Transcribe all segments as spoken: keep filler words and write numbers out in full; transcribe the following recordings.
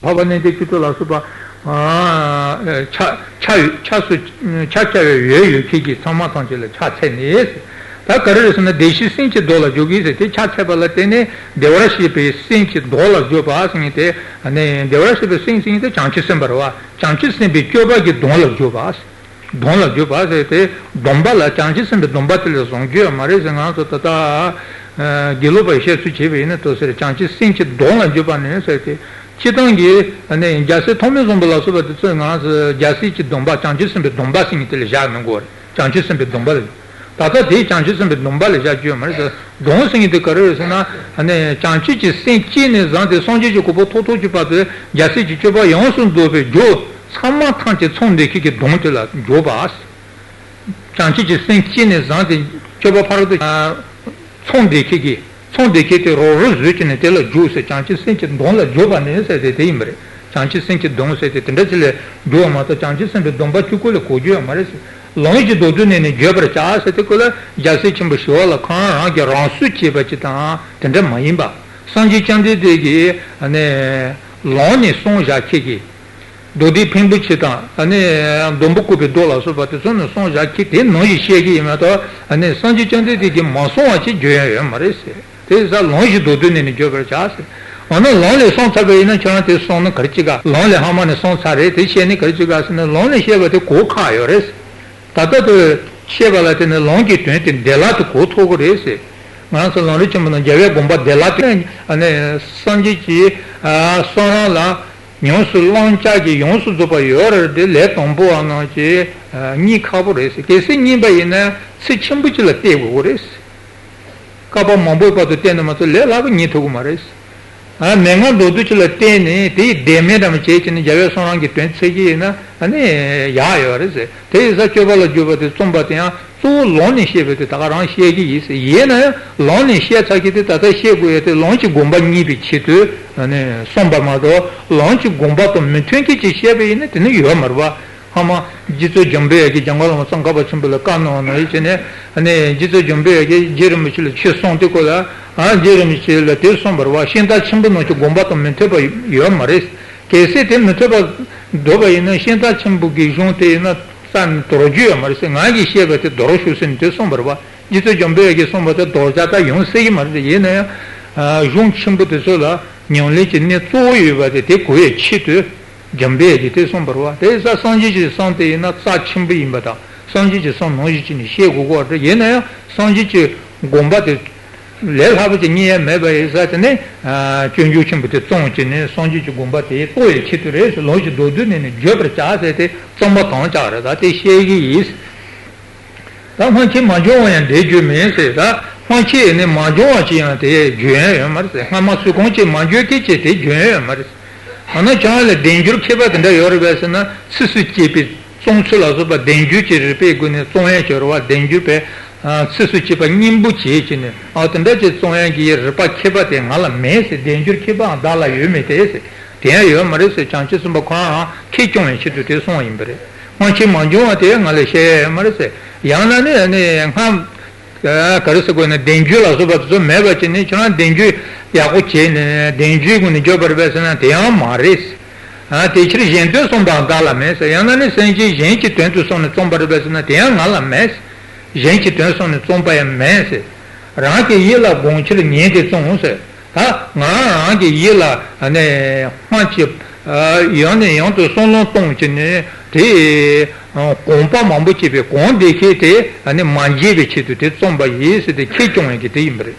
འཕགས་པ་གནས་བརྟན་ཁྱད་འཕགས་ལ་སོགས་པ། ཆ་ཆ་ཆ་སུ་ཆ་བཅའ་བའི་ཡོད་ཡོད་མཁན་གྱི་ཚང་མ་ཐམས་ཅད་ལ་ཕྱག་འཚལ་ནས། ད་ག་རེ་རེད་ཟེར་ན། བདེ་གཤེགས་སེམས་ཀྱི་མདོ་ལ་འཇུག་གི་ཟེར་དེ། ཕྱག་འཚལ་བ་ལ་བརྟེན་ནས་བདེ་བར་གཤེགས་པའི་སེམས་ཀྱི་མདོ་ལ་འཇུག་པ་ཟེར་མཁན་དེ། ཨ་ནི་བདེ་བར་གཤེགས་པའི་སེམས་ཟེར་མཁན་དེ་བྱང་ཆུབ་སེམས་དཔའ་རེད་བ། བྱང་ཆུབ་སེམས་དཔའི་སྤྱོད་པ་གི་དོན་ལ་འཇུག་པ། དོན་ལ་འཇུག་པ་ཟེར་དེ། སྡོམ་པ་ལ་བྱང་ཆུབ་སེམས་དཔའི་སྡོམ་པ་དེ་ལས་བཟུང་རྒྱུ་ཡོད་མ་རེད་ཟེར། ང་ཚོ་ད་ལྟ་དགེ་ལུགས་པའི་བཤད་ཚུལ་བྱས་པ་ཡིན་ན། དེ་ཟེར། བྱང་ཆུབ་སེམས་ཀྱི་དོན་ལ་འཇུག་པ་ནི་ཟེར་དེ། སྤྱིར་བཏང་གི་ཨ་ནི་རྒྱལ་སྲས་ཐོགས་མེད་བཟང་པོ་ལ་སོགས་པ་དེ་ཚོས་ང་ཚོ་རྒྱལ་སྲས་ཀྱི་སྡོམ་པ། བྱང་ཆུབ་སེམས་དཔའི་སྡོམ་པ་ཟེར་མཁན་དེ་ལ་བཞག་མི་དགོས་རེད། བྱང་ཆུབ་སེམས་དཔའི་སྡོམ་པ་ལ། ད་ལྟ་དེ་བྱང་ཆུབ་སེམས་དཔའི་སྡོམ་པ་ལ་བཞག་རྒྱུ་ཡོད་མ་རེད་ཟེར། སྡོམ་ཟེར་མཁན་དེ་ག་རེ་རེད་ཟེར་ན། ཨ་ནི་བྱང་ཆུབ་ཀྱི་སེམས་བསྐྱེད་ནས་བཟུང་སྟེ་སངས་རྒྱས་ཀྱི་གོ་འཕང་ཐོབ་ཐོབ་ཀྱི་བར་དུ་རྒྱལ་སྲས་ཀྱི་སྤྱོད་པ་ཡོངས་སུ་རྫོགས་པའི་རྒྱུ་ཚང་མ་ཐམས་ཅད་ཚང་བསྡད་མཁན་གྱི་སྡོམ་དེ་ལ་འཇུག་པ། བྱང་ཆུབ་ཀྱི་སེམས་བསྐྱེད་ནས་བཟུང་སྟེ་སྤྱོད་པ་ཕ་རོལ་ཏུ་ཚང་བསྡད་མཁན་གྱི། ཚང་བསྡད་མཁན་དེ་རོགས་རོགས་བཟོས་བྱས་ནས་དེ་ལ་འཇུག་ཟེར། བྱང་ཆུབ་སེམས་ཀྱི་སྡོམ་ལ་འཇུག་པ་ནི་ཟེར་དེ་དེ་ཡིན་པ་རེད། བྱང་ཆུབ་སེམས་ཀྱི་སྡོམ་ཟེར་དེ་དེ་འདྲ་ཅིག་ལ་འཇུག་པ་མ་གཏོགས། བྱང་ཆུབ་སེམས་དཔའི་སྡོམ་པ་གཅིག་པོ་ལ་གོ་རྒྱུ་ཡོད་མ་རེད་ཟེར། ལམ་བཞི་མདོར་བསྡུས་ནས་ནི་བརྗོད་པར་བྱ་ཟེར་དེ། ཁོ་ལ་རྒྱལ་སྲས་ཆེན་པོ་ཞི་བ་ལྷ་ཁོ་རང་གིས་རང་སྲོག་བཅད་པ་ཅིག་དང་དེ་འདྲ་མ་ཡིན་པ། སངས་རྒྱས་བཅོམ་ལྡན་འདས་ཀྱིས་ནི་ལམ་ནས་གསུངས་བཞག་མཁན་གྱི། མདོ་སྡེ་ཕུང་པོ་ཆེ་དང་། ཨ་ནི་སྡོང་པོ་བཀོད་པའི་མདོ་ལ་སོགས་པ་དེ་ཚོ་ནི་གསུངས་བཞག་མཁན་དེ་ནང་བཞིན་བཤད་ཀྱི་ཡིན་མ་གཏོགས། ཨ་ནི་སངས་རྒྱས་བཅོམ་ལྡན་འདས་ཀྱིས་མ་གསུངས་པ་ཅིག་བརྗོད་ཡ་ཡོད་མ་རེད་ཟེར། དེ་ཡིན་ཙང་ལམ་བཞི་མདོར་བསྡུས་ནས་ནི་བརྗོད་པར་བྱ་ཟེར། འོ་ན་ལམ་ལས་སོང་ཚར་བ་ཡིན་ན་ཁྱེད་རང་དེ་སོང་ན་ག་རེ་བྱེད་ག། ལམ་ལས་ཧ་མ་ནས་སོང་ཚར་རེད། དེ་བཤད་ནས་ག་རེ་བྱེད་ག་ཟེར་ན། ལམ་ལས་བཤད་པ་དེ་གོ་ཁག་ཡོད་རེད་ཟེར། ད་ལྟ་དུ་བཤད་པ་ལ་བརྟེན་ནས་ལམ་གྱི་དོན་དེ་བདེ་བླག་ཏུ་གོ་ཐུབ་ཀྱི་རེད་ཟེར། ང་ཚོ་ལམ་རིམ་ཆེན་མོ་ནང་རྒྱལ་བའི་དགོངས་པ་བདེ་བླག་ཏུ། ཨ་ནི་སངས་རྒྱས་ཀྱི་ཨ་གསུང་རབ་ལ་ཉམས་སུ་བླང་བྱ་གི་ཡོངས་སུ་རྫོགས་པ་ཡོད་རེད་དེ། ལས་དང་པོ་བ་ནང་བཞིན་རྙེད་ཁག་པོ་རེད་ཟེར། གལ་སྲིད་རྙེད་པ་ཡིན་ན་ཚིག་ཆེན་པོ་གཅིག་ལ་བལྟ་དགོས་ཀྱི་རེད་ཟེར། བསྐལ་པ་མང་པོའི་བར་དུ་བལྟས་ན་མ་གཏོགས་ལས་སླ་པོ་རྙེད་ཐུབ་ཀྱི་མ་རེད་ཟེར། ཨ། མན་ངག་མདོར་བསྡུས་ཅིག་ལ་བརྟེན་ནས་དེའི་བདེན་མེད་འདྲ་མོ་བྱས་བྱས་ནས་རྒྱལ་བའི་གསུང་རབ་ཀྱི་དོན་འཚོལ་གྱི་ཡིན་ན། ཨ་ནི་ཡག་ཡོད་རེད་ཟེར། དེ་ཡིན་ཙང་སྤྱོད་པ་ལ་འཇུག་པ་དེ་རྩོམ་པ་དེ་ཡང་གཙོ་བོ་ལམ་ནས་བཤད་པ་དེ་ད་ག་རང་བཤད་ཀྱི་ཡིན་ཟེར། ཡིན་ན་ཡང་ལམ་ནས་བཤད་ཚར་མཁན་དེ་ད་ལྟ་བཤད་དགོས་ཡ་དེ་ལམ་གྱི་དགོངས་པ་རྙེད་པའི་ཆེད་དུ། ཨ་ནི་གསུངས་པ་མ་གཏོགས། ལམ་གྱི་དགོངས་པ་དང་མི་མཐུན་མཁན་ཅིག་བཤད་པ་ཡིན་ན་དེ་ནི་ཡོད་མ་རེད་པ། སྔ་མ་རྗེ་བཙུན་འཇམ་དཔལ་དབྱངས་ཀྱིས་འཇམ་མགོན་བླ་མ་ཙོང་ཁ་པ་ཆེན་པོ་ལ་བཀའ་གནང་བ་ནང་བཞིན་བྱས་ནས། ཨ་ནི་རྗེ་བཙུན་འཇམ་དཔལ་དབྱངས་ཀྱིས་རྗེ་རིན་པོ་ཆེ་ལ་ཆོས་གསུངས་དུས་སྐབས་ལ། ཨ། རྗེ་རིན་པོ་ཆེ་ལ་དེ་གསུངས་པ་རེད་པ། ཤིང་རྟ་ཆེན་པོ་ནང་གི་དགོངས་པ་དང་མི་མཐུན་པ་ཡོད་མ་རེད། གལ་སྲིད་དེ་མི་མཐུན་པ་འདུག་པ་ཡིན་ན་ཤིང་རྟ་ཆེན་པོ་གི་གཞུང་དེ་ཡིན་ན་རྩ་ནས་དོར་རྒྱུ་ཡོད་མ་རེད་ཟེར། ང་གིས་བཤད་པ་དེ་དོར་ཤོག་ཟེར་ནས་དེ་གསུངས་པ་རེད་པ། རྗེ་བཙུན་འཇམ་དཔལ་དབྱངས་ཀྱིས་གསུངས་པ་དེ་དོར་བྱ་ད་ཡོང་སྲིད་ཀྱི་མ་རེད་ཟེར། ཡིན་ན་ཡང་། ཨ། གཞུང་ཆེན་པོ་དེ་ཚོ་ལ་ཉམས་ལེན་གྱི་གནད་གཙོ་བོ་ཡོད་པ་དེ་དེ་གོ་ཡའི་ཆེད་དུ། འཇམ་དཔལ་དབྱངས་ཀྱིས་དེ་གསུངས་པ་རེད་པ། དེ་ཡིན་ཙང་སངས་རྒྱས་ཀྱི་གསུང་དེ་ཡིན་ན་རྩ་ཆེན་པོ་ཡིན་པ་དང་། སངས་རྒྱས་ཀྱི་གསུང་ནང་བཞིན་བྱས་ནས་བཤད་དགོས་ཀྱི་རེད། ཡིན་ན་ཡང་སངས་རྒྱས་ཀྱི་དགོངས་པ་དེ་ལས་སླ་པོ་ཅིག་རྙེད་ཡ་མེད་པ་ཡིན་ཙང་། དེ་ནས། ཨ། སྤྱོད་འཇུག་ཆེན་པོ་དེ་བརྩམས་བྱས་ནས་སངས་རྒྱས་ཀྱི་དགོངས་པ་དེ་རྟོགས་ཡའི་ཆེད་དུ་རེད་ཟེར། ལམ་བཞི་མདོར་བསྡུས་ནས་ནི་བརྗོད་པར་བྱ་ཟེར་དེ་རྩོམ་པ་དང་ཆགས་རེད། ད་དེ་བཤད་ཀྱི་ཡིན། ད་སྔོན་ཆད་མ་བྱུང་བ་ཡང་འདས་རྒྱུ་མེད་ཟེར། ད་སྔོན་ཆད་ནི་མ་བྱུང་བ་ཅིག་ཡང་དེ་བརྗོད་ཡ་ཡོད་མ་རེད་ཟེར། སྔ་མ་སུས་གང་ཅིག་མ་བརྗོད་མཁན་ཅིག་དེ་བརྗོད་ཡ་ཡོད་མ་རེད་ཟེར། འོ་ན་ཁྱོད་རང་ལ་བདེན་འགྱུར་མཁས་པ་དེ་འདྲ་ཡོད་རེད་པས་ཟེར་ན། ཚིགས་སུ་བཅད་པའི་རྩོམ་ཚུལ་ལ་སོགས་པ་བདེན་འགྱུར་གྱི་རིགས་པའི་སྒོ་ནས་རྩོམ་ཡ་ཅིག་ཡོད་རེད་པ། བདེན་འགྱུར་བའི། ཨ། ཚིགས་སུ་བཅད་པ་སྙིང་པོ་བྱས་བྱས་ནས། ཨ། དེ་འདྲ་ཅིག་རྩོམ་ཡ་གི་རིགས་པ་མཁས་པ་དེ་ང་ལ་མེད་ཟེར། བདེན་འགྱུར་མཁས་པའང་བདག་ལ་ཡོད་མི་སྟེར་ཟེར། དེ་ཡང་ཡོད་མ་རེད་ཟེར། བྱང་ཆུབ་སེམས་དཔའ་ཁོ་རང་ཁེ་སྐྱོང་བའི་ཆེད་དུ་དེ་གསུངས་པ་ཡིན་པ་རེད། སྔོན་ཆད་མ་བྱུང་བ་དེ་ང་ལ་བཤད་ཡ་ཡོད་མ་རེད་ཟེར། ཡང་ན་ནི་ནི་སྔ། ཨ། ག་རེ་ཟེར་དགོས་ན། བདེན་འགྱུར་ལ་སོགས་པ་དེ་ཚོ་མེད་པ་བྱས་ནས་ཁྱོད་རང་བདེན་འགྱུར་ཡག་པོ་བྱས་ནས་བདེན་འགྱུར་སྒོ་ནས་བརྗོད་པ་རེད་པས་ཟེར་ན་དེ་ཡང་མ་རེད། ཨ། དེ་ཕྱིར་གཞན་དོན་གསུངས་པའང་བདག་ལ་མེད་ཟེར། ཡང་ན་ནི་སེམས་ཅན་གཞན་གྱི་དོན་དུ་གསུངས་ནས་རྩོམ་པ་རེད་པས་ཟེར་ན་དེ་ཡང་ང་ལ་མེད། གཞན་གྱི་དོན་གསུངས་ནས་རྩོམ་པ་ཡང་མེད་ཟེར། རང་གི་ཡིད་ལ་དགོངས་ཕྱིར་ཉན་ཏེ་རྩོམ་ཟེར། ད་ང་རང་གི་ཡིད་ལ་ནི་སྔོན་གྱི་ཡང་ནས་ཡང་དུ་བསམ་བློ་གཏོང་བྱས་ནས་དེ་གོམས་པ་མང་པོ་བྱས་པའི་གོམས་བསྡད་མཁན་དེ་ནི་མ་འཇིག་པའི་ཆེད་དུ་དེ་རྩོམ་པ་ཡིན་ཟེར་ཏེ་ཁེ་སྐྱོང་ཡག་གི་དེ་ཡིན་པ་རེད།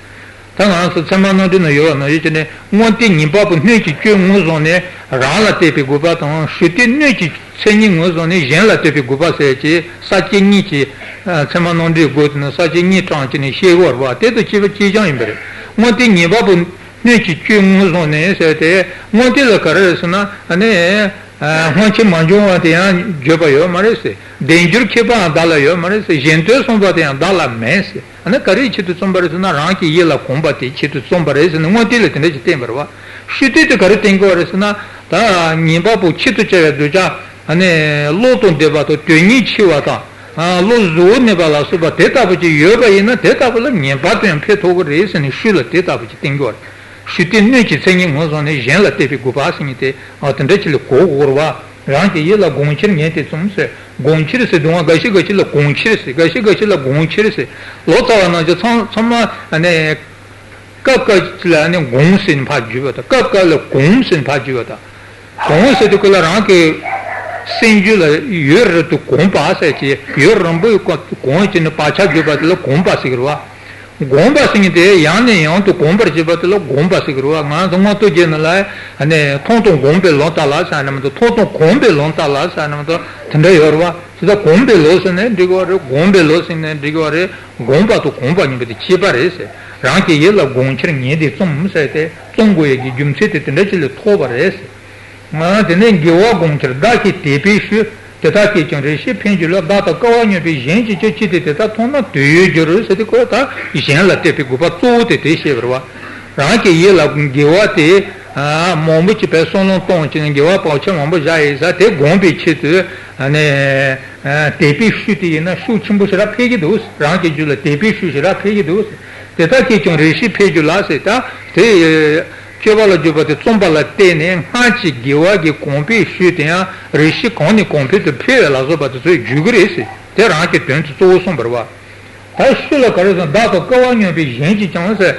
ད་ང་ཚོ་ཚད་མ་རྣམ་འགྲེལ་ན་ཡོད་པ་ནང་བཞིན་བྱས་ནས། དངོས་བསྟན་ཉན་པ་པོ་སྣོད་ཀྱི་བཅུད་ངོས་བཟུང་ནས་རང་ལ་གཏད་པའི་དགོས་པ་དང་། ཞུ་བདེ་སྣོད་ཀྱི་མཚན་ཉིད་ངོས་བཟུང་ནས་གཞན་ལ་གཏད་པའི་དགོས་པ་ཟེར་གྱི་ས་བཅད་གཉིས་ཀྱི། ཨ། ཚད་མ་རྣམ་འགྲེལ་སྒོ་དེ་ནས་ས་བཅད་གཉིས་དྲངས་བྱས་ནས་བཤད་ཀྱི་ཡོད་རེད་པ། དེ་དང་གཅིག་པ་གཅིག་རྐྱང་ཡིན་པ་རེད། དངོས་བསྟན་ཉན་པ་པོ་སྣོད་ཀྱི་བཅུད་ངོས་བཟུང་ནས་ཟེར་ཏེ། དངོས་བསྟན་ལ་ག་རེ་རེད་ཟེར་ན། ཨ་ནི། ཨ། སྔོན་ཆད་མ་བྱུང་བ་དེ་ཡང་བརྗོད་པ་ཡོད་མ་རེད་ཟེར། བདེན་འགྱུར་མཁས་པའང་བདག་ལ་ཡོད་མ་རེད་ཟེར། གཞན་དོན་གསུངས་པ་དེ་ཡང་བདག་ལ་མེད་ཟེར། ཨ་ནི་ག་རེའི་ཆེད་དུ་རྩོམ་པ་རེད་ཟེར་ན། རང་གི་ཡིད་ལ་གོམས་པ་དེའི་ཆེད་དུ་རྩོམ་པ་རེད་ཟེར་ནས་དངོས་བསྟན་ལ་དེ་འདྲ་ཞིག་བསྟན་པ་རེད་པ། ཞུ་བདེ་དེ་ག་རེ་བསྟན་གྱི་ཡོད་རེད་ཟེར་ན། ད་ཉན་པ་པོ་ཆེད་དུ་བྱ་བའི་གདུལ་བྱ། ཨ་ནི་བློ་དང་ལྡན་པ་དང་དོན་གཉེར་ཆེ་བ་དང་། ཨ། བློ་གཟུ་བོར་གནས་པ་ལ་སོགས་པ་དེ་ལྟ་བུ་ཅིག་ཡོད་པ་ཡིན་ན་དེ་ལྟ་བུ་ལ་ཉན་པ་དེ་ཡང་ཕན་ཐོགས་ཀྱི་རེད་ཟེར་ནས་ཞུ་ལ་དེ་ལྟ་བུ་ཅིག་བསྟན་གྱི་ཡོད་རེད། ཞུ་བདེ་སྣོད་ཀྱི་མཚན་ཉིད་ངོས་བཟུང་ནས་གཞན་ལ་གཏད་པའི་དགོས་པ་ཟེར་མཁན་དེ་ཨ་དེ་འདྲ་ཅིག་ལ་གོ་དགོས་རེད་བ། རང་གི་ཡིད་ལ་སྒོམ་ཕྱིར་ངེས་དེ་བཙུམ་ཟེར། སྒོམ་ཕྱིར་ཟེར་དུས་ང་འགའ་ཞིག་འགའ་ཞིག་ལ་སྒོམ་ཕྱིར་ཟེར། འགའ་ཞིག་འགའ་ཞིག་ལ་སྒོམ་ཕྱིར་ཟེར། ལོ་ཙཱ་བ་རྣམས་ཀྱིས་ཚང་ཚང་མ་ནས་སྐབས་སྐབས་ལ་ནི་སྒོམ་ཟེར་ནས་ཕར་བརྗོད་པ་དང་། སྐབས་སྐབས་ལ་སྒོམ་ཟེར་ནས་ཕར་བརྗོད་པ་དང་། སྒོམ་ཟེར་དུས་སྐབས་ལ་རང་གི་སེམས་རྒྱུད་ལ་ཡུན་རིང་དུ་གོམས་པ་ཟེར་གྱི། ཡུན་རིང་པོའི་གོམས་བྱས་ནས་བག་ཆགས་བརྗོད་པ་དེ་ལ་གོམས་པ་ཟེར་གྱི་རེད་བ། གོམས་པ་ཟེར་མཁན་དེ་ཡང་ནས་ཡང་དུ་གོམས་པར་བྱེད་པ་དེ་ལ་གོམས་པ་ཟེར་གྱི་རེད་བ། ང་ཚོ་སྔོན་དུ་རྒྱུད་ནང་ལ་ནི་མཐོང་དང་གོམས་པའི་ལམ་ལྟ་ལ་ཟེར་ནས་མ་གཏོགས། མཐོང་དང་གོམས་པའི་ལམ་ལྟ་ལ་ཟེར་ནས་མ་གཏོགས་དེ་འདྲ་ཡོད་རེད་བ། དེ་ལྟར་གོམས་པའི་ལམ་ཟེར་ནས་འགྲིག་གི་རེད། གོམས་པའི་ལམ་ཟེར་ནས་འགྲིག་གི་རེད། གོམས་པ་དང་གོམས་པ་གཉིས་པོ་དེ་ཁྱད་པར་རེད་ཟེར། རང་གི་ཡིད་ལ་སྒོམ་ཕྱིར་ངེས་དེ་བཙུམ་ཟེར་ཏེ། བཙུམ་དགོས་ཡས་ཀྱི་རྒྱུ་མཚན་དེ་དེ་འདྲ་ཅིག་ལས་ཐོབ་པ་རེད་ཟེར། ང་དེ་ནས་དགེ་བ་སྒོམ་ཕྱིར་བདག་གིས་དད་པས་ཞུས། དེ་དག་གིས་ཀྱང་རེ་ཞིག་ཕན་གྱི་ལོ། བདག་ལྟ་དཀའ་བ་མྱོང་བས་གཞན་གྱིས་ཀྱང་། ཅི་སྟེ་དེ་ལྟར་མཐོང་ན་དོན་ཡོད་འགྱུར་ཟེར་ཏེ། ཁོས་ད་གཞན་ལ་གཏད་པའི་དགོས་པ་གཙོ་བོ་དེ་དེ་བཤད་པ་རེད་བ། རང་གི་ཡིད་ལ་དགེ་བ་དེ་མང་པོ་ཅིག་བས་བསམ་བློ་གཏོང་བྱས་ནས་དགེ་བ་བག་ཆགས་མང་པོ་བཞག་ཡིན་ས་དེ་སྒོམ་པའི་ཆེད་དུ་ནས་དད་པས་ཞུས་ཏེ་ཡིན་ན་ཤུགས་ཆེན་པོ་ཞེ་དྲག་འཕེལ་གྱི་འདུག། རང་གི་རྒྱུད་ལ་དད་པའི་ཤུགས་ཞེ་དྲག་འཕེལ་གྱི་འདུག། དེ་དག་གིས་ཀྱང་རེ་ཞིག་ཕན་གྱི་ལོ་ཟེར། ད་དེ། སྤྱོད་པ་ལ་འཇུག་པ་དེ་བརྩམས་པ་ལ་བརྟེན་ནས་སྔར་གྱི་དགེ་བ་གི་གོང་འཕེལ་ཞུས་ཏེ་ཡང་རེ་ཞིག་གོང་ནས་གོང་འཕེལ་དུ་འཕེལ་བའི་ལ་སོགས་པ་དེ་ཚོས་བརྗོད་ཀྱི་རེད་ཟེར། དེ་རང་གི་དོན་དུ་གཙོ་བོ་གསུངས་པ་རེད་བ། ད་ཤུལ་ལ་ག་རེ་ཟེར། བདག་ལྟ་དཀའ་བ་མྱོང་བས་གཞན་གྱིས་ཀྱང་ཟེར།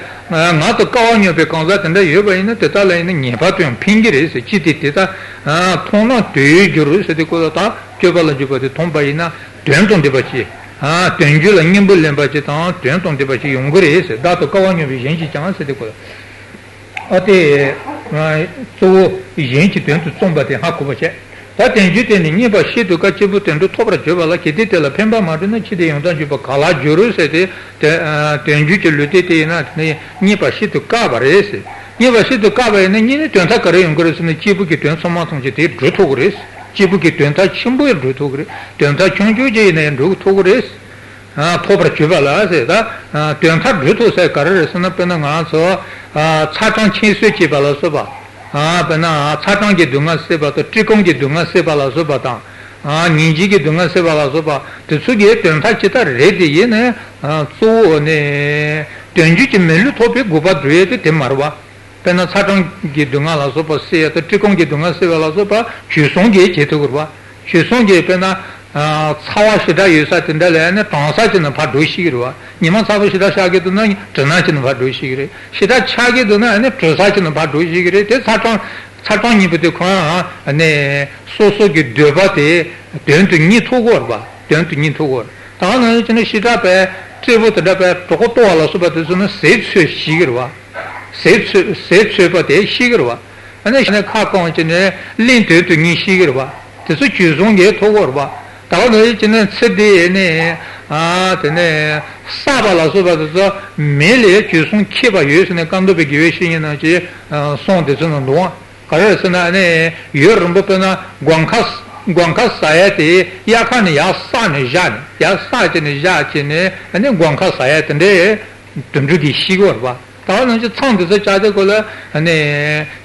ང་ལྟ་དཀའ་བ་མྱོང་བའི་གང་ཟག་དེ་འདྲ་ཡོད་པ་ཡིན་ན་དེ་དག་ལ་ཡིན་ན་ངེས་པར་དུ་ཡང་ཕན་གྱི་རེད་ཟེར། ཅི་སྟེ་དེ་ལྟར་མཐོང་ན་དོན་ཡོད་འགྱུར་ཟེར་ཏེ། ཁོ་ལ་ད་སྤྱོད་པ་ལ་འཇུག་པ་དེ་མཐོང་པ་ཡིན་ན་དོན་དང་ལྡན་པ་ཅིག། དོན་རྒྱུད་ལ་སྙིང་པོ་ལེན་པ་ཅིག་དང་དོན་དང་ལྡན་པ་ཅིག་ཡོང་གི་རེད་ཟེར། བདག་ལྟ་དཀའ་བ་མྱོང་བས་གཞན་གྱིས་ཀྱང་ཟེར་ཏེ། ཁོ་ལ། ཨ་དེ། གཙོ་བོ་གཞན་གྱི་དོན་དུ་བརྩམས་པ་དེ་ཧ་གོ་བ་བྱས། ད་དོན་རྒྱུད་དེ་ནི་རྙེད་པ་ཤིན་ཏུ་དཀའ། སྐྱེས་བུ་དོན་གྲུབ་ཐོབ་པར་བྱེད་པ་ལ། གལ་ཏེ་དེ་ལ་ཕན་པ་མ་བསྒྲུབས་ན། ཅི་སྟེ་ཡོན་ཏན་འབྱུང་བ་ག་ལ་འགྱུར་ཟེར་ཏེ། དེ་དོན་རྒྱུད་ཀྱི་ལུས་རྟེན་དེ་ཡིན་ན་དེ་ནི་རྙེད་པ་ཤིན་ཏུ་དཀའ་བ་རེད་ཟེར། རྙེད་པ་ཤིན་ཏུ་དཀའ་བ་ཡིན་ན་རྙེད་ནས་དོན་དག་ག་རེ་ཡོང་གི་རེད་ཟེར་ན། སྐྱེས་བུ་གི་དོན་ཚང་མ་ཚང་གཅིག་དེ་སྒྲུབ་ཐུབ་ཀྱི་རེད། སྐྱེས་བུ་གི་དོན་དག་ཆེན་པོ་ཡང་སྒྲུབ་ཐུབ་ཀྱི་རེད། དོན་དག་ཆུང་ཆུང་ཅིག་ཡིན་ན་ཡང་སྒྲུབ་ཐུབ་ཀྱི་རེད། ཐོབ་པར་བྱེད་པ་ལ་ཟེར། ད་དོན་དག་སྒྲུབ་ཐུབ་ཟེར་ག་རེ་རེད་ཟེར་ན། དཔེར་ན་ང་ཚོ་ཚ་གྲང་ཁྱད་གསོད་བྱེད་པ་ལ་སོགས་པ། དཔེར་ན་ཚ་གྲང་གི་སྡུག་བསྔལ་སེལ་བ་དང་། བཀྲེས་སྐོམ་གྱི་སྡུག་བསྔལ་སེལ་བ་ལ་སོགས་པ་དང་། ཉིན་བྱེད་ཀྱི་སྡུག་བསྔལ་སེལ་བ་ལ་སོགས་པ་དེ་ཚོ་གི་དོན་དག་ཇི་ལྟར་རེད་དེ་ཡིན་ནའི་གཙོ་བོ་ནི་དོན་རྒྱུད་ཀྱི་མི་ལུས་ཐོབ་པའི་དགོས་པ་སྒྲུབ་ཡས་དེ་དེ་མ་རེད་བ། དཔེར་ན་ཚ་གྲང་གི་སྡུག་བསྔལ་ལ་སོགས་པ་སེལ་ཡ་དང་། བཀྲེས་སྐོམ་གྱི་སྡུག་བསྔལ་སེལ་བ་ལ་སོགས་པ་བྱོལ་སོང་གིས་བྱེད་ཐུབ་ཀྱི་རེད་བ། བྱོལ་སོང་གིས་དཔེར་ན། ཚ་བ་ཞེ་དྲག་ཡོད་ས་དེ་འདྲ་ལ་ནི་གྲང་ས་ཅིག་ནང་ཕར་འགྲོ་ཤེས་ཀྱི་རེད་བ། ཉི་མ་ཚ་པོ་ཞེ་དྲག་ཤར་གྱི་འདུག་ན་དྲོ་ས་ཅིག་ནང་ཕར་འགྲོ་ཤེས་ཀྱི་རེད། ཞེ་དྲག་ཆགས་ཀྱི་འདུག་ན་ནི་དྲོ་ས་ཅིག་ནང་ཕར་འགྲོ་ཤེས་ཀྱི་རེད། དེ་ཚ་གྲང་། ཚ་གྲང་གཉིས་པོ་དེ་ཁོ་རང་ནི་སོ་སོ་གི་འདོད་པ་དེ་དོན་དུ་གཉེར་ཐུབ་ཀྱི་རེད་བ། དོན་དུ་གཉེར་ཐུབ་ཀྱི་རེད། ད་ག་ནང་བཞིན་བྱས་ན་ཞེ་དྲག་པའི་བཀྲེས་པོ་དེ་འདྲ་པའི་གྲོད་ཁོག་ལྟོགས་པ་ལ་སོགས་པ་དེ་ཚོ་ནི་ཟས་འཚོལ་ཤེས་ཀྱི་རེད་བ། ཟས་འཚོལ་ཟས་འཚོལ་བ་དེ་ཤེས་ཀྱི་རེད་བ། ཨ་ནི་ཤ་ནས་ཁ་སྐོམ་བྱས་ནས་གླེན་དོན་དུ་གཉེར་ཤེས་ཀྱི་རེད་བ། དེ་ཚོ་བྱོལ་སོང་གིས་ཐུབ་ཀྱི་རེད་བ། ད་ག་ནང་བཞིན་བྱས་ན་ཚེ་འདིའི་ནི། ཨ་དེ་ནས་བསགས་པ་ལ་སོགས་པ་དེ་ཚོ་མེད་ལས་བྱོལ་སོང་ཁེགས་པ་ཡོད་ཟེར་ནས་བཀའ་འདུས་པའི་དགེ་བའི་བཤེས་གཉེན་རྣམས་ཀྱིས་གསུངས། དེ་ཚོ་ནང་འདུག་ཨང་། ག་རེ་ཟེར་ན་ནི་ཡུན་རིང་པོ་དཔེར་ན་སྒོང་ཁ། སྒོང་ཁ་ཟ་ཡ་དེ་དབྱར་ཁ་ནས་ཡར་བསགས་ནས་བཞག་ནས། ཡར་བསགས་བྱས་ནས་བཞག་བྱས་ནས་ཨ་ནི་སྒོང་ཁ་ཟ་ཡ་དེ་འདྲའི་དུད་འགྲོ་གིས་ཤེས་ཀྱི་ཡོད་རེད་པ། ད་ག་ནང་བཞིན་ཚང་དེ་ཚོ་བཅག་དུས་སྐབས་ལ་ཨ་ནི་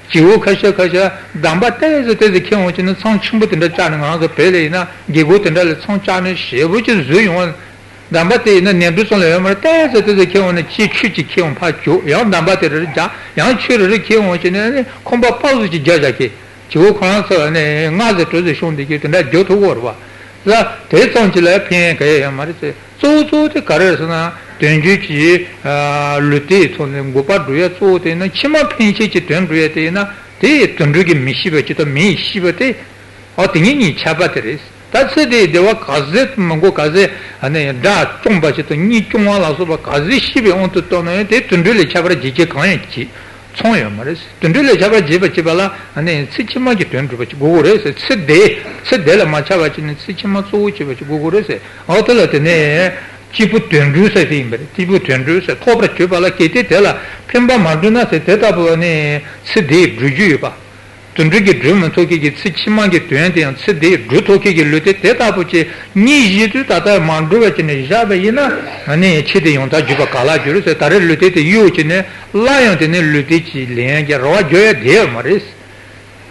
བྱིའུ་ཁ་ཤས་ཁ་ཤས་འདམ་པ་ཏོག་ཙམ་ཏོག་ཙམ་ཁྱེར་འོང་བྱས་ནས་ཚང་ཆེན་པོ་དེ་འདྲ་བཅག་ནས། ང་ཚོ་བོད་ལ་ཡིན་ན་རྒྱལ་སྒོ་དེ་འདྲ་ལ་ཚང་བཅག་ནས་ཞེ་པོ་ཅིག་བཟོས་ཡོང་བ། འདམ་པ་དེ་ཡིན་ན་ནས་འབུ་ཚང་ལ་ཡོད་མ་རེད། ཏོག་ཙམ་ཏོག་ཙམ་ཁྱེར་འོང་ནས་ཅིག་ཆུ་ཅིག་ཁྱེར་འོང་ཕར་བྱུག། ཡང་འདམ་པ་དེ་རེ་རེ་རྒྱག། ཡང་ཆུ་རེ་རེ་ཁྱེར་འོང་བྱས་ནས་ཨ་ནི་ཁང་པ་ཕར་ཚུར་ཅིག་རྒྱག་བཞག་གི། བྱིའུ་ཁོ་རང་ཚོ་ནས་སྔར་ཟས་དྲོ་ཟས་བྱུང་བསྡད་ཀྱི་དེ་འདྲ་རྒྱུ་ཐུག་གི་ཡོད་རེད་པ། ལ་དེ་ཙམ་ཅིག་ལ་ཕན་ག་ཡ་ཡོད་མ་རེད་ཟེར། གཙོ་བོ་གཙོ་བོ་དེ་ག་རེ་རེད་ཟེར་ན། དོན་རྒྱུད་ཀྱི་ལུས་རྟེན་ཐོག་ནས་འགོག་པ་སྒྲུབ་ཡ་གཙོ་བོ་དེ་ནི་ཕྱི་མ་ཕན་ཆད་ཀྱི་དོན་སྒྲུབ་ཡ་དེ་ཡིན་ན། དེ་དུད་འགྲོ་གིས་མི་ཤེས་པ་ཅིག་དང་མི་ཡིས་ཤེས་པ་དེ། ཨོ་དེ་གཉིས་གཉིས་ཁྱད་པར་དེ་རེད། ད་ཚེ་འདིའི་བདེ་བ་ག་ཚོད་མི་དགོས། ག་ཚོད་ཨ་ནི་དགྲ་བཅོམ་པ་ཞིག་དང་གཉེན་སྐྱོང་བ་ལ་སོགས་པ་ག་ཚོད་ཤེས་པའི་དབང་དུ་བཏང་ན་ཡང་དེ་དུད་འགྲོ་ལས་ཁྱད་པར་བྱེད་རྒྱུ་གང་ཡང་བྱེད་ཚང་ཡོད་མ་རེད། དུད་འགྲོ་ལས་ཁྱད་པར་བྱེད་པ་བྱེད་པ་ལ་ཨ་ནི་ཚེ་ཕྱི་མ་གི་དོན་སྒྲུབ་པ་ཅིག་དགོས་ཀྱི་རེད་ཟེར། ཚེ་འདི་ཚེ་འདི་ལ་མ་ཆགས་པ་བྱས་ནས་ཚེ་ཕྱི་མ་གཙོ་བོ་བྱེད་པ་ཅིག་དགོས་ཀྱི་རེད་ཟེར། ཨོ་དེ་ལ་དེ་ནས་སྐྱེས་བུ་དོན་གྲུབ་ཟེར་དེ་ཡིན་པ་རེད། སྐྱེས་བུ་དོན་གྲུབ་ཟེར། ཐོབ་པར་བྱེད་པ་ལ། གལ་ཏེ་དེ་ལ་ཕན་པ་མ་བསྒྲུབས་ན་ཟེར། དེ་ལྟ་བུ་ནི་ཚེ་འདིའི་སྒྲུབ་རྒྱུ་ཡོད་པ། དུད་འགྲོ་གིས་སྒྲུབ་མི་ཐུབ་མཁན་གྱི་ཚེ་ཕྱི་མ་གི་དོན་དེ་ཡང་ཚེ་འདིའི་སྒྲུབ་ཐུབ་མཁན་གྱི་ལུས་རྟེན་དེ་ལྟ་བུ་ཅིག་རྙེད་བཞིན་དུ་ད་ལྟ་མ་འགྲུབ་པ་བྱས་ནས་བཞག་པ་ཡིན་ན། ཨ་ནི་ཆེད་དུ་ཡང་དག་བརྒྱུད་པ་ག་ལ་འགྱུར་ཟེར། ད་རེས་ལུས་རྟེན་དེ་གཡུག་བྱས་ནས་སླར་ཡང་དེ་ནས་ལུས་རྟེན་གྱི་ལེན་ཡག་གི་རེ་བ་རྒྱག་ཡ་བསྡད་ཡོད་མ་རེད།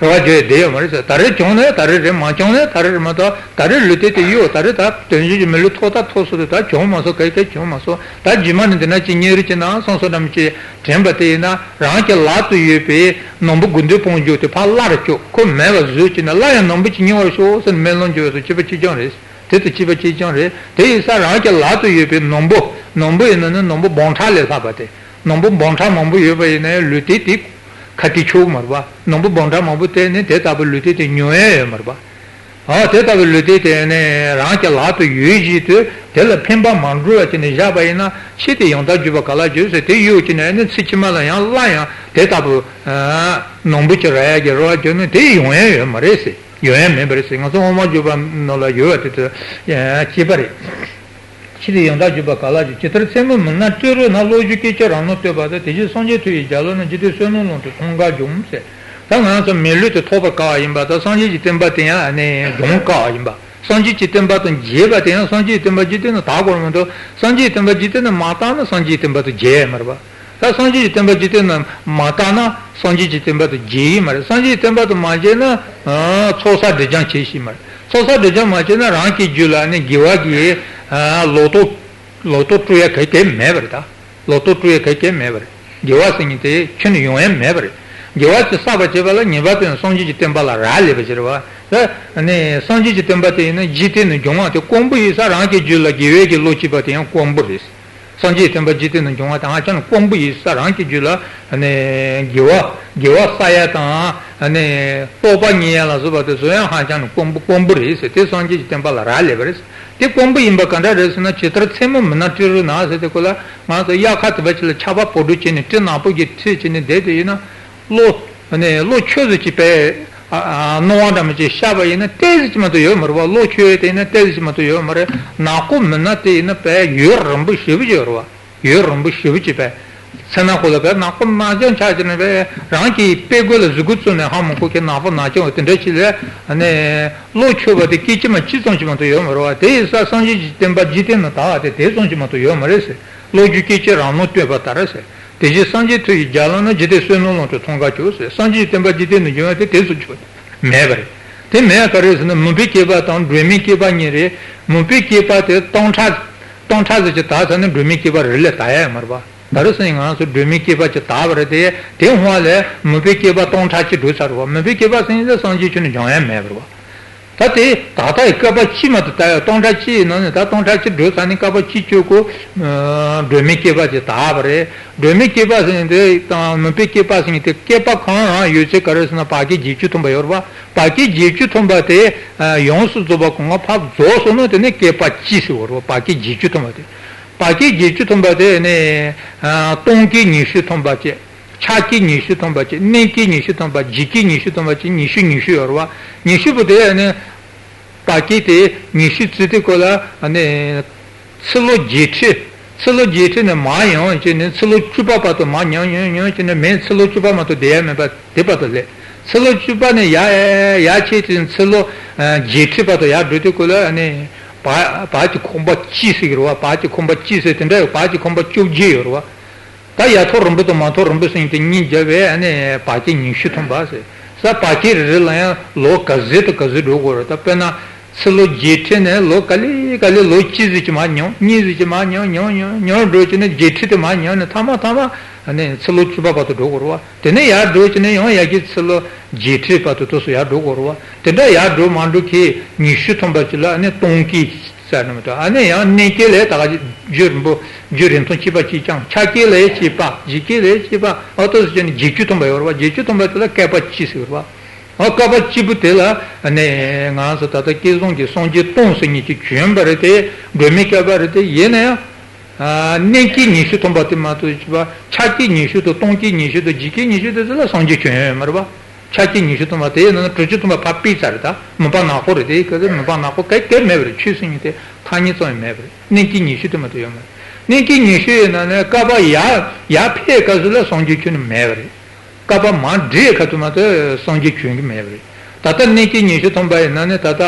རེ་བ་བརྗོད་བསྡད་ཡོད་མ་རེད་ཟེར། ད་རེས་བྱུང་ན་ད་རེས་རེད། མ་བྱུང་ན་ད་རེས་རེད་མ་གཏོགས། ད་རེས་ལུས་རྟེན་དེ་ཡོད། ད་རེས་ད་དོན་བྱེད་ཀྱི་མི་ལུས་ཐོག་མཐའ་ཐུག་སོང་དུས་ད་བྱུང་མ་སོང་། ག་གེ་བྱུང་མ་སོང་། ད་རྗེས་མ་ནས་འདི་ན་ཅི་ཉིན་རེ་ཅིག་ནང་སོང་སོང་འདྲ་མི་ཅིག་དྲན་པ་དེ་ཡིན་ན། རང་གི་ལག་ཏུ་ཡོད་པའི་ནོར་བུ་དགུ་འདོད་དཔུང་འཇོམས་དེ་ཕར་སླར་བཅུག་ཁོ་མེད་པ་བཟོས་ཅིག་ན། སླར་ཡང་ནོར་བུ་ཅིག་རྙེད་པར་ཤོག་ཟེར་ནས་སྨོན་ལམ་རྒྱག་པ་སོགས་བྱེད་པ་གཅིག་རྐྱང་རེད། དེ་ལྟར་བྱེད་པ་གཅིག་རྐྱང་རེད། དེ་ཡིན་ཙང་རང་གི་ལག་ཏུ་ཡོད་པའི་ནོར་བུ། ནོར་བུ་ཡིན་ན་ནི་ནོར་བུ་སྦོམ་ཕྲ་ལས་ལྷག་པ་དེ། ནོར་བུ་སྦོམ་ཕྲ་མང་པོ་ཡོད་པ་ཡིན་ན་ཡང་ལུས་རྟེན་དེ་ཁ་ཏིག་ཆོག་གི་མ་རེད་པ། ནོར་བུ་སྦོམ་ཕྲ་མང་པོ་དེ་ནི་དེ་ལྟ་བུའི་ལུས་རྟེན་དེ་ཉོ་ཡ་ཡོད་མ་རེད་པ། ཨ། དེ་ལྟ་བུའི་ལུས་རྟེན་དེ་ནི་རང་གི་ལག་ཏུ་ཡོད་བཞིན་དུ་དེ་ལ་ཕན་པ་མ་འགྲོ་བ་བྱས་ནས་བཞག་པ་ཡིན་ན། ཕྱིས་དེ་ཡང་དག་བརྗོད་པ་ག་ལ་བརྗོད་ཟེར། དེ་གཡོས་བྱས་ནས་ནི་ཚེ་ཕྱི་མ་ལ་ཡང་སླར་ཡང་དེ་ལྟ་བུའི་ནོར་བུ་ཅིག་རག་ཡ་གི་རེ་བ་བརྗོད་ན་དེ་ཡོང་ཡ་ཡོད་མ་རེད་ཟེར། ཡོང་ཡ་མེད་པ་རེད་ཟེར། ང་ཚོ་དབུ་མ་འཇུག་པ་ནང་ལ་ཡོད་པ་དེ་ཚོ་བྱས་པ་རེད། ཕྱིས་དེ་ཡང་དག་བརྗོད་པ་ག་ལ་བརྗོད། ཇི་ལྟར་མཚན་མོ་མུན་ནག་སྤྲིན་རུ་ན། གློག་འགྱུ་སྐད་ཅིག་རང་ལུས་བཏོད་པ་ལྟར། དེ་བཞིན་སངས་རྒྱས་མཐོ་ཡི་རྒྱ་ལམ་ན། འཇིག་རྟེན་བསོད་ནམས་ཀློང་དུ་མཐོང་འགའ་འབྱུང་ཟེར། ད་ང་ཚོ་མི་ལུས་དེ་ཐོབ་པར་དཀའ་བ་ཡིན་པ་དང་། སངས་རྒྱས་ཀྱི་བསྟན་པ་དེ་ཡང་ནི་སྦྱོང་དཀའ་བ་ཡིན་པ། སངས་རྒྱས་ཀྱི་བསྟན་པ་དང་མཇལ་བ་དེ་ཡང་སངས་རྒྱས་ཀྱི་བསྟན་པ་འཇིག་རྟེན་ན་དར་དགོས་མི་འདུག་སངས་རྒྱས་ཀྱི་བསྟན་པ་འཇིག་རྟེན་ན་མ་དར་ན་སངས་རྒྱས་ཀྱི་བསྟན་པ་དེ་མཇལ་ཡ་མ་རེད་པ། ད་སངས་རྒྱས་ཀྱི་བསྟན་པ་འཇིག་རྟེན་ན་མ་དར་ན་སངས་རྒྱས་ཀྱི་བསྟན་པ་དེ་མཇལ་ཡི་མ་རེད། སངས་རྒྱས་ཀྱི་བསྟན་པ་དེ་མ་མཇལ་ན་ཨ་ཚོགས་བསགས་སྒྲིབ་སྦྱང་བྱེད་ཤེས་མ་རེད། ཚོགས་བསགས་སྒྲིབ་སྦྱང་མ་བྱས་ན་རང་གི་རྒྱུད་ལ་ནི་དགེ་བ་གི་ཨ་ལོ་ཏོག་ལོ་ཏོག་བཀྲུ་ཡ་ག་གེ་མེད་པ་རེད། ད་ལོ་ཏོག་བཀྲུ་ཡ་ག་གེ་མེད་པ་རེད། དགེ་བ་ཟེར་མཁན་དེ་ཁྱོན་ནས་ཡོང་ཡ་མེད་པ་རེད། དགེ་བ་ཅིག་བསགས་པ་བྱས་པ་ལ་ངེས་པར་དུ་སངས་རྒྱས་ཀྱི་བསྟན་པ་ལ་རག་ལས་པ་ཞིག་རེད་པ། ད་ནི་སངས་རྒྱས་ཀྱི་བསྟན་པ་དེ་ཡིན་ན་འཇིག་རྟེན་ན་སྦྱོང་བ་དེ་དཀོན་པོ་ཡིན་ཙང་། རང་གི་རྒྱུད་ལ་དགེ་བའི་གི་བློ་སྐྱེས་པ་དེ་ཡང་དཀོན་པོ་རེད། སངས་རྒྱས་བསྟན་པ་འཇིག་རྟེན་ན་སྦྱོང་བ་དེ་ཧ་ཅང་དཀོན་པོ་ཡིན་ཙང་། རང་གི་རྒྱུད་ལ་ནི་དགེ་བ་དགེ་བ་བསགས་ཡ་དང་ནི་རྟོགས་པ་རྙེད་ཡ་ལ་སོགས་པ་དེ་ཚོ་ཡང་ཧ་ཅང་ནི་དཀོན་པོ་དཀོན་པོ་རེད་ཟེར། དེ་སངས་རྒྱས་ཀྱི་བསྟན་པ་ལ་རག་ལས་པ་རེད། དེ་དཀོན་པོ་ཡིན་པ་ག་འདྲ་རེད་ཟེར་ན། ཇི་ལྟར་མཚན་མོ་མུན་ནག་སྤྲིན་རུ་ན་ཟེར་དེ་ཁོ་ལ། ང་ཚོ་དབྱར་ཁ་དེ་བ་ཅིག་ལ་ཆར་པ་བབས་འགྲོ་བྱས་ནས་སྤྲིན་ནག་པོ་གིས་ཁྲིད་བྱས་ནས་བསྡད་དེ་ཡིན་ན། གློ་ནི་གློ་ཁྱུ་ཟིག་ཅིག་པས་ཨ་ཨ་རྣོ་བ་འདྲ་མོ་ཅིག་ཤར་བ་ཡིན་ན་ཏོག་ཙམ་ཅིག་མ་གཏོགས་ཡོད་མ་རེད་པ། གློ་ཁྱུ་དེ་ཡིན་ན་ཏོག་ཙམ་ཅིག་མ་གཏོགས་ཡོད་མ་རེད། ནག་པོ་མུན་ནག་དེ་ཡིན་ན་པས་ཡུན་རིང་པོ་ཞེ་པོ་ཅིག་ཡོད་རེད་པ། ཡུན་རིང་པོ་ཞེ་པོ་ཅིག་པས། མཚན་ནག་པོ་ལ་པས་ནག་པོ་ནག་ཅིག་ཆགས་ཀྱི་ནས་པས། རང་གི་དཔྲལ་མགོ་ལ་གཟུགས་པོ་བཙུགས་ནས་ཧ་མ་གོ་གི་ནག་པོ་ནག་ཅིག་འོ་དེ་འདྲ་ཅིག་ལས་ནི་གློ་ཁྱུ་བ་དེ་སྐད་ཅིག་མ་གཅིག་ཙམ་ཅིག་མ་གཏོགས་ཡོད་མ་རེད་པ། དེ་ཡིན་ཙང་སངས་རྒྱས་ཀྱི་བསྟན་པ་འཇིག་རྟེན་ན་དར་བ་དེ་དེ་ཙམ་ཅིག་མ་གཏོགས་ཡོད་མ་རེད་ཟེར། གློག་འགྱུ་སྐད་ཅིག་རང་ལུས་བཏོད་པ་ལྟར་ཟེར། དེ་བཞིན་སངས་རྒྱས་མཐོ་ཡི་རྒྱ་ལམ་ན། འཇིག་རྟེན་བསོད་ནམས་ཀློང་དུ་མཐོང་འགའ་འབྱུང་ཟེར། སངས་རྒྱས་བསྟན་པ་འཇིག་རྟེན་ན་འབྱུང་བ་དེ་དེ་ཚོ་ཆོག་མེད་པ་རེད། དེ་མེད་ག་རེ་ཟེར་ན། མུན་པའི་སྐྱེས་པ་དང་སྒྲོན་མེའི་སྐྱེས་པ་གཉིས་རེད། མུན་པའི་སྐྱེས་པ་དེ་སྟོང་ཕྲག་སྟོང་ཕྲག་ཙམ་ཅིག་དར་ཚར་ནས་སྒྲོན་མེའི་སྐྱེས་པ་རེ་ལས་དར་ཡ་ཡོད་མ་རེད་པ། ད་རེས་སང་ང་ཚོ་སྒྲོན་མེའི་སྐྱེས་པ་ཅིག་དར་བ་རེད་དེ། དེ་སྔོན་ལ་མུན་པའི་སྐྱེས་པ་སྟོང་ཕྲག་གཅིག་འགྲོ་ཚར་བ། མུན་པའི་སྐྱེས་པ་ཟེར་ཡིན་ཙང་སངས་རྒྱས་ཁྱོན་ནས་འབྱུང་ཡ་མེད་པ་རེད་པ། ད་དེ་ད་ལྟ་ཡི་བསྐལ་པ་གཅིག་མ་གཏོགས་ད་ཡ་སྟོང་ཕྲག་གཅིག་ཡིན་ན་ནི། ད་སྟོང་ཕྲག་གཅིག་འགྲོ་ཚར་ནས་བསྐལ་པ་གཅིག་གཅིག་གོ་སྒྲོན་མེའི་སྐྱེས་པ་ཅིག་དར་བ་རེད། སྒྲོན་མེའི་སྐྱེས་པ་ཟེར་ཡིན་དེ་དང་མུན་པའི་སྐྱེས་པ་ཟེར་ཡིན་དེ་སྐྱེས་པ་གང་རང་ཡོད་ཚད་ག་རེ་ཟེར་ན་བར་བསྐལ་བརྒྱད་ཅུ་ཐམ་པ་ཡོད་རེད་པ། བར་བསྐལ་བརྒྱད་ཅུ་ཐམ་པ་དེ་ཡོངས་སུ་རྫོགས་པ་གང་ག་ཕར་རྫོགས་སོང་ན་དེ་ནི་བསྐལ་པ་གཅིག་ཟེར་བ་རེད་པ། བར་བསྐལ་བརྒྱད་ཅུ་ཐམ་པ་དེ། བར་བསྐལ་བརྒྱད་ཅུ་ཐམ་པ་དེ་ནི་སྟོང་བསྐལ་ཉི་ཤུ་ཐམ་པ་བཅས། ཆར་བསྐལ་ཉི་ཤུ་ཐམ་པ་བཅས། གནས་བསྐལ་ཉི་ཤུ་ཐམ་པ། འཇིག་བསྐལ་ཉི་ཤུ་ཐམ་པ་བཅས། ཉི་ཤུ་ཉི་ཤུ་ཡོད་རེད་པ། ཉི་ཤུ་པོ་དེ་ནི་བར་བསྐལ་དེ་ཉི་ཤུ་བརྩིས་དུས་སྐབས་ལ་ནི་ཚེ་ལོ་བརྒྱད་ཁྲི། ཚེ་ལོ་བརྒྱད་ཁྲི་ནས་མར་ཡོང་བྱས་ནས་ཚེ་ལོ་བཅུ་པ་བར་དུ་མར་ཉུང་ཉུང་ཉུང་བྱས་ནས་མི་ཚེ་ལོ་བཅུ་པ་མ་གཏོགས་བསྡད་ཡ་མེད་པ་དེ་བར་དུ་སླེབས། ཚེ་ལོ་བཅུ་པ་ནས་ཡར་ཡར་བྱས་ཏེ་ཚེ་ལོ་བརྒྱད་ཁྲི་བར་དུ་ཡར་འགྲོ་དུས་སྐབས་ལ་ནི་བར་བར་གྱི་ཁང་པ་གཅིག་ཟེར་གྱི་རེད་པ། བར་གྱི་ཁང་པ་གཅིག་ཟེར་དེ་འདྲ་ཡོད། བར་གྱི་ཁང་པ་བཅོ་བརྒྱད་ཡོད་རེད་པ། ད་ཡ་ཐོག་རིང་པོ་དང་མ་ཐོག་རིང་པོ་ཟེར་མཁན་དེ་གཉིས་བརྒྱབ་པས་ཨ་ནི་བར་བསྐལ་ཉི་ཤུ་ཐམ་པ་ཟེར། ས་བར་བསྐལ་རེ་རེ་ལ་ཡང་ལོ་ག་ཚོད་དང་ག་ཚོད་འགྲོ་དགོས་རེད། ད་དཔེར་ན་ཚེ་ལོ་བརྒྱད་ཁྲི་ནས་ལོ་ག་ལེ་ག་ལེ་ལོ་གཅིག་ཙམ་ཅིག་མར་ཉུང་། གཉིས་ཙམ་ཅིག་མར་ཉུང་ཉུང་ཉུང་ཉུང་འགྲོ་བྱས་ནས་བརྒྱད་ཁྲི་དེ་མར་ཉུང་ནས་མཐའ་མ་མཐའ་མ་ཨ་ནི་ཚེ་ལོ་བཅུ་པ་བར་དུ་འགྲོ་དགོས་རེད་པ། དེ་ནས་ཡར་འགྲོ་བྱས་ནས་ཡང་ཡར་གྱི་ཚེ་ལོ་བརྒྱད་ཁྲི་བར་དུ་དུས་སུ་ཡར་འགྲོ་དགོས་རེད་པ། དེ་འདྲ་ཡར་འགྲོ་མ་འགྲོ་གི་ཉི་ཤུ་ཐམ་པ་ཅིག་ལ་ཨ་ནི་སྟོང་བསྐལ་ཟེར་ནི་མི་འདུག་ཨ་ནི་ཡང་གནས་བསྐལ་ལ་ད་ག་རྒྱུ་རིང་པོ་རྒྱུ་རིང་ཐུང་གཅིག་པ་གཅིག་རྐྱང་། ཆར་བསྐལ་ལ་གཅིག་པ། འཇིག་བསྐལ་ལ་གཅིག་པ། ཨ་ཏོ་ཟེར་ནི་བརྒྱད་ཅུ་ཐམ་པ་ཡོད་རེད་པ། བརྒྱད་ཅུ་ཐམ་པ་དེ་ལ་བསྐལ་པ་གཅིག་ཟེར་བ། ཨ་བསྐལ་པ་གཅིག་པོ་དེ་ལ་ཨ་ནི་ང་ཚོ་ད་ལྟ་བསྐལ་བཟང་གི་སངས་རྒྱས་སྟོང་ཟེར་མཁན་ཅིག་བྱོན་པ་རེད་དེ། སྒྲོན་མེའི་བསྐལ་པ་རེད་དེ། ཡིན་ན་ཡང་། ཨ་གནས་བསྐལ་ཉི་ཤུ་ཐམ་པ་དེ་མ་གཏོགས་ཅིག་པ། ཆར་བསྐལ་ཉི་ཤུ་དང་སྟོང་བསྐལ་ཉི་ཤུ་དང་འཇིག་བསྐལ་ཉི་ཤུ་དེ་ཚོ་ལ་སངས་རྒྱས་བྱོན་ཡོད་མ་རེད་པ། ཆར་བསྐལ་ཉི་ཤུ་ཐམ་པ་དེའི་ནང་ན་དྲུག་ཅུ་ཐམ་པ་ཕར་ཕུད་ཚར་རེད། ད་མུན་པ་ནག་པོ་རེད་དེ། ག་ཚོད་མུན་པ་ནག་པོ་ག་གེ་མེད་པ་རེད། ཆོས་ཟེར་མཁན་དེ་ཐ་སྙད་ཙམ་ཡང་མེད་པ་རེད། གནས་བསྐལ་ཉི་ཤུ་དེ་མ་གཏོགས་ཡོད་མ་རེད། གནས་བསྐལ་ཉི་ཤུ་ཡོད་ན་ནི་བསྐལ་པ་ཡར་ཡར་ཕེབས་སྐབས་སུ་ལ་སངས་རྒྱས་ཁྱོན་ནས་མེད་པ་རེད། བསྐལ་པ་མར་བསྒྲིལ་ཁ་ཐུག་མ་གཏོགས་སངས་རྒྱས་བྱོན་གྱི་མེད་པ་རེད། ད་ལྟ་གནས་བསྐལ་ཉི་ཤུ་ཐམ་པ་ཡིན་ན་ནི་ད་ལྟ་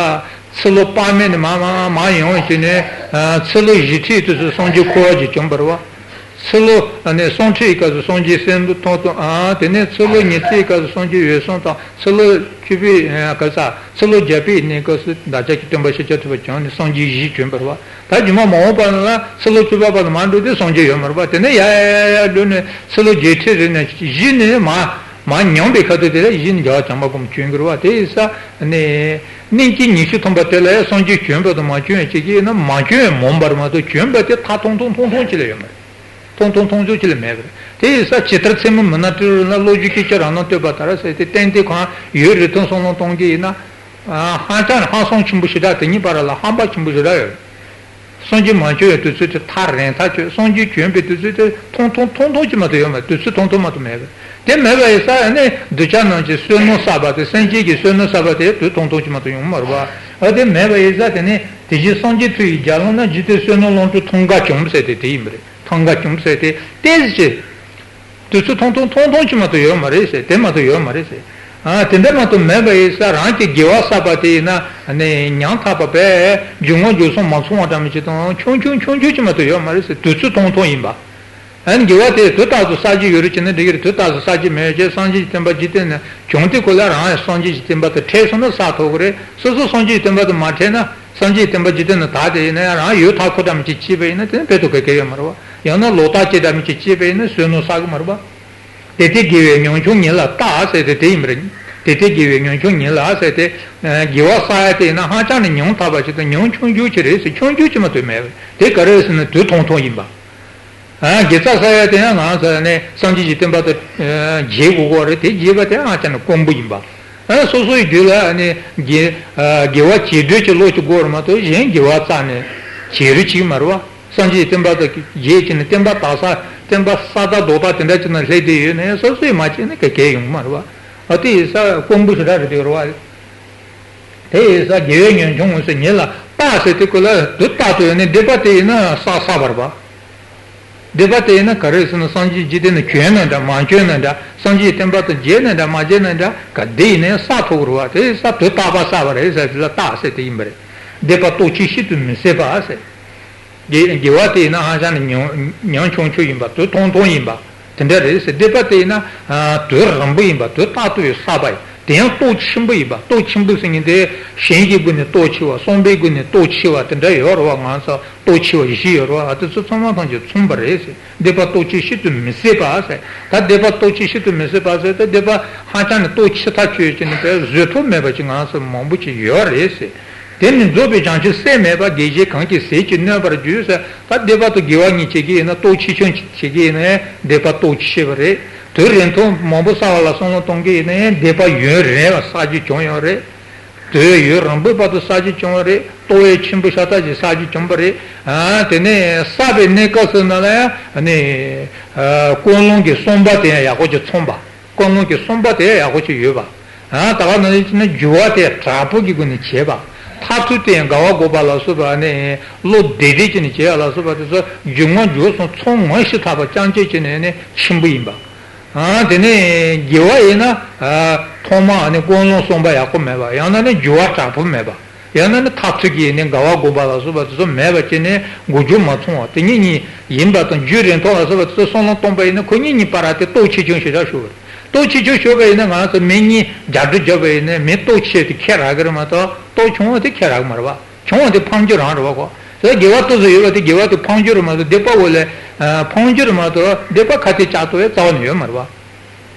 ཚེ་ལོ་དཔག་མེད་ནས་མར་མར་མར་ཡོང་བྱས་ནས་ཚེ་ལོ་བཞི་ཁྲིའི་དུས་སུ་སངས་རྒྱས་འཁོར་བ་ཅིག་བྱུང་བ་རེད་པ། ཚེ་ལོ་ནས་སུམ་ཁྲིའི་སྐབས་སུ་སངས་རྒྱས་སེམས་མཐོང་དང་། དེ་ནས་ཚེ་ལོ་ཉི་ཤུའི་སྐབས་སུ་སངས་རྒྱས་འོད་སྲུང་དང་། ཚེ་ལོ་བཅུ་པའི་ག་ས་ཚེ་ལོ་བརྒྱ་པའི་གནས་སྐབས་སུ་བདག་ཅག་གི་སྟོན་པ་ཤཱཀྱ་ཐུབ་པ་བྱོན་ནས་སངས་རྒྱས་བཞི་བྱོན་པ་རེད་བ། ད་རྗེས་མ་མ་འོངས་པ་ལ་ཚེ་ལོ་བཅུ་པ་བར་དུ་མར་འགྲོ་དུས་སངས་རྒྱས་ཡོད་མ་རེད་བ། དེ་ནས་ཡ་ཡ་ཡ་ཡ་འགྲོ་ནས་ཚེ་ལོ་བརྒྱད་ཁྲི་རེ་ནས་བཞི་ནས་མ་མ་ཉམས་པའི་ཁ་ཐུག་དེ་ལ་བཞི་ནས་རྒྱལ་བ་བྱམས་པ་སྒོམ་བྱོན་གྱི་རེད་བ། དེ་ཡིན་ས་ནས་གནས་ཀྱི་ཉི་ཤུ་ཐམ་པ་དེ་ལ་ཡང་སངས་རྒྱས་བྱོན་པ་དང་མ་བྱོན་ཡང་གཅིག་གིས་ན་མ་བྱོན་ཡང་མང་བ་རེད་མ་གཏོགས་བྱོན་པ་དེ་ཐག་ཐུང་ཐུང་ཐུང་ཐུང་ཅིག་ལས་ཡོད་མ་རེད། ཐུང་ཐུང་ཐུང་ཆུང་ཅིག་ལས་མེད་པ་རེད། དེ་ཡིན་ས་ཇི་ལྟར་ཚད་མའི་མུན་ནག་སྤྲིན་རུ་ལ། བློ་རྒྱུད་སྐད་ཅིག་རང་སྣང་བསྟོད་པ་ལྟར་ཟེར་ཏེ། གཏན་དེ་གང་ཡོད་རེ་ཐོན་བསམ་བློ་གཏོང་གི་ཡིན་ན། ཧང་ཅང་ཧང་སང་ཆེན་པོ་ཞེ་དྲག་དེ་གཉིས་བར་ལ་ཧམ་པ་ཆེན་པོ་ཞེ་དྲག་ཡོད། སངས་རྒྱས་མ་བྱོན་ཡང་དུས་ཚོད་དེ་ཐག་རིང་ཐག་ཆོད། སངས་རྒྱས་བྱོན་པའི་དུས་ཚོད་དེ་ཐུང་ཐུང་ཐུང་ཐུང་ཅིག་མ་གཏོགས་ཡོད་མ་རེད། དུས་ཚོད་ཐུང་ཐུང་མ་གཏོགས་མེད་པ་རེད། དེ་མེད་པ་ཡིན་ས་ནི་གདུལ་བྱ་རྣམས་ཀྱི་བསོད་ནམས་བསགས་པ་དེ། སེམས་ཅན་གྱི་བསོད་ནམས་བསགས་པ་དེ་དུས་ཐུང་ཐུང་ཅིག་མ་གཏོགས་ཡོང་མ་རེད་བ། ཨ་དེ་མེད་པ་ཡིན་ས་དེ་ནི་དེ་བཞིན་སངས་རྒྱས་མཐུ་ཡིས་རྒྱལ་བློན་ན། འཇིག་རྟེན་བསོད་ནམས་ལོངས་སྤྲུལ་ཐང་ག་བྱུང་ཟེར་ཏེ་དེ་ཡིན་པ་རེད། ཐང་ག་བྱུང་ཟེར་ཏེ་ཏོག་ཙམ་ཅིག་དུས་ཚོད་ཐུང་ཐུང་ཐུང་ཐུང་ཅིག་མ་གཏོགས་ཡོད་མ་རེད་ཟེར། དེ་མ་གཏོགས་ཡོད་མ་རེད་ཟེར། ཨ་དེ་འདྲ་མ་གཏོགས་མེད་པ་ཡིན་ས། རང་གི་དགེ་བ་བསགས་པ་དེ་ཡིན་ན་ནི་ཉམ་ཐག་པ་བས་འཇུག་ངོགས་འཇུག་སོང་མ་ཚང་བ་འདྲ་མི་ཅིག་དང་ཆུང་ཆུང་ཆུང་ཆུང་ཅིག་མ་གཏོགས་ཡོད་མ་རེད་ཟེར། དུས་ཚོད་ཐུང་ཐུང་ཡིན་པ། ཨ་ནི་དགེ་བ་དེ་དུས་རྟག་ཏུ་བསགས་ཀྱི་ཡོད་རེད་ཅེ་ན་འགྲིག་གི་རེད། དུས་རྟག་ཏུ་བསགས་ཀྱི་མེད་ཅེ་སངས་རྒྱས་ཀྱི་བསྟན་པ་འཇིག་རྟེན་ན་བྱུང་དུས་ཁོ་ལ་རང་ཡང་སངས་རྒྱས་ཀྱི་བསྟན་པ་དང་འཕྲད་སོང་ན་བསགས་ཐུབ་ཀྱི་རེད། སོ་སོ་སངས་རྒྱས་ཀྱི་བསྟན་པ་དང་མ་འཕྲད་ན། སངས་རྒྱས་བསྟན་པ་འཇིག་རྟེན་ན་དར་དེ་ཡིན་ན་ཡང་རང་ཡོད་མཐའ་འཁོར་འདྲ་མི་ཅིག་སྐྱེས་པ་ཡིན་ན་དེ་ནི་དཔེ་དུ་ག་གེ་ཡོད་མ་རེད་བ། ཡང་ན་ལོ་རྟགས་ཅིག་འདྲ་མི་ཅིག་སྐྱེས་པ་ཡིན་ན་བསོད་ནམས་བསགས་གི་མ་རེད་བ། དེ་ལྟའི་དགེ་བའི་ཉམ་ཆུང་ཉིད་ལ་བརྟག་ཟེར་ཏེ་དེ་ཡིན་པ་རེད། དེ་ལྟའི་དགེ་བའི་ཉམ་ཆུང་ཉིད་ལ་ཟེར་ཏེ། དགེ་བ་བསགས་ཡ་དེ་ཡིན་ན་ཧ་ཅང་ནས་ཉམ་ཐག་པ་ཞིག་དང་ཉམ་ཆུང་ཆུང་ཅིག་རེད་ཟེར། ཆུང་ཆུང་ཅིག་མ་གཏོགས་མེད་པ་རེད། དེ་ག་རེ་ཟེར་ན་དུས་ཐུང་ཐུང་ཡིན་པ། ཨ་དགེ་རྩ་བསགས་ཡ་དེ་ཡང་ང་ཚོ་ནི་སངས་རྒྱས་ཀྱི་བསྟན་པ་དང་བརྗེ་དགོས་ཀྱི་རེད། དེ་བརྗེས་པ་དེ་ཧ་ཅང་ནས་དཀོན་པོ་ཡིན་པ། ཨ་སོ་སོའི་རྒྱུད་ལ་ནི་དགེ་ཨ་དགེ་བ་བྱེད་འདོད་ཀྱི་བློ་ཅིག་དགོས་རེད་མ་གཏོགས་གཞན་དགེ་བ་རྩ་ནས་བྱེད་རེ་ཅིག་མ་རེད་བ། སངས་རྒྱས་ཀྱི་བསྟན་པ་དང་བརྗེས་ཀྱི་ནི་བསྟན་པ་དག་ས་བསྟན་པ་ས་དག་རྡོ་དག་དེ་འདྲ་ཅིག་ནང་སླེབས་བསྡད་ཡོད་ན་ཡང་སོ་སོས་མ་བྱས་ན་ག་གེ་ཡོང་མ་རེད་བ། ཨ་དེ་ཡིན་ས་དཀོན་པོ་ཞེ་དྲག་རེད་དེ་རེད་བ། དེ་ཡིན་ས་དགེ་བའི་ཉམ་ཆུང་ངོས་སུ་ཉིད་ལ་བརྟག་ཟེར་དེ་ཀོ་ལ་དུས་རྟག་ཏུ་ཡོད་ནི་སྡིག་པ་དེ་ཡིན་ན་བསགས་བསགས་པ་རེད་པ། སྡིག་པ་དེ་ཡིན་ན་ག་རེ་ཟེར་ན་སངས་རྒྱས་འཇིག་རྟེན་ན་བྱོན་ན་འདྲ་མ་བྱོན་ན་འདྲ། སངས་རྒྱས་བསྟན་པ་དང་མཇལ་ན་འདྲ་མ་མཇལ་ན་འདྲ་ག་དེ་ཡིན་ན་བསགས་ཐུབ་ཀྱི་རེད་བ། དེ་ཡིན་ས་དུས་རྟག་པ་བསགས་པ་རེད་ཟེར་དེ་ལ་བརྟག་ཟེར་དེ་ཡིན་པ་རེད། སྡིག་པ་སྟོབས་ཆེ་ཤིན་ཏུ་མི་བཟད་པ་ཟེར། དགེ་དགེ་བ་དེ་ཡིན་ན་ཧ་ཅང་ནས་ཉམ་ཉམ་ཆུང་ཆུང་ཡིན་པ། དུས་ཐུང་ཐུང་ཡིན་པ་དེ་འདྲ་རེད་ཟེར། སྡིག་པ་དེ་ཡིན་ན་དུས་རིང་པོ་ཡིན་པ། དུས་རྟག་ཏུ་ཡོད་བསགས་པ་ཡིན། དེ་ཡང་སྟོབས་ཆེན་པོ་ཡིན་པ། སྟོབས་ཆེན་པོ་ཟེར་མཁན་དེ་གཞན་གྱི་སྒོ་ནས་སྟོབས་ཆེ་བ། བསམ་པའི་སྒོ་ནས་སྟོབས་ཆེ་བ་དེ་འདྲ་ཡོད་རེད་བ། ང་ཚོ་སྟོབས་ཆེ་བ་བཞི་ཡོད་རེད་བ། ཨ་དེ་ཚོ་ཚང་མ་ཐམས་ཅད་མཚུངས་པ་རེད་ཟེར། སྡིག་པ་སྟོབས་ཆེ་ཤིན་ཏུ་མི་བཟད་པ་ཟེར། ད་སྡིག་པ་སྟོབས་ཆེ་ཤིན་ཏུ་མི་བཟད་པ་ཟེར་ཏེ་སྡིག་པ་ཧ་ཅང་ནས་སྟོབས་ཆེ་ཐག་ཆོད་ཅིག་ནས་བཟོད་ཐབས་མེད་པ་ཅིག་ང་ཚོ་མང་པོ་ཅིག་ཡོད་རེད་ཟེར། དེ་ནི་རྫོགས་པའི་བྱང་ཆུབ་སེམས་མེད་པ། དགེ་བཞིན་གང་གིས་ཟིལ་གྱིས་གནོན་པར་འགྱུར་ཟེར། ད་སྡིག་པ་དང་དགེ་བ་གཉིས་བྱེད་ཀྱི་ཡིན་ན་སྟོབས་ཆེ་ཆུང་བྱེད་ཀྱི་ཡིན་ན་ཡང་སྡིག་པ་སྟོབས་ཆེ་བ་རེད། དུས་རིང་ཐུང་མང་པོ་བསགས་པ་ལ་བསམ་བློ་གཏོང་གི་ཡིན་ན་ཡང་སྡིག་པ་ཡུན་རིང་བ་བསགས་རྒྱུ་བྱུང་ཡོད་རེད། དུས་ཡུན་རིང་པོའི་བར་དུ་བསགས་རྒྱུ་བྱུང་བ་རེད། སྟོབས་ཡང་ཆེན་པོ་ཤ་སྟག་ཅིག་བསགས་རྒྱུ་བྱུང་བ་རེད། ཨ་དེ་ནས་བསགས་པའི་གནས་སྐབས་སུ་ན་ལ་ཡང་ནི་ཨ་ཀུན་སློང་གི་བསམ་པ་དེ་ཡང་ཡག་པོ་ཅིག་ཚང་པ། ཀུན་སློང་གི་བསམ་པ་དེ་ཡག་པོ་ཅིག་ཡོད་པ། ཨ་ད་ག་ནང་བཞིན་ན་སྦྱོར་བ་དེ་དྲག་པོ་གི་སྒོ་ནས་བྱེད་པ། མཐར་ཐུག་དེ་ཡང་དགའ་བ་འགོག་པ་ལ་སོགས་པ་ནི་བློ་བདེ་བདེ་ཅིག་ནས་བྱེད་ཡ་ལ་སོགས་པ་དེ་ཚོ་འཇུག་ངོགས་འཇུག་སོང་ཚང་ངོ་ཤེས་ཐག་པ་རྐྱང་བྱེད་ཅིག་ནས་ནི་ཆེན་པོ་ཡིན་པ། ཨ་དེ་ནས་དགེ་བ་ཡིན་ན་ཨ་ཐོག་མ་ནི་ཀུན་སློང་བསམ་པ་ཡག་པོ་མེད་པ། ཡང་ན་ནི་སྦྱོར་བ་དྲག་པོ་མེད་པ། ཡང་ན་ནི་མཐར་ཐུག་གི་ནི་དགའ་བ་སྒོམ་པ་ལ་སོགས་པ་དེ་ཚོ་མེད་པ་བྱས་ནས་འགོག་རྒྱུ་མ་ཚང་བ་དེ་ཉིད་ཉིད་ཡིན་པ་དང་། རྒྱུན་རིང་ཐུང་ལ་སོགས་པ་དེ་ཚོ་བསམ་བློ་གཏོང་པ་ཡིན་ན་ཁོ་གཉིས་གཉིས་བར་དེ་སྟོབས་ཆེ་ཆུང་ཞེ་དྲག་ཤོར་བ་རེད། སྟོབས་ཆེ་ཆུང་ཤོར་བ་ཡིན་ན་ང་ཚོ་མི་གཉིས་རྒྱབ་འགྲོ་རྒྱབ་པ་ཡིན་ན་མི་སྟོབས་ཆེ་དེ་ཁྱེད་རག་གི་རེད་མ་གཏོགས་སྟོབས་ཆུང་བ་དེ་ཁྱེད་རག་གི་མ་རེད་བ། བྱུང་བ་དེ་ཕངས་རྒྱུ་རང་རེད་བ་ཁོ། དེ་དགེ་བ་ཏོག་ཙམ་ཡོད་པ་དེ་དགེ་བ་དེ་ཕངས་རྒྱུ་རེད་མ་གཏོགས་སྡིག་པ་འོ་ལས་ཕངས་རྒྱུ་རེད་མ་གཏོགས་སྡིག་པ་ཁ་གཏད་བཅག་ཐུབ་ཡ་རྩ་བ་ནས་ཡོད་མ་རེད་བ།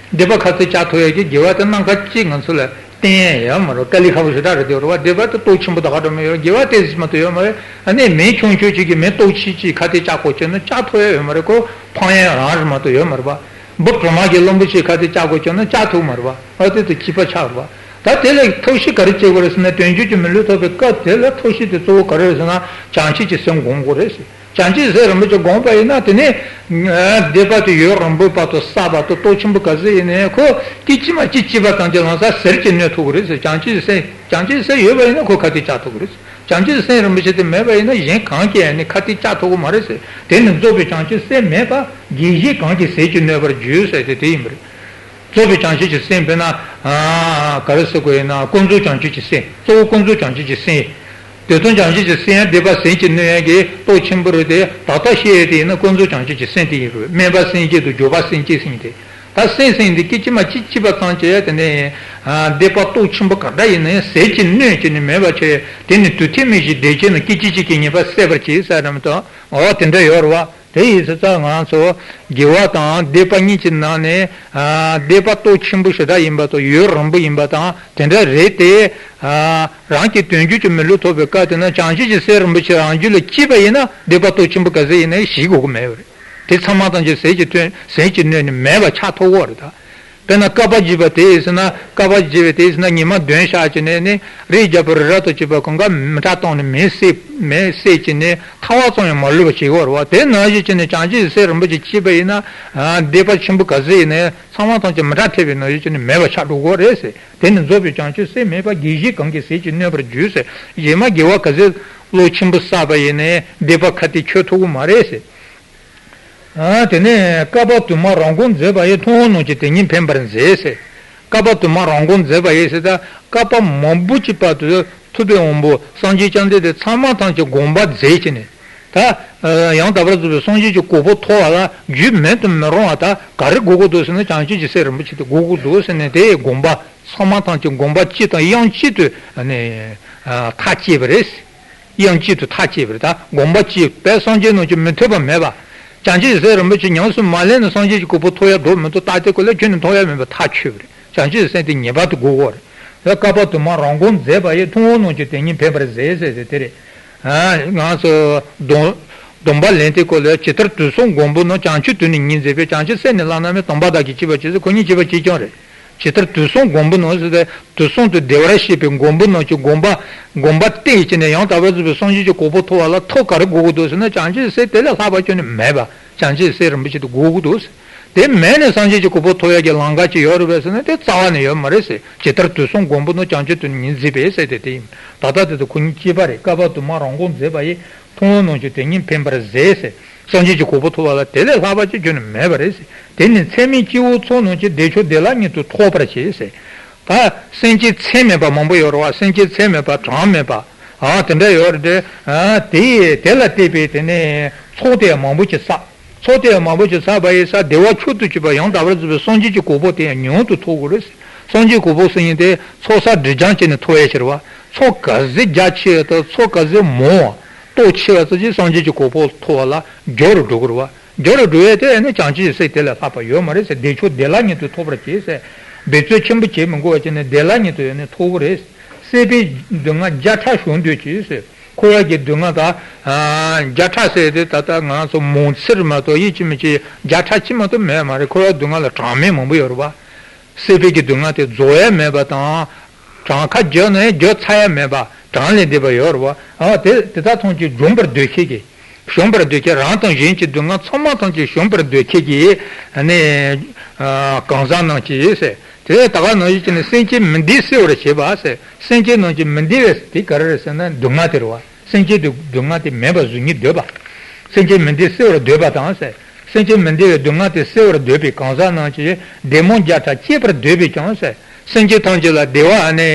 སྡིག་པ་ཁ་གཏད་བཅག་ཐུབ་ཡ་གི་དགེ་བ་དེ་རྣམ་ཐར་གཅིག་ང་ཚོ་ལ་བསྟན་ཡ་ཡོད་མ་རེད། དཀའ་ལས་ཁག་པོ་ཞེ་དྲག་རེད་དེ་རེད་བ། སྡིག་པ་དེ་སྟོབས་ཆེན་པོ་ད་ག་འགྲོ་མི་ཡོད། དགེ་བ་དེ་ཙམ་མ་གཏོགས་ཡོད་མ་རེད། ཨ་ནི་མི་ཆུང་ཆུང་གཅིག་གིས་མི་སྟོབས་ཆེ་གཅིག་ཁ་གཏད་བཅག་དགོས་བྱུང་ན་བཅག་ཐུབ་ཡ་ཡོད་མ་རེད། ཁོ་ཕངས་ཡ་རང་རེད་མ་གཏོགས་ཡོད་མ་རེད་བ། འབུ་གྲོག་མ་གི་བླུན་པོ་ཞིག་ཁ་གཏད་བཅག་དགོས་བྱུང་ན་བཅག་ཐུབ་མ་རེད་བ། ཨ་དེ་དེ་སྐྱིད་པ་ཆགས་རེད་བ། ད་དེ་ལ་ཐབས་ཤེས་ག་རེ་བྱེད་དགོས་རེད་ཟེར་ན། དོན་བརྒྱུད་ཀྱི་མི་ལུས་ཐོབ་པའི་སྐབས་དེ་ལ་ཐབས་ཤེས་དེ་གཙོ་བོ་ག་རེ་རེད་ཟེར་ན། བྱང་ཆུབ་ཀྱི་སེམས་སྒོམ་དགོས་རེད་ཟེར། བྱང་ཆུབ་ཀྱི་སེམས་རིན་པོ་ཆེ་སྒོམ་པ་ཡིན་ན་དེ་ནས་སྡིག་པ་དེ་ཡུན་རིང་པོའི་བར་དུ་བསགས་པ་དང་སྟོབས་ཆེན་པོ་ག་ཚོད་ཡིན་ནའི་ཁོ་སྐད་ཅིག་མ་གཅིག་གཅིག་པ་ཙམ་གྱི་ལམ་སང་ཟིལ་གྱིས་གནོན་ཐུབ་ཀྱི་རེད་ཟེར། བྱང་ཆུབ་ཀྱི་སེམས་བྱང་ཆུབ་ཀྱི་སེམས་ཡོད་པ་ཡིན་ན་ཁོ་ཁ་གཏད་བཅག་ཐུབ་ཀྱི་རེད་ཟེར། བྱང་ཆུབ་ཀྱི་སེམས་རིན་པོ་ཆེ་དེ་མེད་པ་ཡིན་ན་གཞན་གང་གིས་ཡང་ནི་ཁ་གཏད་བཅག་ཐུབ་ཀྱི་མ་རེད་ཟེར། དེ་ནི་རྫོགས་པའི་བྱང་ཆུབ་སེམས་མེད་པ། དགེ་བཞིན་གང་གིས་ཟིལ་གྱིས་གནོན་པར་འགྱུར་ཟེར་ཏེ་དེ་ཡིན་པ་རེད། རྫོགས་པའི་བྱང་ཆུབ་ཀྱི་སེམས་དཔེར་ན། ཨ་ག་རེ་ཟེར་དགོས་ཡིན་ན་ཀུན་རྫོབ་བྱང་ཆུབ་ཀྱི་སེམས། གཙོ་བོ་ཀུན་རྫོབ་བྱང་ཆུབ་ཀྱི་སེམས། དེ་དོན་བྱང་ཆུབ་ཀྱི་སེམས་ཡང་སྡིག་པ་ཟིལ་གྱིས་གནོན་ཡག་གི་སྟོབས་ཆེན་པོ་རེད་དེ། ད་ལྟ་བཤད་ཡས་དེ་ཡིན་ན་ཀུན་རྫོབ་བྱང་ཆུབ་ཀྱི་སེམས་དེ་ཡིན་རུང་སྨོན་པ་སེམས་བསྐྱེད་དང་སྦྱོར་བ་སེམས་བསྐྱེད་ཟེར་མཁན་དེ། ད་སེམས་ཟེར་མཁན་དེ་སྐད་ཅིག་མ་གཅིག་གཅིག་པ་ཙམ་གྱིས་དེ་ནས་སྡིག་པ་སྟོབས་ཆེན་པོ་ག་འདྲ་ཡིན་ན་ཡང་ཟིལ་གྱིས་གནོན་བྱས་ནས་མེད་པ་བྱས། དེ་ནི་དུས་མཐའི་མིག་བཞིན་བདེ་ཆེན་ནི། སྐད་ཅིག་གཅིག་གིས་ཉེས་པ་སེལ་བར་བྱེད་ཟེར་རམ་དང་། འོ་དེ་འདྲ་ཡོད་རེད་བ། དེ་ཡིན་ཙང་ང་ཚོ་དགེ་བ་དང་སྡིག་པ་གཉིས་ཀྱི་ནང་ནས་སྡིག་པ་སྟོབས་ཆེན་པོ་ཞེ་དྲག་ཡིན་པ་དང་ཡུན་རིང་པོ་ཡིན་པ་དང་དེ་འདྲ་རེད་དེ། རང་གི་དོན་བྱེད་ཀྱི་མི་ལུས་ཐོབ་པའི་སྐབས་དེ་ན་བྱང་ཆུབ་ཀྱི་སེམས་རིན་པོ་ཆེ་རང་རྒྱུད་ལ་སྐྱེས་པ་ཡིན་ན་སྡིག་པ་སྟོབས་ཆེན་པོ་ག་ཚོད་ཡིན་ན་ཞིག་དགོས་ཀྱི་མེད་པ་རེད། དེ་ཚང་མ་ཐམས་ཅད་ཟིལ་གྱིས་གནོན་ཟིལ་གྱིས་གནོན་ནས་མེད་པ་ཆགས་ཐུབ་ཀྱི་རེད་ད། དཔེར་ན་བསྐལ་པ་བརྒྱད་པ་དེ་ཡིན་ཟེར་ན། བསྐལ་པ་བརྒྱད་པ་དེ་ཡིན་ཟེར་ན་ཉི་མ་བདུན་ཞག་ཅིག་ནས་ནི་རས་རྒྱ་པོ་རི་རབ་ཏུ་བྱེད་པ་གང་ག་མེ་སྲེག་བཏང་ནས་མེ་བསད་མེ་བསད་ཀྱི་ནི་ཐལ་བ་ཙམ་ཡང་མ་ལུས་པ་བྱེད་ཀྱི་ཡོད་རེད་བ། དེ་ནང་བཞིན་བྱས་ནས་བྱང་ཆུབ་སེམས་རིན་པོ་ཆེ་སྐྱེས་པ་ཡིན་ན། སྡིག་པ་ཆེན་པོ་ག་ཚོད་ཡིན་ན་ཚང་མ་ཐམས་ཅད་མེ་སྲེག་ཐེབས་པའི་ནང་བཞིན་བྱས་ནས་མེད་པ་ཆགས་འགྲོ་གི་རེད་ཟེར། དེ་ནི་རྫོགས་པའི་བྱང་ཆུབ་སེམས་མེད་པ་དགེ་བཞི་གང་གིས་ཟིལ་གྱིས་གནོན་པར་འགྱུར་ཟེར། གཞན་མ་དགེ་བ་ག་ཚོད་བློ་ཆེན་པོ་བསགས་པ་ཡིན་ནའི་སྡིག་པ་ཁ་གཏད་ཆོད་ཐུབ་ཀྱི་མ་རེད་ཟེར། ཨ། དེ་ནས་བསྐལ་པ་དུ་མར་རང་དགོངས་མཛད་པ་ཡིས། མཐོང་བ་རྣམས་ཀྱིས་དེ་ཉིད་ཕན་པར་མཛད་ཟེར། བསྐལ་པ་དུ་མར་རང་དགོངས་མཛད་པ་ཡིས་ཟེར་ད། བསྐལ་པ་མང་པོ་ཅིག་བར་དུ་ཐུབ་པའི་དབང་པོ་སངས་རྒྱས་བཅོམ་ལྡན་འདས་ཚང་མ་ཐམས་ཅད་དགོངས་པ་མཛད་ཀྱི་ནས། ད་ཡང་དག་པར་རྫོགས་པའི་སངས་རྒྱས་ཀྱི་གོ་འཕང་ཐོབ་པ་ལ་རྒྱུ་མེད་དུ་མི་རུང་བ་ད་ག་རེ་དགོས་ཀྱི་འདུག་ཟེར་ན། བྱང་ཆུབ་ཀྱི་སེམས་རིན་པོ་ཆེ་དེ་དགོས་ཀྱི་འདུག་ཟེར་ནས་དེ་དགོངས་པ་ཚང་མ་ཐམས་ཅད་དགོངས་པ་གཅིག་དང་དབྱིངས་གཅིག་ཏུ་ཐག་བཅད་པ་རེད། དབྱངས་གཅིག་ཏུ་ཐག་བཅད་པ་རེད། ད་དགོངས་པ་གཅིག་པས་སངས་རྒྱས་རྣམས་ཀྱིས་མི་ཐུབ་པ་མེད་པ། བྱང་ཆུབ་སེམས་རིན་པོ་ཆེ་ཉམས་སུ་མ་ལེན་ན་སངས་རྒྱས་ཀྱི་གོ་འཕང་ཐོབ་ཡ་འགྲོ་མི་འདུག། ད་ལྟའི་སྐོར་ལ་ཁྱོན་ནས་ཐོབ་ཡ་མེད་པ་ཐག་ཆོད་པ་རེད། བྱང་ཆུབ་སེམས་དེ་ངེས་པར་དུ་དགོས་ཀྱི་རེད། ད་བསྐལ་པ་དུ་མར་རང་དགོངས་མཛད་པ་ཡིས། མཐོང་བ་རྣམས་ཀྱིས་དེ་ཉིད་ཕན་པར་མཛད་ཟེར་ཟེར་དེ་རེད། ཨ། ང་ཚོ་སྡོམ་སྡོམ་པ་ལེན་དུས་སྐབས་ལ་ཇི་ལྟར་དུས་གསུམ་མགོན་པོ་རྣམས། བྱང་ཆུབ་ཏུ་ནི་ཉིད་མཛད་པའི། བྱང་ཆུབ་སེམས་ནི་བླ་ན་མེད། སྡོམ་པ་བདག་གིས་གཅེས་པར་བྱེད་ཟེར། ཁོ་གཉིས་གཅེས་པར་བྱེད་ཀྱང་རེད། ཇི་ལྟར་དུས་གསུམ་མགོན་པོ་རྣམས་ཟེར་ཏེ། དུས་གསུམ་དུ་བདེ་བར་གཤེགས་པའི་མགོན་པོ་རྣམས་ཀྱི་དགོངས་པ་དགོངས་པ་གཏད་ཀྱི་ནས་ཡང་དག་པར་རྫོགས་པའི་སངས་རྒྱས་ཀྱི་གོ་འཕང་ཐོབ་པ་ལ་ཐབས་ག་རེ་དགོས་ཀྱི་འདུག་ཟེར་ན། བྱང་ཆུབ་སེམས་དེ་ལས་ལྷག་པ་ཁྱོན་ནས་མེད་པ། བྱང་ཆུབ་སེམས་རིན་པོ་ཆེ་དེ་དགོས་ཀྱི་འདུག། དེ་མེད་ནས་སངས་རྒྱས་ཀྱི་གོ་འཕང་ཐོབ་ཡག་གི་ལམ་ཁ་ཅིག་ཡོད་རེད་པས་ཟེར་ན། དེ་རྩ་བ་ནས་ཡོད་མ་རེད་ཟེར། ཇི་ལྟར་དུས་གསུམ་མགོན་པོ་རྣམས། བྱང་ཆུབ་ཏུ་ནི་ཉིད་མཛད་པའི་ཟེར་ཏེ་དེ་ཡིན། ད་ལྟ་དེ་ཚོ་ཁོ་གཉིས་གཅེས་པ་རེད། བསྐལ་པ་དུ་མར་རང་དགོངས་མཛད་པ་ཡིས། མཐོང་བ་རྣམས་ཀྱིས་དེ་ཉིད་ཕན་པར་མཛད་ཟེར། སངས་རྒྱས་ཀྱི་གོ་འཕང་ཐོབ་པ་ལ་དེ་ལས་ལྷག་པ་ཅིག་ཁྱོན་ནས་མེད་པ་རེད་ཟེར། དེ་ནི་ཚད་མེད་སྐྱེ་བོའི་ཚོགས་རྣམས་ཀྱིས། བདེ་མཆོག་བདེ་བླག་ཉིད་དུ་ཐོབ་པར་བྱེད་ཟེར། ད་སེམས་ཅན་ཚད་མེད་པ་མང་པོ་ཡོད་རེད་བ། སེམས་ཅན་ཚད་མེད་པ་གྲངས་མེད་པ། ཨ། དེ་འདྲ་ཡོད་རེད་དེ། ཨ། དེ་ཡིས་དེ་ལ་བརྟེན་པའི་དེ་ནས་ཚོགས་དེ་མང་པོ་ཅིག་བསགས། ཚོགས་དེ་མང་པོ་ཅིག་བསགས་པ་ཡིས་ས་བདེ་བ་མཆོག་ཏུ་གྱུར་པ་ཡང་དག་པར་རྫོགས་པའི་སངས་རྒྱས་ཀྱི་གོ་འཕང་དེ་ཡང་མྱུར་དུ་ཐོབ་དགོས་རེད། སངས་རྒྱས་གོ་འཕང་ཟེར་མཁན་དེ་ཚོགས་བསགས་སྒྲིབ་སྦྱང་བྱས་ནས་ཐོབ་ཡ་ཕྱིར་བ། ཚོགས་ག་ཚོད་རྒྱ་ཆེ་བ་དང་ཚོགས་ག་ཚོད་མང་བ། སྟོབས་ཆེ་བ་ཚོ་ཅིག་སངས་རྒྱས་ཀྱི་གོ་འཕང་ཐོབ་པ་ལ་མགྱོགས་རུ་འགྲོ་གི་རེད་བ། མགྱོགས་རུ་འགྲོ་ཡས་དེ་ནི་བྱང་ཆུབ་སེམས་དེ་ལས་ལྷག་པ་ཡོད་མ་རེད་ཟེར། བདེ་མཆོག་བདེ་བླག་ཉིད་དུ་ཐོབ་པར་བྱེད་ཟེར། འབད་རྩོལ་ཆེན་པོ་བྱེད་མི་དགོས་པ་བྱས་ནས་བདེ་བླག་ཉིད་དུ་ཡོད་ནས་ཐོབ་ཀྱི་རེད། སྲེད་པའི་སྡུག་བསྔལ་བརྒྱ་ཕྲག་གཞོམ་འདོད་ཀྱི་ཟེར། འཁོར་བ་གི་སྡུག་བསྔལ་ད་བརྒྱ་ཕྲག་ཟེར་དེ་ད་ལྟ་ང་ཚོ་མང་ཚིག་མ་གཏོགས་ཡིད་ཆེས་མི་ཆེས་བརྒྱ་ཕྲག་གཅིག་མ་གཏོགས་མེད་མ་རེད། འཁོར་བ་སྡུག་བསྔལ་ལ་གྲངས་མེད་མང་པོ་ཡོད་རེད་བ། སྲེད་པའི་གི་སྡུག་བསྔལ་དེ་རྫོགས་ཡ་མེད་པ་དང་། གྲངས་ཁ་བརྒྱབ་ནས་བརྒྱབ་ཚར་ཡ་མེད་པ་གྲངས་ལས་འདས་པ་ཡོད་རེད་བ། ཨ། དེ་དེ་དག་ཐམས་ཅད་གཞོམ་པར་འདོད་མཁན་གྱི། གཞོམ་པར་འདོད་མཁན་རང་དང་གཞན་གྱི་སྡུག་བསྔལ་ཚང་མ་ཐམས་ཅད་གཞོམ་པར་འདོད་མཁན་གྱི་ནི། ཨ། གང་ཟག་རྣམས་ཀྱིས་ཟེར། དེ་ད་ག་ནང་བཞིན་བྱས་ནས་སེམས་ཅན་མི་བདེ་སེལ་བར་བྱེད་པ་ཟེར། སེམས་ཅན་རྣམས་ཀྱི་མི་བདེ་བའི་དེ་ག་རེ་རེད་ཟེར་ན་སྡུག་བསྔལ་དེ་རེད་བ། སེམས་ཅན་དེ་སྡུག་བསྔལ་དེ་མེད་པར་བཟོ་སྙིང་འདོད་པ། སེམས་ཅན་མི་བདེ་སེལ་བར་འདོད་པ་དང་ཟེར། སེམས་ཅན་མི་བདེ་བའི་སྡུག་བསྔལ་དེ་སེལ་བར་འདོད་པའི་གང་ཟག་རྣམས་ཀྱིས་བདེ་སྨོན་བརྒྱ་ཕྲག་སྐྱེད་པར་འདོད་པས་ཀྱང་ཟེར། སེམས་ཅན་ཐམས་ཅད་ལ་བདེ་བ་ནི་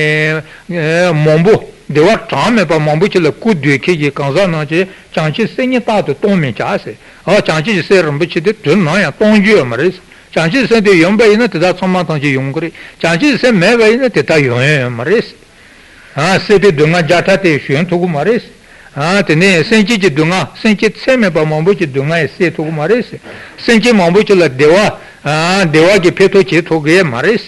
མང་པོ་བདེ་བ་གྲངས་མེད་པ་མང་པོ་ཅིག་ལ་བཀོད་འདོད་མཁན་གྱི་གང་ཟག་རྣམས་ཀྱིས་བྱང་ཆུབ་སེམས་ཉིད་རྟག་ཏུ་གཏོང་མི་བྱ་ཟེར། ཨ། བྱང་ཆུབ་ཀྱི་སེམས་རིན་པོ་ཆེ་དེ་དུས་ནམ་ཡང་གཏོང་རྒྱུ་ཡོད་མ་རེད། བྱང་ཆུབ་སེམས་དེ་ཡོད་པ་ཡིན་ན་དེ་དག་ཚང་མ་ཐམས་ཅད་ཡོང་གི་རེད། བྱང་ཆུབ་སེམས་མེད་པ་ཡིན་ན་དེ་དག་ཡོང་ཡ་ཡོད་མ་རེད། ཨ། སྲེད་པའི་སྡུག་བསྔལ་བརྒྱ་ཕྲག་དེ་ཞོན་ཐུབ་ཀྱི་མ་རེད། ཨ། དེ་ནས་སེམས་ཅན་གྱི་སྡུག་བསྔལ། སེམས་ཅན་ཚད་མེད་པ་མང་པོ་ཅིག་སྡུག་བསྔལ་ཡང་སེལ་ཐུབ་ཀྱི་མ་རེད། སེམས་ཅན་མང་པོ་ཅིག་ལ་བདེ་བ། ཨ། བདེ་བ་གི་ཕན་ཐོགས་བྱེད་ཐུབ་ཀྱི་མ་རེད།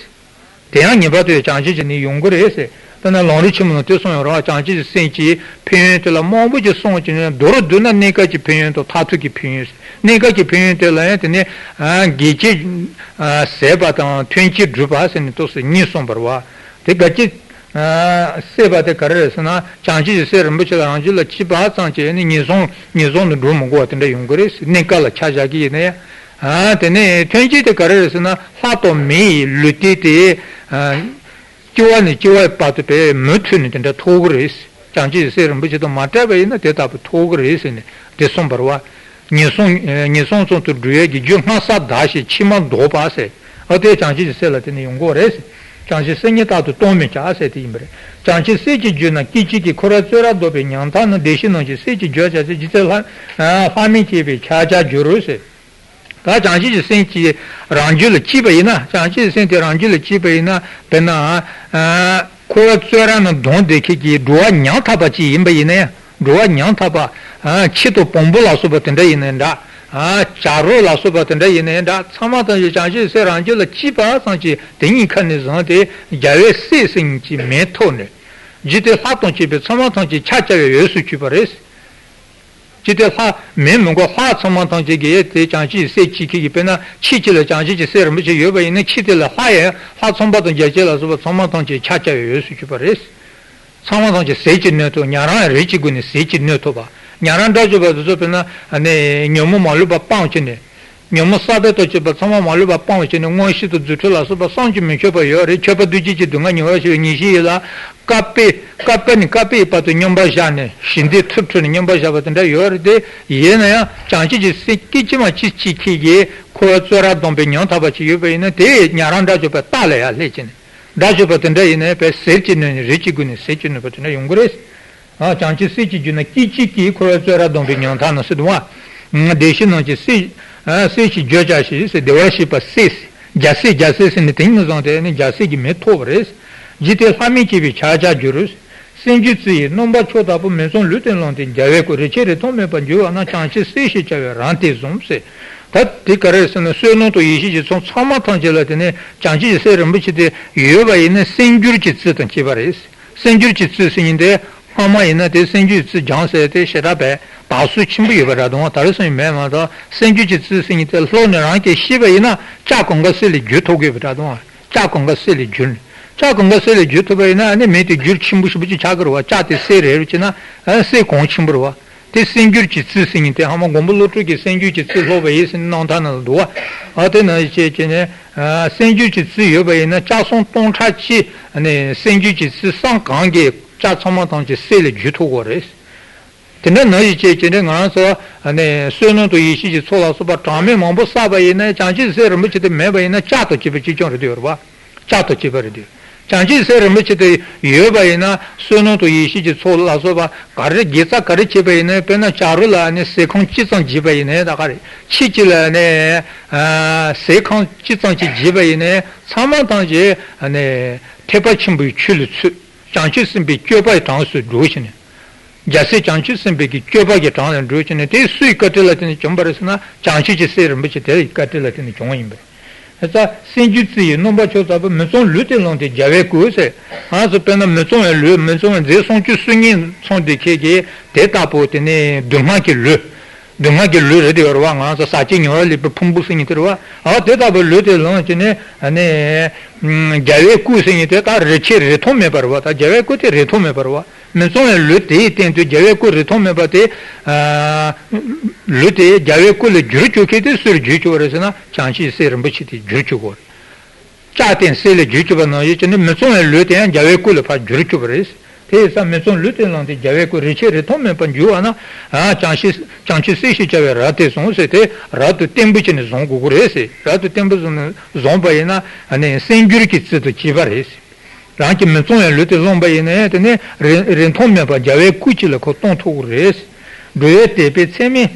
དེ་ཡང་ངེས་པར་དུ་བྱང་ཆུབ་ཀྱི་ནི་ཡོང་གི་རེད་ཟེར། དཔེར་ན་ལམ་རིམ་ཆེན་མོ་ནང་དེ་གསུངས་ཡོད་རེད་བ། བྱང་ཆུབ་ཀྱི་སེམས་ཀྱི་ཕན་ཡོན་དེ་ལ་མང་པོ་ཅིག་གསུངས་ཀྱི་ནས། མདོར་བསྡུས་ན་གནས་སྐབས་ཀྱི་ཕན་ཡོན་དང་མཐར་ཐུག་གི་ཕན་ཡོན་ཟེར། གནས་སྐབས་ཀྱི་ཕན་ཡོན་དེ་ལ་ཡང་དེ་ནས། ཨ། གེགས་བྱེད་ཟད་པ་དང་ཐོན་སྐྱེད་སྒྲུབ་པ་ཟེར་ནས་ཏོག་ཙམ་གཉིས་གསུངས་པ་རེད་བ། དེ་གེགས་བྱེད་ཟད་པ་དེ་ག་རེ་རེད་ཟེར་ན། བྱང་ཆུབ་ཀྱི་སེམས་རིན་པོ་ཆེ་ལ་རང་རྒྱུད་ལ་སྐྱེས་པ་ཙམ་གྱིས་ནི་ངན་སོང་ངན་སོང་དུ་འགྲོ་མི་དགོས་པ་དེ་འདྲ་ཡོང་གི་རེད་ཟེར། གནས་སྐབས་ལ་ཆ་བཞག་གི་ཡིན་ན་ཡང་། ཨ། དེ་ནས་ཐོན་སྐྱེད་དེ་ག་རེ་རེད་ཟེར་ན། ལྷ་དང་མི་ཡི་ལུས་རྟེན་དེ། ཨ། སྐྱེ་བ་ནས་སྐྱེ་བའི་བར་དུ་བས་མུ་མཐུད་ནས་དེ་འདྲ་ཐོབ་ཀྱི་རེད། བྱང་ཆུབ་ཀྱི་སེམས་རིན་པོ་ཆེ་དང་མ་བྲལ་བ་ཡིན་ན་དེ་ལྟ་བུ་ཐོབ་ཀྱི་རེད་ཟེར་ནས་དེ་གསུངས་པ་རེད་བ། ངན་སོང་ངན་སོང་ཙམ་དུ་འགྲོ་ཡས་ཀྱི་རྒྱུ་སྔ་ས་བདག་ཞེས་ཕྱི་མ་བཟློག་པ་ཟེར། ཨ། དེ་བྱང་ཆུབ་ཀྱི་སེམས་ལ་དེ་ནས་ཡོང་གི་རེད་ཟེར། བྱང་ཆུབ་སེམས་ཉིད་རྟག་ཏུ་སྟོང་མི་བྱ་ཟེར་དེ་ཡིན་པ་རེད། བྱང་ཆུབ་སེམས་ཀྱི་རྒྱུད་ན་སྐད་ཅིག་གིས། འཁོར་བའི་བཙོན་རར་བཟློག་པའི་ཉམ་ཐག་ནི། བདེ་གཤེགས་རྣམས་ཀྱི་སྲས་ཀྱི་རྒྱུར་བྱ་ཞིང་། འཇིག་རྟེན་ལྷ་ལྷ་མིན་སྐྱེས་པའི་ཕྱག་རྒྱར་འགྱུར་རོ་ཟེར། ད་བྱང་ཆུབ་ཀྱི་སེམས་ཀྱི་རང་རྒྱུད་ལ་སྐྱེས་པ་ཡིན་ན། བྱང་ཆུབ་ཀྱི་སེམས་དེ་རང་རྒྱུད་ལ་སྐྱེས་པ་ཡིན་ན། དཔེར་ན། ཨ། འཁོར་བའི་བཙོན་རར་ནས་བརྡུངས་བསྡད་མཁན་གྱི་འགྲོ་བ་ཉམ་ཐག་པ་ཅིག་ཡིན་པ་ཡིན་ན་ཡང་། འགྲོ་བ་ཉམ་ཐག་པ། ཨ། ཁྱི་དང་བོང་བུ་ལ་སོགས་པ་དེ་འདྲ་ཡིན་ནའི་འདྲ། ཨ། བྱ་རོག་ལ་སོགས་པ་དེ་འདྲ་ཡིན་ནའི་འདྲ། ཚང་མ་ཐམས་ཅད་བྱང་ཆུབ་སེམས་རང་རྒྱུད་ལ་སྐྱེས་པ་ཙམ་གྱིས་དེ་གཉིས་ཁ་ནས་བཟུང་སྟེ་རྒྱལ་བའི་སྲས་ཟེར་མཁན་གྱི་མིང་ཐོབ་ནས། འཇིག་རྟེན་ལྷ་དང་བཅས་པའི་ཚང་མ་ཐམས་ཅད་ཕྱག་བྱ་བའི་འོས་སུ་གྱུར་པ་རེད། ཅི་སྟེ་ལྷ་མིན་མི་དགོས། ལྷ་ཚང་མ་ཐམས་ཅད་ཀྱིས་དེ་བྱང་ཆུབ་ཀྱི་སྲས་གཅིག་ཁྱེད་ཀྱིས། དཔེར་ན་ཁྱི་གཅིག་ལ་བྱང་ཆུབ་ཀྱི་སྲས་རིན་པོ་ཆེ་ཡོད་པ་ཡིན་ན། ཁྱི་དེ་ལ་ལྷ་ཡང་། ལྷ་ཚངས་པ་དང་རྒྱ་བྱེད་ལ་སོགས་པ་ཚང་མ་ཐམས་ཅད་ཕྱག་བྱ་བའི་འོས་སུ་གྱུར་པ་རེད། ཚང་མ་ཐམས་ཅད་ཟིལ་གྱིས་གནོན་ཐུབ། ཉན་རང་རིགས་ཀྱི་སྒོ་ནས་ཟིལ་གྱིས་གནོན་ཐུབ་པ། ཉན་རང་དགྲ་བཅོམ་པ་དེ་ཚོ་དཔེར་ན་ནི་ཉོན་མོངས་མ་ལུས་པ་སྤངས་བྱས་ནས། ཉོན་མོངས་ས་བོན་དང་བཅས་པ་ཚང་མ་མ་ལུས་པ་སྤངས་བྱས་ནས། མངོན་ཤེས་དང་རྫུ་འཕྲུལ་ལ་སོགས་པ་བསམ་གྱིས་མི་ཁྱབ་པ་ཡོད་རེད། ཁྱབ་པ་འདུ་བྱེད་ཀྱི་སྡུག་བསྔལ་མྱོང་བར་བྱེད་པའི་ངེས་ཤེས་ཡིན་ལ། བསྐལ་པའི་བསྐལ་པ་ནས་བསྐལ་པའི་བར་དུ་མཉམ་པར་བཞག་ནས། ཞི་བདེའི་ཐུགས་ཁྲོད་ནས་མཉམ་པར་བཞག་པ་དེ་འདྲ་ཡོད་རེད་དེ། ཡིན་ན་ཡང་བྱང་ཆུབ་ཀྱི་སེམས་སྐད་ཅིག་མ་གཅིག་གཅིག་ཁྱེད་ཀྱིས་འཁོར་བའི་བཙོན་རར་བརྡུངས་པའི་ཉམ་ཐག་པ་ཅིག་ཡོད་པ་ཡིན་ན། དེ་ཉན་རང་དགྲ་བཅོམ་པའི་རྟགས་ལ་ཡང་སླེབས་བྱས་ནས། དགྲ་བཅོམ་པ་དེ་འདྲ་ཡིན་ན་ཡང་བས་ཟིལ་གྱིས་གནོན་ནས། རིགས་ཀྱི་སྒོ་ནས་ཟིལ་གྱིས་གནོན་པ་དེ་འདྲ་ཡོང་གི་རེད། ཨ། བྱང་ཆུབ་སེམས་ཀྱི་རྒྱུད་ན་སྐད་ཅིག་གིས། འཁོར་བའི་བཙོན་རར་བརྡུངས་པའི་ཉམ་ཐག་ནི་ཟེར་འདུག་བ། བདེ་གཤེགས་རྣམས་ཀྱི་སྲས། ཨ། སྲས་ཀྱི་རྒྱུར་བྱ་ཞིང་ཟེར། བདེ་བར་གཤེགས་པ་སྲས། རྒྱལ་སྲས། རྒྱལ་སྲས་ཟེར་ནས་དེང་ནས་བཟུང་སྟེ་ནི་རྒྱལ་སྲས་ཀྱི་མིང་ཐོབ་པ་རེད། འཇིག་རྟེན་ལྷ་མིན་སྐྱེས་པའི་ཕྱག་རྒྱར་འགྱུར། སེམས་རྒྱུད་བཙུན་ཡི་སྣུམ་པ་མཆོག་ལྟ་བུ། མི་བཙོངས་ལུས་དེ་བླངས་ཏེ་རྒྱལ་བའི་སྐུ། རིན་ཆེན་རིགས་མཐོང་མེད་པར་འགྱུར་བ་ན། བྱང་ཆུབ་སྲས་ཞེས་བྱ་བའི་རང་དེ་བཟུང་ཟེར། ད་དེ་ག་རེ་ཟེར་ན། བསོད་ནམས་དང་ཡེ་ཤེས་ཀྱི་ཚོགས་ཚང་མ་ཐམས་ཅད་ལ་དེ་ནས་བྱང་ཆུབ་ཀྱི་སྲས་རིན་པོ་ཆེ་དེ་ཡོད་པ་ཡིན་ན། སེམས་རྒྱུད་ཀྱི་བཙུན་དང་བཅས་པ་རེད། སེམས་རྒྱུད་ཀྱི་བཙུན་ཟེར་མཁན་དེ། སྔ་མ་ཡིན་ན་དེ་སེམས་རྒྱུད་བཙུན་སྦྱངས་ཟེར་དེ་ཞེ་དྲག་པས་དར་སྲོལ་ཆེན་པོ་ཡོད་པ་འདྲ་འདུག་ད་རེས་སོང་ཡིན་མེད་མ་གཏོགས། སེམས་རྒྱུད་ཀྱི་བཙུན་ཟེར་མཁན་དེ་ལྷོད་ནས་རང་གིས་ཤེས་པ་ཡིན་ན། ལྕགས་གང་ག་གསེར་ལས་བསྒྱུར་ཐུབ་ཀྱི་ཡོད་པ་འདྲ་འདུག་ལྕགས་གང་ག་གསེར་ལས་བསྒྱུར་ནས། ལྕགས་གང་ག་གསེར་ལས་བསྒྱུར་ཐུབ་པ་ཡིན་ན། ཨ་ནི་མི་དེ་འགྱུར་ཆེན་པོ་ཞེ་པོ་ཅིག་ཆགས་ཀྱི་རེད་བ། ལྕགས་དེ་གསེར་རེད་རེད་བྱས་ན། ཨ། གསེར་གོང་ཆེན་པོ་རེད་བ། དེ་སེམས་རྒྱུད་ཀྱི་བཙུན་ཟེར་མཁན་དེ། ཧ་མ་མགོན་པོ་ཀླུ་སྒྲུབ་ཀྱིས་སེམས་རྒྱུད་ཀྱི་བཙུན་སློབ་པ་ཡིན་ཟེར་ནས་རྣམ་ཐར་ནང་ལ་འདུག་བ། ཨ། དེ་ནང་བཞིན་བྱས་བྱས་ནས། ཨ། སེམས་རྒྱུད་ཀྱི་བཙུན་ཡོད་པ་ཡིན་ན། ལྕགས་ཟམ་སྟོང་ཕྲག་གཅིག་ནས་སེམས་རྒྱུད་ཀྱི་བཙུན་བསམ་གང་གིས་ལྕགས་ཚང་མ་ཐམས་ཅད་གསེར་ལས་བསྒྱུར་ཐུབ་ཀྱི་རེད། དེ་འདྲ་ནང་བཞིན་བྱས་བྱས་ནས་ང་རང་ཚོ། ཨ་ནི་བསོད་ནམས་དང་ཡེ་ཤེས་ཀྱི་ཚོགས་ལ་སོགས་པ་གྲངས་མེད་མང་པོ་བསགས་པ་ཡིན་ན། བྱང་ཆུབ་སེམས་རིན་པོ་ཆེ་དེ་མེད་པ་ཡིན་ན། ལྕགས་དང་བཅས་པ་གཅིག་རྐྱང་རེད་དེ་ཡོད་རེད་བ། ལྕགས་དང་བཅས་པ་རེད་དེ། བྱང་ཆུབ་སེམས་རིན་པོ་ཆེ་དེ་ཡོད་པ་ཡིན་ན། བསོད་ནམས་དང་ཡེ་ཤེས་ཀྱི་ཚོགས་ལ་སོགས་པ་ག་རེ་དགེ་རྩ་ག་རེ་བྱས་པ་ཡིན་ན། དཔེར་ན་བྱ་རོག་ལ་ནི་ཟས་ཁམ་ཅི་ཙམ་བྱིན་པ་ཡིན་ནའི་ད་ག་རེ། ཁྱི་གཅིག་ལ་ནི། ཨ། ཟས་ཁམ་ཅི་ཙམ་ཅིག་བྱིན་པ་ཡིན་ནའི། ཚང་མ་ཐམས་ཅད་ནི་ཐེག་པ་ཆེན་པོའི་ཆོས་ལ་ཚུད། བྱང་ཆུབ་སེམས་དཔའི་སྤྱོད་པའི་གྲངས་སུ་འགྲོ་བྱས་ནས། རྒྱལ་སྲས་བྱང་ཆུབ་སེམས་དཔའི་གི་སྤྱོད་པ་གི་གྲངས་ལ་འགྲོ་བྱས་ནས། དེ་སུའི་བཀའ་དྲིན་ལ་བརྟེན་ནས་བྱུང་བ་རེད་ཟེར་ན། བྱང་ཆུབ་ཀྱི་སེམས་རིན་པོ་ཆེ་དེ་ལ་བཀའ་དྲིན་ལ་བརྟེན་ནས་བྱུང་བ་ཡིན་པ་རེད། ད་སེམས་རྒྱུད་བཙུན་ཡི་སྣུམ་པ་མཆོག་ལྟ་བུ། མི་བཙོངས་ལུས་དེ་བླངས་ཏེ་རྒྱལ་བའི་སྐུ་ཟེར། ང་ཚོ་དཔེར་ན་མི་བཙོངས་པའི་ལུས། མི་བཙོངས་པའི་རྫས་སུམ་ཅུ་སོ་གཉིས་ཚང་སྟེ་ཁྱེད་ཀྱིས་དེ་ལྟ་བུ་དེ་ནི་སྡུག་བསྔལ་གྱི་ལུས། སྡུག་བསྔལ་གྱི་ལུས་རེད་དེ་ཡོད་རེད་བ། ང་ཚོ་ཟག་བཅས་མྱོང་བ་ལེན་པའི་ཕུང་པོ་ཟེར་མཁན་དེ་རེད་བ། ཨ། དེ་ལྟ་བུའི་ལུས་དེ་བླངས་བྱས་ནས། ཨ་ནི། རྒྱལ་བའི་སྐུ་ཟེར་མཁན་དེ་ད་རིན་ཆེན་རིན་ཐང་མེད་པ་རེད་བ། ད་རྒྱལ་བའི་སྐུ་དེ་རིན་ཐང་མེད་པ་རེད་བ། མི་བཙོངས་པའི་ལུས་དེའི་སྟེང་དུ་རྒྱལ་བའི་སྐུ་རིན་ཐང་མེད་པ་དེ། ཨ། ལུས་དེ་རྒྱལ་བའི་སྐུ་ལ་བསྒྱུར་བཅུག་མཁན་དེ་སུར་བསྒྱུར་བཅུག་པ་རེད་ཟེར་ན། བྱང་ཆུབ་སེམས་རིན་པོ་ཆེ་དེ་བསྒྱུར་བཅུག་གོ། ལྕགས་དེ་གསེར་ལ་བསྒྱུར་བཅུག་པ་ནང་བཞིན་བྱས་ནས། མི་བཙོངས་པའི་ལུས་དེ་ཡང་རྒྱལ་བའི་སྐུ་ལ་ཕར་བསྒྱུར་བཅུག་པ་རེད། དེ་ཡིན་ཙང་མི་བཙོངས་ལུས་དེ་བླངས་ཏེ་རྒྱལ་བའི་སྐུ། རིན་ཆེན་རིན་ཐང་མེད་པར་འགྱུར་བ་ན། ཨ། བྱང་ཆུབ་བྱང་ཆུབ་སེམས་ཞེས་བྱ་བའི་རབ་དེ་བཟུང་ཟེར། དེ་རབ་ཏུ་བརྟན་པོ་བྱས་ནས་བཟུང་དགོས་ཀྱི་རེད་ཟེར། རབ་ཏུ་བརྟན་པོ་བཟུང་ནས་བཟུང་བ་ཡིན་ན། ཨ་ནི་སེམས་རྒྱུད་ཀྱི་བཙུན་དུ་བྱེད་པ་རེད་ཟེར། རང་གི་མི་བཙོངས་པའི་ལུས་དེ་བླངས་པ་ཡིན་ན་ཡང་། དེ་ནི་རིན་རིན་ཐང་མེད་པར་རྒྱལ་བའི་སྐུ་ཅིག་ལ་ཁོ་གཏོང་ཐུབ་ཀྱི་རེད་ཟེར། འགྲོ་བའི་དད་པས་ཚད་མེད།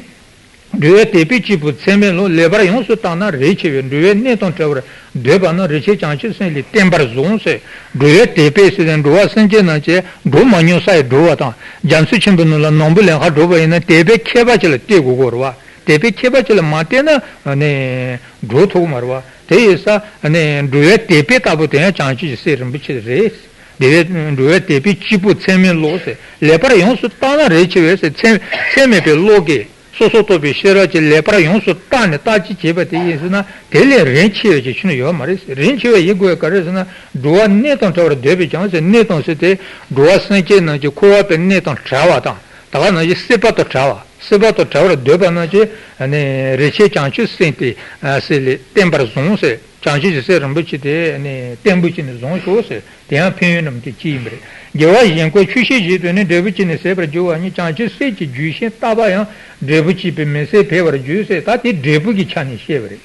འགྲོ་བའི་དད་པས་སྐྱེས་བུ་ཚད་མེད་བློ། ལེགས་པར་ཡོངས་སུ་བརྟགས་ན་རིན་ཆེ་བས། འགྲོ་བའི་གནས་དང་བྲལ་བར་འདོད་པ་ན། རིན་ཆེན་བྱང་ཆུབ་སེམས་ལས་བརྟེན་པར་བཟུང་ཟེར། འགྲོ་བའི་དད་པས་ཟེར་ཏེ། འགྲོ་བ་སེམས་ཅན་རྣམས་ཀྱི་འགྲོ་མ་མྱོང་ས་ཡི་འགྲོ་བ་དང་། རྒྱ་མཚོ་ཆེན་པོའི་ནང་ལ་ནམ་བུ་ལེན་གར་འགྲོ་བ་ཡིན་ན། དད་པའི་ཁྱད་པར་ཅིག་ལ་བལྟས་དགོས་ཀྱི་རེད་བ། དད་པའི་ཁྱད་པར་ཅིག་ལ་མ་བལྟས་ན་ནི་འགྲོ་ཐུབ་ཀྱི་མ་རེད་བ། དེ་ཡིན་ཙང་ནི་འགྲོ་བའི་དད་པས་ལྟ་བུ་དེ་ཡང་བྱང་ཆུབ་ཀྱི་སེམས་རིན་པོ་ཆེ་རེད། དེ་བས་འགྲོ་བའི་དད་པས་སྐྱེས་བུ་ཚད་མེད་བློ་ཟེར། ལེགས་པར་ཡོངས་སུ་བརྟགས་ན་རིན་ཆེ་བས་ཟེར། ཚད་ཚད་མེད་པའི་བློ་གིས། སོ་སོར་རྟོག་པའི་ཤེས་རབ་ཀྱིས་ལེགས་པར་ཡོངས་སུ་བརྟགས་ནས་བརྟག་དཔྱད་བྱས་པ་དེ་ཡིན་ཟེར་ན། དེ་ལས་རིན་ཆེ་བའི་ཅིག་ཕྱིར་ན་ཡོད་མ་རེད། རིན་ཆེ་བའི་ཡིན་དགོས་ག་རེ་ཟེར་ན། འགྲོ་བའི་གནས་དང་བྲལ་བར་འདོད་པས་ཀྱང་ཟེར། གནས་དང་ཟེར་དེ་འགྲོ་བ་སེམས་ཅན་རྣམས་ཀྱི་འཁོར་བ་པའི་གནས་དང་བྲལ་བ་དང་། ད་ག་ནང་བཞིན་སྲིད་པ་དང་བྲལ་བ། སྲིད་པ་དང་བྲལ་བར་འདོད་པ་རྣམས་ཀྱི་ནི་རིན་ཆེན་བྱང་ཆུབ་སེམས་དེ་སྲས་ལས་བརྟན་པར་བཟུང་ཟེར། བྱང་ཆུབ་ཀྱི་སེམས་རིན་པོ་ཆེ་དེ་ནི་བརྟན་པོ་བྱས་ནས་བཟུང་ཤོག་ཟེར། དེ་ཡང་ཕན་ཡོན་རྣམས་དེ་ཅི་ཡིན་པ་རེད། དགེ་བ་གཞན་ཀུན་ཆོས་བཤད་བཞིན་དུ་ནི། འབྲས་བུ་ཅི་ནས་ཟད་པར་འགྱུར་བ་ཉིད། བྱང་ཆུབ་སེམས་ཀྱི་རྒྱུད་ཤིང་རྟ་བབས་ཡང་། འབྲས་བུ་སྐྱེས་པས་མི་ཟད་འཕེལ་བར་འགྱུར་ཟེར། ད་དེ་འབྲས་བུ་གི་ཆ་ནས་བཤད་པ་རེད།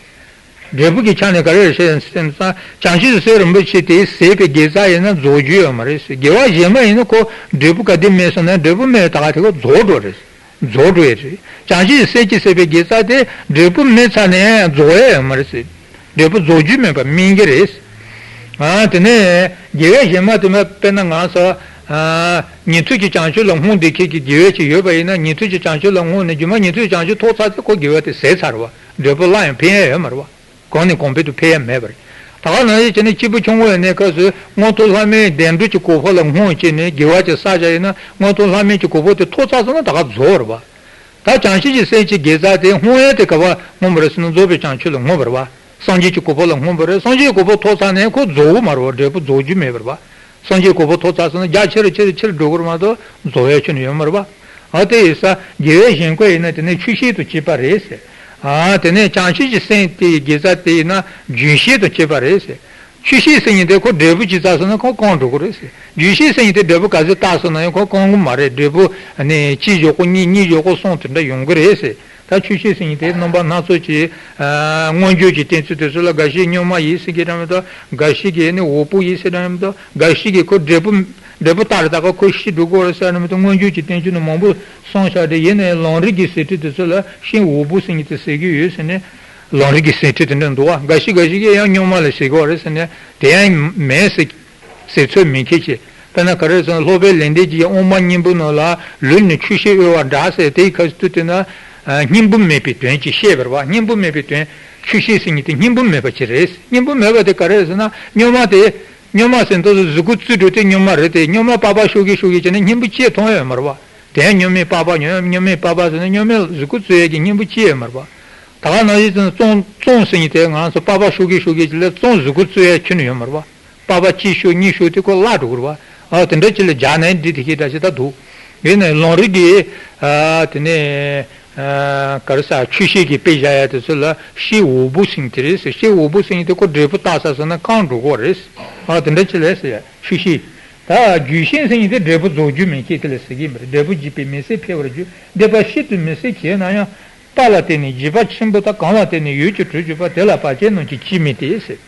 འབྲས་བུ་གི་ཆ་ནས་ག་རེ་རེད་ཟེར་ན། བྱང་ཆུབ་སེམས་རིན་པོ་ཆེ་དེ་ཟད་པའི་དགེ་རྩ་ཡིན་ན་རྫོགས་རྒྱུ་ཡོད་མ་རེད་ཟེར། དགེ་བ་གཞན་པ་ཡིན་ན་ཁོ་འབྲས་བུ་ག་དུས་སྨིན་སོང་ན་འབྲས་བུ་སྨིན་པའི་ད་ག་དེ་ཁོ་རྫོགས་འགྲོ་རེད། རྫོགས་འགྲོ་ཡི་རེད། བྱང་ཆུབ་སེམས་ཀྱི་ཟད་པའི་དགེ་རྩ་དེ་འབྲས་བུ་སྨིན་ཚར་ནས་རྫོགས་ཡ་ཡོད་མ་རེད་ཟེར། འབྲས་བུ་རྫོགས་རྒྱུ་མེད་པ་སྨིན་གྱི་རེད། ཨ་དེ་ནས་དགེ་བའི་གཞན་མ་དེ་མ་དཔེར་ན་ང་ཚོ་ཨ་ཉན་ཐོས་ཀྱི་བྱང་ཆུབ་ལ་བསྔོ་བསྡད་མཁན་གྱི་དགེ་བ་ཅིག་ཡོད་པ་ཡིན་ན། ཉན་ཐོས་ཀྱི་བྱང་ཆུབ་ལ་བསྔོས་ནས་རྗེས་མ་ཉན་ཐོས་བྱང་ཆུབ་ཐོབ་ཚར་ཚེ་ཁོ་དགེ་བ་དེ་ཟད་ཚར་བ། འབྲས་བུ་སླར་ཡང་འཕེན་ཡ་ཡོད་མ་རེད་བ། གོང་ནས་གོང་འཕེལ་དུ་འཕེལ་ཡ་མེད་པ་རེད། ད་ག་ནང་བཞིན་བྱས་ནས་སྐྱེས་བུ་ཆུང་ངུ་ཡིན་ནའི་སྐབས་སུ་མངོན་མཐོ་ལྷ་མིའི་བདེ་འགྲོ་གི་གོ་འཕང་ལ་བསྔོས་བྱས་ནས་དགེ་བ་ཅིག་བསགས་བཞག་ཡིན་ན། མངོན་མཐོ་ལྷ་མིའི་གི་གོ་འཕང་དེ་ཐོབ་ཚར་སོང་ན་ད་ག་རྫོགས་རེད་བ། ད་བྱང་ཆུབ་ཀྱི་སེམས་ཀྱི་དགེ་རྩ་དེ་བསྔོ་ཡ་དེ་ག་པར་བསྔོ་བ་རེད་ཟེར་ན། རྫོགས་པའི་བྱང་ཆུབ་ལ་བསྔོ་བ་རེད་བ། སངས་རྒྱས་ཀྱི་གོ་འཕང་ལ་བསྔོ་བ་རེད། སངས་རྒྱས་ཀྱི་གོ་འཕང་ཐོབ་ཚར་ནས་ཁོ་རྫོགས་པ་མ་རེད་བ། འབྲས་བུ་རྫོགས་རྒྱུ་མེད་པ་རེད་བ། སངས་རྒྱས་གོ་འཕང་ཐོབ་ཚར་སོང་ན་རྒྱ་ཆེ་རུ་ཆེ་རུ་ཆེ་རུ་འགྲོ་གི་རེད་མ་གཏོགས་རྫོགས་ཡ་ཁྱོན་ནས་ཡོད་མ་རེད་བ། ཨ་དེ་ཡིན་ཙང་དགེ་བའི་གཞན་དགེ་ཡིན་ན་དེ་ནི་ཆོས་བཤད་དང་བཅས་པ་རེད་ཟེར། ཨ་དེ་ནས་བྱང་ཆུབ་ཀྱི་སེམས་དེའི་དགེ་རྩ་དེ་ཡིན་ན་རྒྱུན་བཤད་དང་བཅས་པ་རེད་ཟེར། ཆོས་བཤད་ཟེར་མཁན་དེ་ཁོ་འབྲས་བུ་ཅིག་བསགས་སོང་ན་ཁོ་སྐམ་འགྲོ་གི་རེད་ཟེར། རྒྱུན་བཤད་ཟེར་མཁན་དེ་འབྲས་བུ་ག་ཚོད་བཏགས་སོང་ན་ཡང་ཁོ་སྐམ་གི་མ་རེད། འབྲས་བུ་ཨ་ནི་གཅིག་བཞག་གོ་གཉིས། གཉིས་བཞག་གོ་གསུམ། དེ་འདྲ་ཡོང་གི་རེད་ཟེར། ད་ཆོས་བཤད་ཟེར་མཁན་དེ་རྣམ་པ་སྣ་ཚོགས་ཀྱི་ཨ་མངོན་བརྗོད་ཀྱི་གཏན་ཚིགས་དེ་ཚོ་ལ་འགའ་ཞིག་གཉུག་མ་ཡིན་ཟེར་གྱི་འདྲ་མི་འདུག་འགའ་ཞིག་གིས་ནི་འོད་དཔག་ཡིན་ཟེར་འདྲ་མི་འདུག་འགའ་ཞིག་གིས་ཁོ་འབྲས་བུ་འབྲས་བུ་ལྟར་ད་ག་ཁོ་ཤི་འགྲོ་གི་རེད་ཟེར་འདྲ་མི་འདུག་མངོན་བརྗོད་ཀྱི་བསྟན་བཅོས་ནི་མང་པོ་གསུངས་བཞག་སྟེ། ཡིན་ནའི་ལམ་རིམ་གྱི་ཟེར་ཁྲིད་དེ་ཚོ་ལ་ཤིང་འོད་དཔག་ཟེར་མཁན་དེ་ཟེར་གྱི་ཡོད་ཟེར་ནས། ལམ་རིམ་གྱི་ཟེར་ཁྲིད་དེ་འདྲ་འདུག་བ། འགའ་ཞིག་འགའ་ཞིག་གིས་ཡང་གཉུག་མ་ལ་ཟེར་གྱི་ཡོད་རེད་ཟེར་ནས། དེ་ཡང་མིན་ཟེར་ཟེར་ཚོད་མི་མཁན་ཅིག་དཔེར་ན་ག་རེ་ཟེར་ན། སློབ་དཔོན་ལེགས་ལྡན་གྱིས་དབུ་མ་སྙིང་པོའི་ནང་ལ་ལུས་ནི་ཆུ་ཤེལ་དབུལ་བ་འདྲ་ཟེར། དེའི་སྐབས་སུ་དེ་ན་ཨ་སྙིང་པོ་མེད་པའི་དོན་ཅིག་བཤད་པ་རེད་བ། སྙིང་པོ་མེད་པའི་དོན། ཆུ་ཤེལ་ཟེར་མཁན་དེ་སྙིང་པོ་མེད་པ་ཅིག་རེད། སྙིང་པོ་མེད་པ་དེ་ག་རེ་ཟེར་ན། གཉུག་མ་དེ། གཉུག་མ་ཟེར་དུས་གཟུགས་པོ་བཙུགས་འགྲོ་དུས་གཉུག་མ་རེད་དེ། གཉུག་མ་པགས་པ་ཤོར་གི་ཤོར་གི་བྱས་ནས་སྙིང་པོ་ཅིག་མཐོང་ཡོད་མ་རེད་བ། དེ་ཡང་གཉུག་མའི་པགས་པ། གཉུག་མའི་པགས་པ་ཟེར་ན་གཉུག་མའི་གཟུགས་པོ་བཙུགས་ཡས་ཀྱི་སྙིང་པོ་ཅིག་ཡོད་མ་རེད་བ། ད་ག་ནང་བཞིན་དུ་ཙོང་ཙོང་ཟེར་མཁན་དེ་ང་ཚོ་པགས་པ་ཤོར་གི་ཤོར་གི་ཅིག་ལ་ཙོང་གཟུགས་པོ་བཙུགས་ཡས་ཁྱོན་ནས་ཡོད་མ་རེད་བ། པགས་པ་གཅིག་ཤོར་གཉིས་ཤོར་དེ་ཁོ་བརླག་འགྲོ་གི་རེད་བ། ཨ་དེ་འདྲ་ཅིག་ལ་སྦྱར་ནས་འདི་དེ་ཤེས་འདྲ་ཞིག་ད་འདུག་ཡིན་ནའི་ལམ་རིམ་གྱི་ཨ་དེ་ནས་ཨ་ག་རེ་ཟེར། ཆུ་ཤེལ་གྱིས་དཔེ་བཞག་ཡ་དེ་ཚོ་ལ་ཤེལ་འོད་དཔག་ཟེར་མཁན་དེ་རེད་ཟེར། ཤེལ་འོད་དཔག་ཟེར་མཁན་དེ་ཁོ་འབྲས་བུ་བཏགས་ཚར་སོང་ན་སྐམ་འགྲོ་གི་རེད། ཨ་དེ་འདྲ་ཅིག་ལ་ཟེར། ཆུ་ཤེལ། ད་རྒྱུན་བཤད་ཟེར་མཁན་དེ་འབྲས་བུ་རྫོགས་རྒྱུ་མེད་མཁན་དེ་ལ་ཟེར་གྱི་མ་རེད། འབྲས་བུ་འཇིག་པས་མི་སྲིད་འཕེལ་བར་འགྱུར། འདོད་པ་ཤིན་ཏུ་མི་སྲིད་བྱས་ན་ཡང་། རྟགས་ལ་བརྟེན་ནས་འཇིགས་པ་ཆེན་པོ་དང་། གང་ལ་བརྟེན་ནས་ཡུད་ཀྱིས་གྲོལ་གྱུར་པ། དེ་ལ་བར་ཆད་རྣམས་ཀྱིས་ཅིས་མི་སྟེར་ཟེར།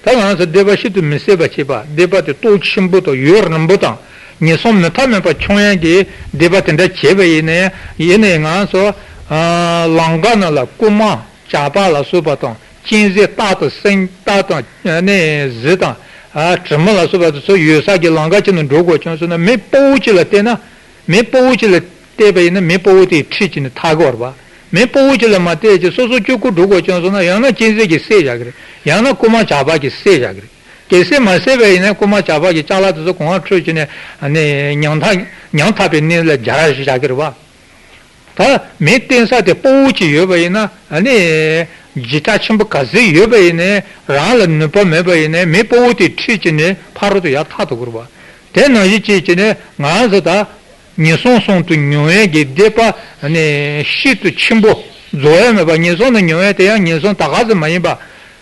ད་ང་ཚོ་འདོད་པ་ཤིན་ཏུ་མི་སྲིད་པ་བྱེད་པ། འདོད་པ་དེ་སྟོབས་ཆེན་པོ་དང་ཡུན་རིང་པོ་དང་ངན་སོང་མི་མཐའ་མེད་པ་མཆོང་ཡས་ཀྱི་འདོད་པ་དེ་འདྲ་བྱས་པ་ཡིན་ནའི། ཡིན་ནའི་ང་ཚོ་ཨ་ལམ་ཁ་ནང་ལ་རྐུན་མ་ཇག་པ་ལ་སོགས་པ་དང་། གཅན་གཟན་སྟག་དང་སེང་སྟག་དང་ནི་གཟིག་དང་ཨ་གྲི་མོ་ལ་སོགས་པ་དེ་ཚོ་ཡོད་ས་ཀྱི་ལམ་ཁ་ཅིག་ནས་འགྲོ་དགོས་བྱུང་སོང་ན། མི་དཔའ་བོ་ཅིག་ལ་བལྟས་ན། མི་དཔའ་བོ་ཅིག་ལ་བལྟས་པ་ཡིན་ན་མི་དཔའ་བོ་དེའི་འཁྲིས་ཅིག་ནས་ཐར་གི་རེད་པ། མི་དཔའ་བོ་ཅིག་ལ་མ་བལྟས་ཀྱི་སོ་སོ་སྐྱོ་པོ་འགྲོ་དགོས་བྱུང་སོང་ན། ཡང་ན་གཅན་གཟན་གྱིས་བསད་བཞག་གི་རེད། ཡང་ན་རྐུན་མ་ཇག་པ་གིས་བསད་བཞག་གི་རེད། གལ་སྲིད་མ་བསད་པ་ཡིན་ན་རྐུན་མ་ཇག་པ་གིས་ཅ་ལག་དེ་ཚོ་གང་ཁ་འཕྲོད་བྱས་ནས་ཨ་ནི་ཉམ་ཐག་ཉམ་ཐག་པའི་གནས་ལ་སྦྱར་བཞག་གི་རེད་པ། ད་མི་བསྟེན་ས་དེ་དཔའ་བོ་ཅིག་ཡོད་པ་ཡིན་ན། ཨ་ནི་འཇིགས་སྐྲག་ཆེན་པོ་ག་ཚོད་ཡོད་པ་ཡིན་ནའི་རང་ལ་ནུས་པ་མེད་པ་ཡིན་ནའི་མི་དཔའ་བོ་དེའི་འཁྲིས་ཅིག་ནས་ཕ་རོལ་ཏུ་ཡར་ཐར་ཐུབ་ཀྱི་རེད་པ། དེ་ནང་བཞིན་བྱས་བྱས་ནས་ང་ཚོ་ད་ངན་སོང་གསུམ་དུ་མྱོང་ཡས་ཀྱི་འདོད་པ་ནི་ཤིན་ཏུ་ཆེན་པོ། རྫོགས་ཡས་མེད་པ། ངན་སོང་དུ་མྱོང་ཡས་དེ་ཡང་ངན་སོང་ད་ག་ཙམ་མ་ཡིན་པ།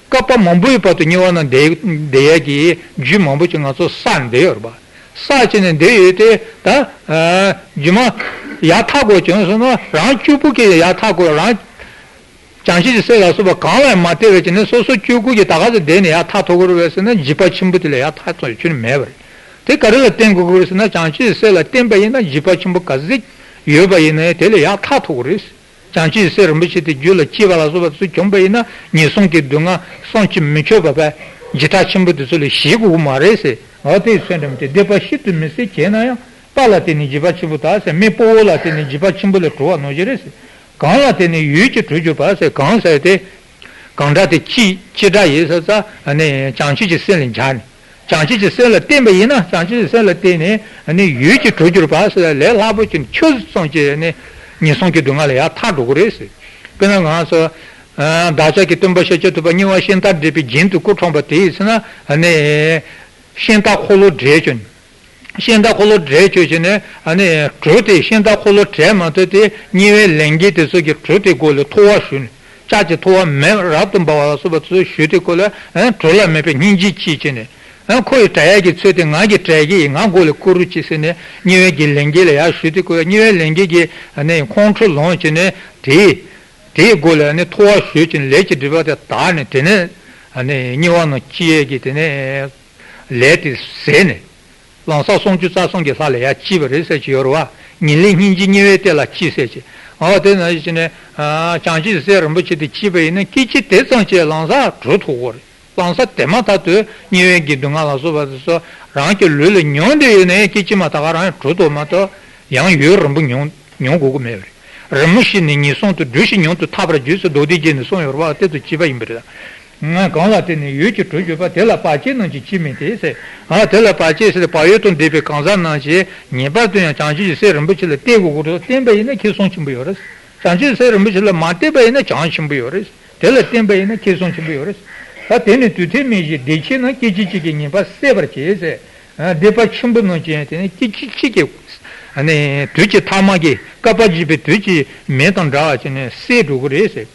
བསྐལ་པ་མང་པོའི་བར་དུ་དམྱལ་བ་ན་བསྡད་བསྡད་ཡས་ཀྱི་རྒྱུ་མང་པོ་ཅིག་ང་ཚོ་བསགས་བསྡད་ཡོད་རེད་པ། བསགས་བྱས་ནས་བསྡད་ཡོད་དེ། ད་ཨ་རྗེས་མ་ཡར་ཐར་དགོས་བྱུང་སོང་ན་རང་སྐྱོ་པོ་གིས་ཡར་ཐར་དགོས། རང་བྱང་ཆུབ་ཀྱི་སེམས་ལ་སོགས་པ་གང་ལ་ཡང་མ་བལྟས་པ་བྱས་ནས་སོ་སོ་སྐྱོ་པོ་གིས་ད་ག་ཚོད་བསྡད་ནས་ཡར་ཐར་ཐུབ་ཀྱི་རེད་པས་ཟེར་ན། འཇིགས་པ་ཆེན་པོ་དེ་ལས་ཡར་ཐར་ཐུབ་ཡ་ཁྱོན་ནས་མེད་པ་རེད། དེ་ག་རེ་ལ་བརྟེན་དགོས་ཀྱི་རེད་ཟེར་ན། བྱང་ཆུབ་ཀྱི་སེམས་ལ་བརྟེན་པ་ཡིན་ན་འཇིགས་པ་ཆེན་པོ་ག་ཚོད་ཡོད་པ་ཡིན་ནའི་དེ་ལས་ཡར་ཐར་ཐུབ་ཀྱི་རེད། བྱང་ཆུབ་ཀྱི་སེམས་རིན་པོ་ཆེ་དེ་རྒྱུད་ལ་སྐྱེས་པ་ལ་སོགས་པ་དེ་ཚོ་བྱུང་པ་ཡིན་ན་ངན་སོང་གི་སྡུག་བསྔལ་བསམ་གྱིས་མི་ཁྱབ་པ་བས་འཇིགས་སྐྲག་ཆེན་པོ་དེ་ཚོ་ལས་ཞི་དགོས་ཀྱི་མ་རེད་ཟེར། འོ་དེ་ཚོ་འདྲ་མི་དེ་འདོད་པ་ཤིན་ཏུ་མི་སྲིད་བྱས་ན་ཡང་། རྟགས་ལ་བརྟེན་ནས་འཇིགས་པ་ཆེན་པོ་དང་ཟེར། མི་དཔའ་བོ་ལ་བརྟེན་ནས་འཇིགས་པ་ཆེན་པོ་ལས་གྲོལ་བ་ནང་བཞིན་རེད་ཟེར། གང་ལ་བརྟེན་ནས་ཡུད་ཀྱིས་གྲོལ་གྱུར་པ་ཟེར། གང་ཟེར་དེ། གང་འདྲ་དེ་ཅི་ཅི་འདྲ་ཡིན་ཟེར་ཙང་ནི་བྱང་ཆུབ་ཀྱི་སེམས་ལ་སྦྱར་ནས། བྱང་ཆུབ་ཀྱི་སེམས་ལ་བརྟེན་པ་ཡིན་ན། བྱང་ཆུབ་ཀྱི་སེམས་ལ་བརྟེན་ནས་ནི་ཡུད་ཀྱིས་གྲོལ་གྱུར་པ་ཟེར། ལས་སླ་པོ་ཅིག་ཆུད་ཙམ་གྱིས་ནི་ངན་སོང་གི་སྡུག་བསྔལ་ལས་ཡར་ཐར་འགྲོ་གི་རེད་ཟེར། དཔེར་ན་ང་ཚོ་བདག་ཅག་གི་སྟོན་པ་ཤཱཀྱ་ཐུབ་པ་དམྱལ་བ་ཤིང་རྟ་བསྒྲལ་བའི་རྒྱན་དུ་སྐུ་འཁྲུངས་པ་དེ་ཡིན་ཟེར་ན། ནི་ཤིང་རྟ་འཁོར་ལོ་བསྒྲལ་བྱས། ཤིང་རྟ་འཁོར་ལོ་བསྒྲལ་བྱས་བྱས་ནས་ཨ་ནི་གྲོལ་ཏེ། ཤིང་རྟ་འཁོར་ལོ་བྲལ་མ་ཐུབ་སྟེ་དམྱལ་བའི་ལས་མཁན་དེ་ཚོ་གིས་གྲོལ་ཏེ་སྒོ་ལས་ཐོ་བ་ཞུས་ནས། ལྕགས་ཀྱི་ཐོ་བ་མེ་རབ་ཏུ་འབར་བ་ལ་སོགས་པ་དེ་ཚོ་ཞུས་ཏེ་སྒོ་ལས་ཨ་གྲོལ་ལ་མེད་པའི་སྙིང་རྗེ་སྐྱེས་བྱས་ནས། ཨ་ཁོ་ཡིས་བྲལ་ཡག་གི་ཚུལ་དེ་ང་གིས་བྲལ་གི་ཡིན། ང་སྒོ་ལས་བསྐོར་རོགས་གྱིས་ཟེར་ནས་དམྱལ་བའི་གི་ལས་མཁན་ལ་ཡར་ཞུས་ཏེ་སྒོ་ལས་དམྱལ་བའི་ལས་མཁན་གྱིས་ཨ་ནི་ཁོང་ཁྲོ་ལངས་བྱས་ནས་དེ། དེའི་སྒོ་ལས་ནི་ཐོ་བ་བཞོས་ཀྱིན་ལས་ཀྱི་སྒྲིབ་པ་དེ་དག་ནས། དེ་ནས་ནི་དམྱལ་བ་ནང་སྐྱེ་ཡས་ཀྱི་དེ་ནས་ལས་དེ་ཟད་ནས། ལམ་སང་སུམ་ཅུ་རྩ་གསུམ་གྱི་ལྷ་ལ་ཡར་སྐྱེས་པ་རེད་ཟེར་གྱི་ཡོད་རེད་བ། ཉེར་ལེན་སྙིང་རྗེའི་དམྱལ་བའི་གཏེར་ལ་སྐྱེས་ཟེར་གྱི། འོ་དེ་ནང་བཞིན་ནས་བྱང་ཆུབ་སེམས་རིན་པོ་ཆེ་དེ་སྐྱེས་པ་ཡིན་ན། སྐད་ཅིག་དེ་ཙམ་གྱིས་ལམ་སང་གྲོལ་ཐུབ་ཀྱི་རེད། ལམ་སང་དེ་མ་ཐག་ཏུ་དམྱལ་བའི་དགེ་སྡུག་བསྔལ་ལ་སོགས་པ་དེ་ཚོ་རང་གི་ལུས་ལ་མྱོང་བསྡད་ཡོད་ན་ཡང་སྐད་ཅིག་མ་ཐག་ག་རང་གྲོལ་ཐུབ་མ་གཏོགས། ཡང་ཡུན་རིང་པོ་མྱོང་མྱོང་དགོས་ཀྱི་མེད་པ་རེད། རིང་མོ་ཞིག་ནས་ངན་སོང་དུ་འགྲོ་ཞིང་ཉུང་དུ་ཐར་པར་འགྱུར་ཟེར་མདོ་སྡེ་རྒྱན་ནས་གསུངས་ཡོད་རེད་བ། དེ་ཚོ་བྱིས་པ་ཡིན་པ་རེད། ང་གང་ལ་བརྟེན་ནས་ཡུལ་གྱི་གྲོགས་གྱུར་པ། དེ་ལ་བར་ཆད་རྣམས་ཀྱིས་ཅིས་མི་འདྲེན་ཟེར། ཨ་དེ་ལ་བར་ཆད་ཟེར་ཏེ་བག་ཡོད་དང་ལྡན་པའི་གང་ཟག་རྣམས་ཀྱིས་ངེས་པར་དུ་ཡང་བྱང་ཆུབ་ཀྱི་སེམས་རིན་པོ་ཆེ་ལ་བརྟེན་དགོས་ཀྱི་རེད། བརྟེན་པ་ཡིན་ན་ཁེ་བཟང་ཆེན་པོ་ཡོད་རེད། བྱང་ཆུབ་སེམས་རིན་པོ་ཆེ་ལ་མ་བརྟེན་པ་ཡིན་ན་གྱང་ཆེན་པོ་ཡོད་རེད། དེ་ལ་བརྟེན་པ་ཡིན་ན་ཁེ་བཟང་ཆེན་པོ་ཡོད་རེད། ད་དེ་ནི་དུས་མཐའི་མིག་བཞིན་བདེ་ཆེན་ནམ། སྐད་ཅིག་གཅིག་གིས་ངེས་པར་ཟད་པར་བྱེད་ཟེར། ཨ་བདེ་བ་ཆེན་པོ་ནང་བཞིན་དེ་ནི་སྐད་ཅིག་གཅིག་གིས། ཨ་ནི་དུས་ཀྱི་ཐ་མ་གི་བསྐལ་པ་འཇིག་པའི་དུས་ཀྱི་མེ་དང་འདྲ་བ་ཅིག་ནས་ཟད་འགྲོ་གི་རེད་ཟེར།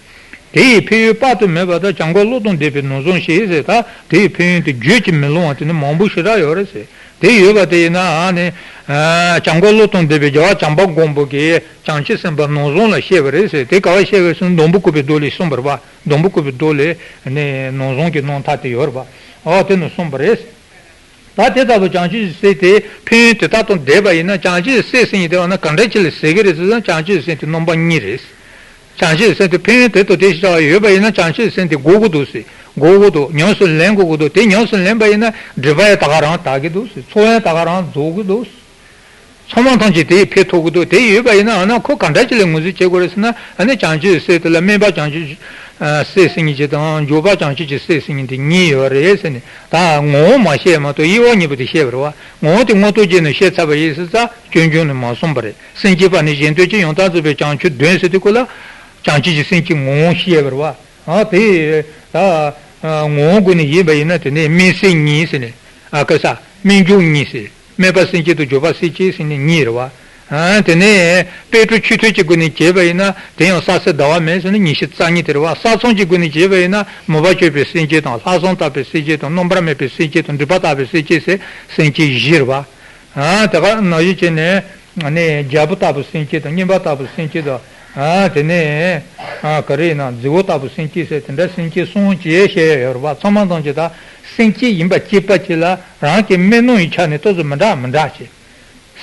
དེ་ཡི་ཕན་ཡོན་དཔག་ཏུ་མེད་པ་དང་། བྱམས་མགོན་བློ་དང་ལྡན་པས་ནོར་བཟང་ཞེས་ཟེར། ད་དེ་ཡི་ཕན་ཡོན་དེ་བརྗོད་ཀྱིས་མི་ལང་བ་དེ་ནི་མང་པོ་ཞེ་དྲག་ཡོད་རེད་ཟེར། དེ་ཡོད་པ་དེ་ཡིན་ན་ཨ་ནི། ཨ་བྱམས་མགོན་བློ་དང་ལྡན་པའི་རྒྱལ་བ་བྱམས་པ་མགོན་པོ་གིས་བྱང་ཆུབ་སེམས་དཔའ་ནོར་བཟང་ལ་བཤད་པ་རེད་ཟེར། དེ་ག་བ་བཤད་པ་རེད་ཟེར་ན། སྡོང་པོ་བཀོད་པའི་མདོ་ལས་གསུངས་པ་རེད་པ། སྡོང་པོ་བཀོད་པའི་མདོ་ལས་ནི་ནོར་བཟང་གི་རྣམ་ཐར་དེ་ཡོད་རེད་པ། ཨོ་དེ་ནི་གསུངས་པ་རེད། ད་དེ་ལྟ་བུ་བྱང་ཆུབ་ཀྱི་སེམས་དེ་ཕན་ཡོན་དེ་དག་དང་ལྡན་པ་ཡིན་ན། བྱང་ཆུབ་ཀྱི་སེམས་ཟེར་མཁན་དེ་འོ་ན་ག་འདྲ་ཅིག་ལ་ཟེར་གི་རེད་ཟེར་ན། བྱང་ཆུབ་ཀྱི་སེམས་དེ་རྣམ་པ་གཉིས་རེད། བྱང་ཆུབ་ཀྱི་སེམས་དེ་ཕན་ཡོན་དེ་དང་དེ་བཞིན་གཤེགས་པ་ཡོད་པ་ཡིན་ན། བྱང་ཆུབ་ཀྱི་སེམས་དེ་དགོས་ཀྱི་འདུག་ཟེར། དགོས་ཀྱི་འདུག་ཉམས་སུ་ལེན་དགོས་ཀྱི་འདུག་དེ་ཉམས་སུ་ལེན་པ་ཡིན་ན་སྒྲིབ་པ་ཡང་ད་ག་རང་དག་གི་འདུག་ཟེར། ཚོགས་ཡང་ད་ག་རང་རྫོགས་ཀྱི་འདུག་ཟེར། ཚང་མ་ཐམས་ཅད་དེ་ཡི་ཕན་ཐོགས་ཀྱི་འདུག་དེ་ཡོད་པ་ཡིན་ན་ཨ་ནི་ཁོ་ག་འདྲ་ཅིག་ལ་ངོས་འཛིན་བྱེད་དགོས་རེད་ཟེར་ན། ཨ་ནི་བྱང་ཆུབ་ཀྱི་སེམས་དེ་ལ་དམན་པ་བྱང་ཆུབ་ཀྱི་སེམས་ཟེར་མཁན་ཅིག་དང་། འཇུག་པ་བྱང་ཆུབ་ཀྱི་སེམས་ཟེར་མཁན་དེ་གཉིས་ཡོད་རེད་ཟེར་ནས། ད་ངོ་བོ་མ་བཤད་མ་གཏོགས་དབྱེ་བ་གཉིས་པོ་དེ་བཤད་པ་རེད་བ། ངོ་བོ་དེ་མངོན་རྟོགས་རྒྱན་ནས་བཤད་ཚར་བ་ཡིན་ཟེར་ཙང་སྐྱོན་བརྗོད་ནི་མ་གསུངས་པ་རེད། སེམས་བསྐྱེད་པ་ནི་གཞན་དོན་གྱི་ཡང་དག་རྫོགས་པའི་བྱང་ཆུབ་དོན་ཟེར་དུས་སྐབས་ལ། བྱང་ཆུབ་ཀྱི་སེམས་ཀྱི་ངོ་བོ་བཤད་པ་རེད་བ། ཨ་དེ་ད་ངོ་བོ་དགོས་ནས་ཡིན་པ་ཡིན་ན། དེ་ནས་དམན་སེམས་གཉིས་ཟེར་ནས། ཨ་ཁ་ས་དམན་འཇུག་གཉིས་ཟེར། དམན་པ་སེམས་བསྐྱེད་དང་འཇུག་པ་སེམས་བསྐྱེད་ཟེར་ནས་གཉིས་རེད་བ། ཨ་དེ་ནས་དཔལ་སྤྲུལ་ཆོས་ཐོས་ཀྱི་སྒོ་ནས་བྱས་པ་ཡིན་ན། དེ་ཡང་བསགས་ཚད་ཟླ་བ་མེད་ཟེར་ནས་ཉི་ཤུ་རྩ་གཉིས་དེ་རེད་བ། བསགས་མཚམས་ཀྱི་སྒོ་ནས་བྱས་པ་ཡིན་ན། མོས་པ་སྤྱོད་པའི་སེམས་བསྐྱེད་དང་། ལྷག་བསམ་བརྟག་པའི་སེམས་བསྐྱེད་དང་། རྣམ་པར་སྨིན་པའི་སེམས་བསྐྱེད་དང་། སྒྲིབ་པ་བརྟག་པའི་སེམས་བསྐྱེད་ཟེར་སེམས་བསྐྱེད་བཞི་རེད་བ། ཨ་དེ་ག་ནང་བཞིན་བྱས་ནས། ཨ་ནི་རྒྱལ་པོ་ལྟ་བུ་སེམས་བསྐྱེད་དང་། མཉན་པ་ལྟ་བུ་སེམས་བསྐྱེད་དང་། ཨ་དེ་ནས་ཨ་ག་རེ་ཡིན་ན་རྫི་བོ་ལྟ་བུ་སེམས་བསྐྱེད་ཟེར། དེ་འདྲ་སེམས་བསྐྱེད་གསུམ་ཅེས་བཤད་ཡ་ཡོད་རེད་བ། ཚང་མ་ཐམས་ཅད་ད་སེམས་བསྐྱེད་ཡིན་པ་སྐྱེས་པ་ཅིག་ལ་རང་གི་མི་སྣང་ཡི་ཆ་ནས་ཏོག་ཙམ་མི་འདྲ་མི་འདྲ་བྱེད།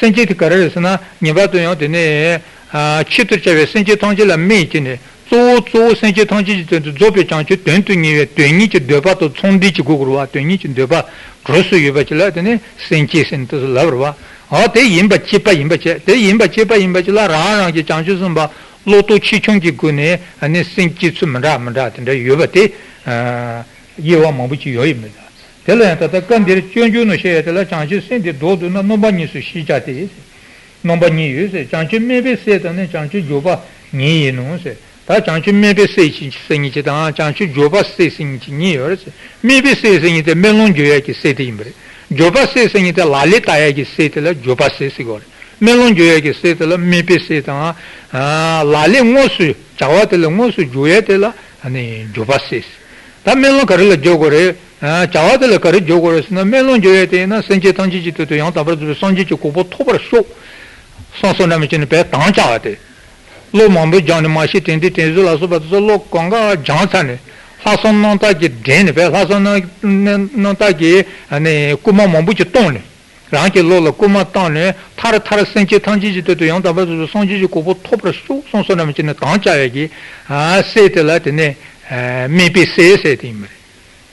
སེམས་བསྐྱེད་དེ་ག་རེ་རེད་ཟེར་ན། ངེས་པར་དུ་ཡང་དེ་ནས་ཨ་ཆེད་དུ་བྱ་བའི་སེམས་ཅན་ཐམས་ཅད་ལ་དམིགས་བྱས་ནས། གཙོ་བོ་གཙོ་བོ་སེམས་ཅན་ཐམས་ཅད་ཀྱི་དོན་དུ་རྫོགས་པའི་བྱང་ཆུབ་དོན་དུ་གཉེར་བའི་དོན་གཉེར་གྱི་འདོད་པ་དང་འཚམས་འདྲི་བྱེད་དགོས་རེད་བ། དོན་གཉེར་གྱི་འདོད་པ་གྲོགས་སུ་ཡོད་པ་ཅིག་ལ་དེ་ནས་སེམས་བསྐྱེད་ཟེར་ནས་དེ་ཚོ་ལབ་རེད་བ། ཨ་དེ་ཡིན་པ་སྐྱེས་པ་ཡིན་པ་བྱས། དེ་ཡིན་པ་སྐྱེས་པ་ཡིན་པ་ཅིག་ལ་རང་རང་གི་བྱང་ཆུབ་སེམས་དཔའ་བློ་རྟོག་ཆེ་ཆུང་གི་སྒོ་ནས་ཨ་ནི་སེམས་བསྐྱེད་ཚུལ་མི་འདྲ་མི་འདྲ་དེ་འདྲ་ཡོད་པ་དེ། ཨ་དབྱེ་བ་མང་པོ་ཅིག་ཡོད་ཡིན་མོད་ད། དེ་ལ་ཡང་ད་ལྟ་སྐབས་འདིར་སྤྱོད་འཇུག་ནང་བཤད་ཡ་དེ་ལ། བྱང་ཆུབ་སེམས་དེ་བདག་བསྡུ་ན། རྣམ་པ་གཉིས་སུ་ཤེས་བྱ་སྟེ། རྣམ་པ་གཉིས་ཡོད་ཟེར། བྱང་ཆུབ་དམན་པའི་སེམས་དང་ནི། བྱང་ཆུབ་འཇུག་པ་ཉིད་ཡིན་ནོ་ཟེར། ད་བྱང་ཆུབ་དམན་པའི་སེམས་ཟེར་མཁན་ཅིག་དང་། བྱང་ཆུབ་འཇུག་པ་སེམས་ཟེར་མཁན་ཅིག་གཉིས་ཡོད་རེད་ཟེར། དམན་པའི་སེམས་ཟེར་མཁན་དེ་རྨི་ལམ་འཇུག་ཡ་གི་སེམས་དེ་ཡིན་པ་རེད། འཇུག་པ་སེམས་ཟེར་མཁན་དེ་ལག་ལེན་བསྟར་ཡ་གི་སེམས་དེ་ལ་འཇུག་པ་སེམས་ཟེར་གི་རེད། རྨི་ལམ་འཇུག་ཡ་གི་སེམས་དེ་ལ་དམན་པའི་སེམས་དང་། ཨ་ལག་ལེན་དངོས་སུ་བྱ་བ་དེ་ལ་དངོས་སུ་འཇུག་ཡ་དེ་ལ་ཨ་ནི་འཇུག་པ་སེམས་ཟེར། ད་རྨི་ལམ་ག་རེ་ལ་འཇུག་དགོས་རེད། ཨ་བྱ་བ་དེ་ལ་ག་རེ་འཇུག་དགོས་རེད་ཟེར་ན། རྨི་ལམ་འཇུག་ཡ་དེ་ཡིན་ན། སེམས་ཅན་ཐམས་ཅད་ཀྱི་དོན་དུ་ཡང་དག་པར་རྫོགས་པའི་སངས་རྒྱས་ཀྱི་གོ་འཕང་ཐོབ་པར་ཤོག་གསུངས་སོ་ནམ་བྱས་ནས་དཔེ་དམ་བཅའ་བ་དེ། བློ་མང་པོ་སྦྱངས་ནས། མ་ཤེས་དྲན་འདི་དྲན་གསོ་ལ་སོགས་པ་དེ་ཚོ་བློ་གང་ག་སྦྱངས་ཚར་ནས། ལྷག་བསམ་རྣམ་དག་གིས་དྲན་ནས། དཔེ་ལྷག་བསམ་རྣམ་རྣམ་དག་གིས་ཨ་ནི་སྐུལ་མ་མང་པོ་ཅིག་བཏང་ནས། རང་གི་བློ་ལ་སྐུལ་མ་བཏང་ནས། མཐར་མཐར་སེམས་ཅན་ཐམས་ཅད་ཀྱི་དོན་དུ་ཡང་དག་པར་རྫོགས་པའི་སངས་རྒྱས་ཀྱི་གོ་འཕང་ཐོབ་པར་ཤོག་གསུངས་སོ་ནམ་བྱས་ནས་དམ་བཅའ་ཡ་གི་ཨ་སེམས་དེ་ལ་དེ་ནས་ཨ་དམན་པའི་སེམས་ཟེར་དེ་ཡིན་པ་རེད།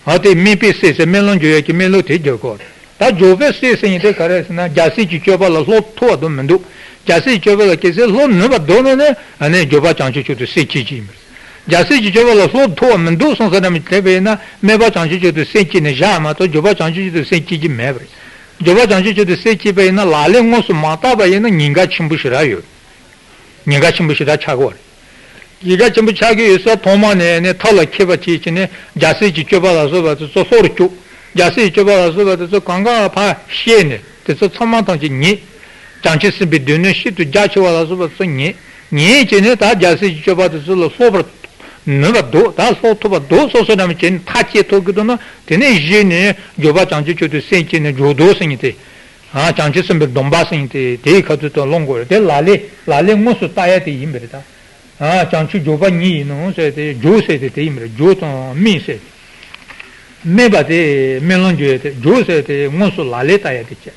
ཨ་དེ་དམན་པའི་སེམས་ཟེར། རྨི་ལམ་འཇུག་ཡ་གི་རྨི་ལམ་དེ་འཇུག་གོ། ད་འཇུག་པའི་སེམས་ཟེར་མཁན་དེ་ག་རེ་ཟེར་ན། རྒྱལ་སྲས་ཀྱི་སྤྱོད་པ་ལ་སློབ་ཐུབ་པ་དང་མི་འདུག་རྒྱལ་སྲས་ཀྱི་སྤྱོད་པ་ལ་གལ་སྲིད་སློབ་ནུས་པ་འདུག་ན་ནི། ཨ་ནི་འཇུག་པ་བྱང་ཆུབ་མཆོག་ཏུ་སེམས་བསྐྱེད་ཀྱི་ཡིན་པ་རེད། རྒྱལ་སྲས་ཀྱི་སྤྱོད་པ་ལ་སློབ་ཐུབ་པ་མི་འདུག་གསུངས་ས་ནས་དེ་བས་ན། དམན་པ་བྱང་ཆུབ་མཆོག་ཏུ་སེམས་བསྐྱེད་ནས་བཞག་མ་གཏོགས། འཇུག་པ་བྱང་ཆུབ་མཆོག་ཏུ་སེམས་བསྐྱེད་ཀྱི་མེད་པ་རེད། འཇུག་པ་བྱང་ཆུབ་མཆོག་ཏུ་སེམས་བསྐྱེད་པ་ཡིན་ན། ལག་ལེན་དངོས་སུ་མ་བསྟར་བ་ཡིན་ན་ཉེན་ཁ་ཆེན་པོ་ཞེ་དྲག་ཡོད། ཉེན་ཁ་ཆེན་པོ་ཞེ་དྲག་ཆགས་ཀྱི་ཡོད་རེད། ཉེན་ཁ་ཆེན་པོ་ཆགས་ཀྱི་ཡོད་ས། ཐོག་མ་ནས་ནི་ཐབས་ལ་མཁས་པ་བྱས་བྱས་ནས་རྒྱལ་སྲས་ཀྱི་སྤྱོད་པ་ལ་སོགས་པ་དེ་ཚོ་ལྷུར་བཅུག་རྒྱལ་སྲས་ཀྱི་སྤྱོད་པ་ལ་སོགས་པ་དེ་ཚོ་གང་ག་ཕར་བཤད་ནས། དེ་ཚོ་ཚང་མ་ཐམས་ཅད་ཉན། བྱང་ཆུབ་སེམས་དཔའི་སྡེ་སྣོད་ཤིན་ཏུ་རྒྱ་ཆེ་བ་ལ་སོགས་པ་ཚོ་ཉན། ཉན་བྱས་ནས་ད་རྒྱལ་སྲས་ཀྱི་སྤྱོད་པ་དེ་ཚོ་ལ་སློབ་པར་ནུས་པ་འདུག་ད་སློབ་ཐུབ་པ་འདུག་སོ་སོ་རང་བྱས་ནས་ཐག་བཅད་ཐུབ་ཀྱི་འདུག་ན། དེ་ནས་གཞི་ནས་འཇུག་པ་བྱང་ཆུབ་མཆོག་ཏུ་སེམས་བསྐྱེད་ནས་འཇུག་ལྡོག་ཟེར་མཁན་དེ། ཨ་བྱང་ཆུབ་སེམས་དཔའི་སྡོམ་པ་ཟེར་མཁན་དེ། དེའི་ཁ་ཐུག་ཏུ་ལོངས་དགོས་རེད། དེ་ལག་ལེན་ལག་ལེན་དངོས་སུ་བསྟར་ཡ་དེ་ཡིན་པ་རེད་ད། ཨ། བྱང་ཆུབ་འགྱོད་པ་ཉིད་ཡིན་ནོ་ཟེར་ཏེ། འགྱོད་ཟེར་ཏེ་དེ་ཡིན་པ་རེད། འགྱོད་དང་སྨད་ཟེར་ཏེ། སྨད་པ་དེ་སྨོན་ལམ་འགྱོད་ཡ་དེ། འགྱོད་ཟེར་ཏེ་དངོས་སུ་ལག་ལེན་བསྟར་ཡ་དེ་བྱས།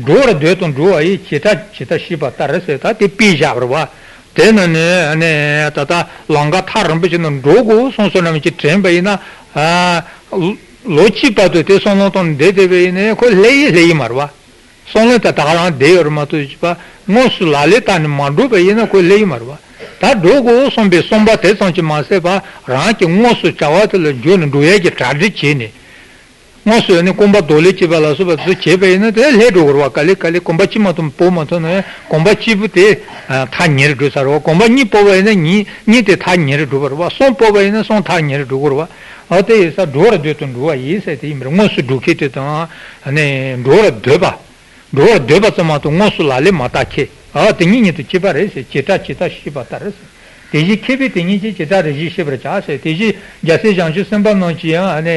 འགྲོ་བར་འདོད་དང་འགྲོ་བ་ཡི། བྱེ་བྲག་ཇི་ལྟར་ཤེས་པ་ལྟར་ཟེར། ད་དེ་དཔེ་བཞག་པ་རེད་བ། དེ་ནང་ནས་ནས་ད་ལྟ་ལམ་ཁ་ཐག་རིང་པོ་ཞིག་ནས་འགྲོ་དགོས་བསམ་བསམ་ནམ་ཅིག་དྲན་པ་ཡིན་ན། ཨ། ལོ་གཅིག་བར་དུ་དེ་བསམ་བློ་བཏང་ནས་བསྡད་བསྡད་པ་ཡིན་ན་ཁོ་སླེབས་ཡི་སླེབས་ཡི་མ་རེད་བ། བསམ་བློ་དེ་ད་ག་རང་བསྡད་ཡོད་རེད་མ་གཏོགས་ཅིག་པ། དངོས་སུ་ལག་ལེན་བསྟར་ནས་མ་འགྲོ་བ་ཡིན་ན་ཁོ་སླེབས་ཡི་མ་རེད་བ། ད་འགྲོ་དགོས་བསམ་པའི་བསམ་པ་དེ་ཙམ་གྱིས་མ་ཟད་པ། རང་གི་དངོས་སུ་བྱ་བ་དེ་ལ་འཇུག་ནས་འགྲོ་ཡས་ཀྱི་གྲ་སྒྲིག་བྱས་ནས། དངོས་སུ་ནི་སྐོམ་པ་རྡོག་ལས་སྐྱེས་པ་ལ་སོགས་པ་ཚོ་བྱས་པ་ཡིན་ན་དེ་སླེབས་འགྲོ་གི་རེད་བ། ག་ལེ་ག་ལེ་སྐོམ་པ་གཅིག་མ་གཏོགས་སྤོ་མ་ཐུབ་ན་ཡང་སྐོམ་པ་གཅིག་པུ་དེ་ཐག་ཉེ་རུ་འགྲོ་ས་རེད་བ། སྐོམ་པ་གཉིས་སྤོ་བ་ཡིན་ན་གཉིས་གཉིས་དེ་ཐག་ཉེ་རུ་འགྲོ་གི་རེད་བ། གསུམ་སྤོ་བ་ཡིན་ན་གསུམ་ཐག་ཉེ་རུ་འགྲོ་གི་རེད་བ། ཨ། དེ་ཡིན་ཙང་འགྲོ་བར་འདོད་དང་འགྲོ་བ་ཡི་ཟེར་དེ་ཡིན་པ་རེད། དངོས་སུ་འགྲོ་མཁན་དེ་དང་། ཨ་ནི་འགྲོ་བར་འདོད་པ། འགྲོ་བར་འདོད་པ་ཙམ་མ་གཏོགས་དངོས་སུ་ལག་ལེན་མ་བསྟར་མཁན། ཨ། དེ་གཉིས་གཉིས་དེ་གཅིག་པ་རེད་ཟེར། བྱེ་བྲག་ཇི་ལྟར་ཤེས་པ་ལྟར་ཟེར། དེ་བཞིན་མཁས་པས་དེ་གཉིས་ཀྱི་བྱེ་བྲག་རིགས་བཞི་ཤེས་པར་བྱ་ཟེར། དེ་བཞིན་རྒྱལ་སྲས་བྱང་ཆུབ་སེམས་དཔའ་རྣམས་ཀྱིས་ཡང་ནི།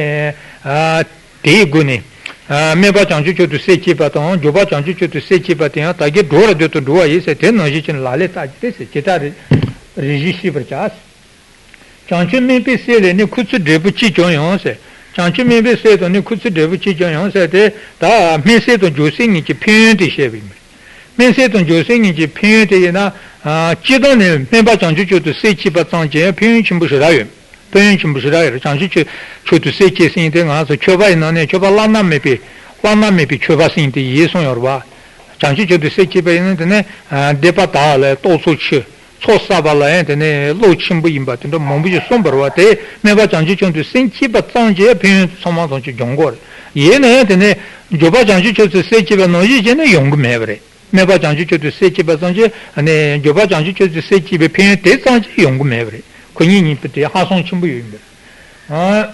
ཨ། དེའི་སྒོ་ནས། ཨ། སྨོན་པ་བྱང་ཆུབ་མཆོག་ཏུ་སེམས་བསྐྱེད་པ་དང་། འགྱོད་པ་བྱང་ཆུབ་མཆོག་ཏུ་སེམས་བསྐྱེད་པ་དེ་ཡང་དག་གིས་འགྲོ་བར་འདོད་དང་འགྲོ་བ་ཡི་ཟེར། དེ་ནང་བཞིན་གྱི་ལག་ལེན་བསྟར་གྱི་སྟེ་ཟེར། བྱེ་བྲག་རིགས་རིགས་བཞི་ཤེས་པར་བྱ། བྱང་ཆུབ་སྨོན་པའི་སེམས་ལས་ནི། ཁུ་ཚུར་འབྲས་བུ་ཅི་བྱུང་ཡང་ཟེར། བྱང་ཆུབ་སྨོན་པའི་སེམས་དང་ནི། ཁུ་ཚུར་འབྲས་བུ་ཅི་བྱུང་ཡང་ཟེར་དེ། ད་སྨོན་སེམས་དང་འགྱོད་སེམས་གཉིས་ཀྱི་ཕན་ཡོན་དེ་བཤད་པ་ཡིན་པས། སྨོན་སེམས་དང་འགྱོད་སེམས་གཉིས་ཀྱི་ཕན་ཡོན་དེ་ཡིན་ན། ཨ། སྤྱིར་བཏང་ནས་སྨོན་པ་བྱང་ཆུབ་མཆོག་ཏུ་སེམས་བསྐྱེད་པ་ཙམ་གྱིས་ཕན་ཡོན་ཆེན་པོ་ཞེ་དྲག་ཡོད། ཕན་ཡོན་ཆེན་པོ་ཞེ་དྲག་ཡོད་རེད། བྱང་ཆུབ་མཆོག་ཏུ་སེམས་བསྐྱེད་ཟེར་མཁན་དེ་ང་ཚོ་མཆོད་པ་ཡི་ནང་ནས་མཆོད་པ་བླ་ན་མེད་པའི། བླ་ན་མེད་པའི་མཆོད་པ་ཟེར་མཁན་དེ་ཡིན་གསུངས་ཡོད་རེད་བ། བྱང་ཆུབ་མཆོག་ཏུ་སེམས་བསྐྱེད་པ་ཡིན་ན་དེ་ནི། ཨ། སྡིག་པ་དག་ལ་རྟོག་ཚོགས་ཆོད། ཚོགས་བསགས་པ་ལ་ཡང་དེ་ནི་བློ་ཆེན་པོ་ཡིན་པ་དེ་འདྲ་མང་པོ་ཞིག་གསུངས་པ་རེད་བ། དེ་སྨོན་པ་བྱང་ཆུབ་མཆོག་ཏུ་སེམས་བསྐྱེད་པ་ཙམ་གྱིས་ཕན་ཡོན་ཚང་མ་ཐམས་ཅད་འབྱུང་གི་རེད། ཡིན་ན་ཡང་དེ་ནི་འགྱོད་པ་བྱང་ཆུབ་མཆོག་ཏུ་སེམས་བསྐྱེད་པ་ནང་བཞིན་བྱས་ན་ཡོང་གི་མེད་པ་རེད། སྨོན་པ་བྱང་ཆུབ་མཆོག་ཏུ་སེམས་བསྐྱེད་པ་ཙམ་གྱིས་ནི་འགྱོད་པ་བྱང་ཆུབ་མཆོག་ཏུ་སེམས་བསྐྱེད་པའི་ཕན་ཡོན་དེ་ཙམ་གྱིས་ཡོང་གི་མེད་པ་རེད། ཁོ་གཉིས་གཉིས་པོ་དེ་ཧ་སང་ཆེན་པོ་ཡོད་ཡིན་པ་རེད། ཨ།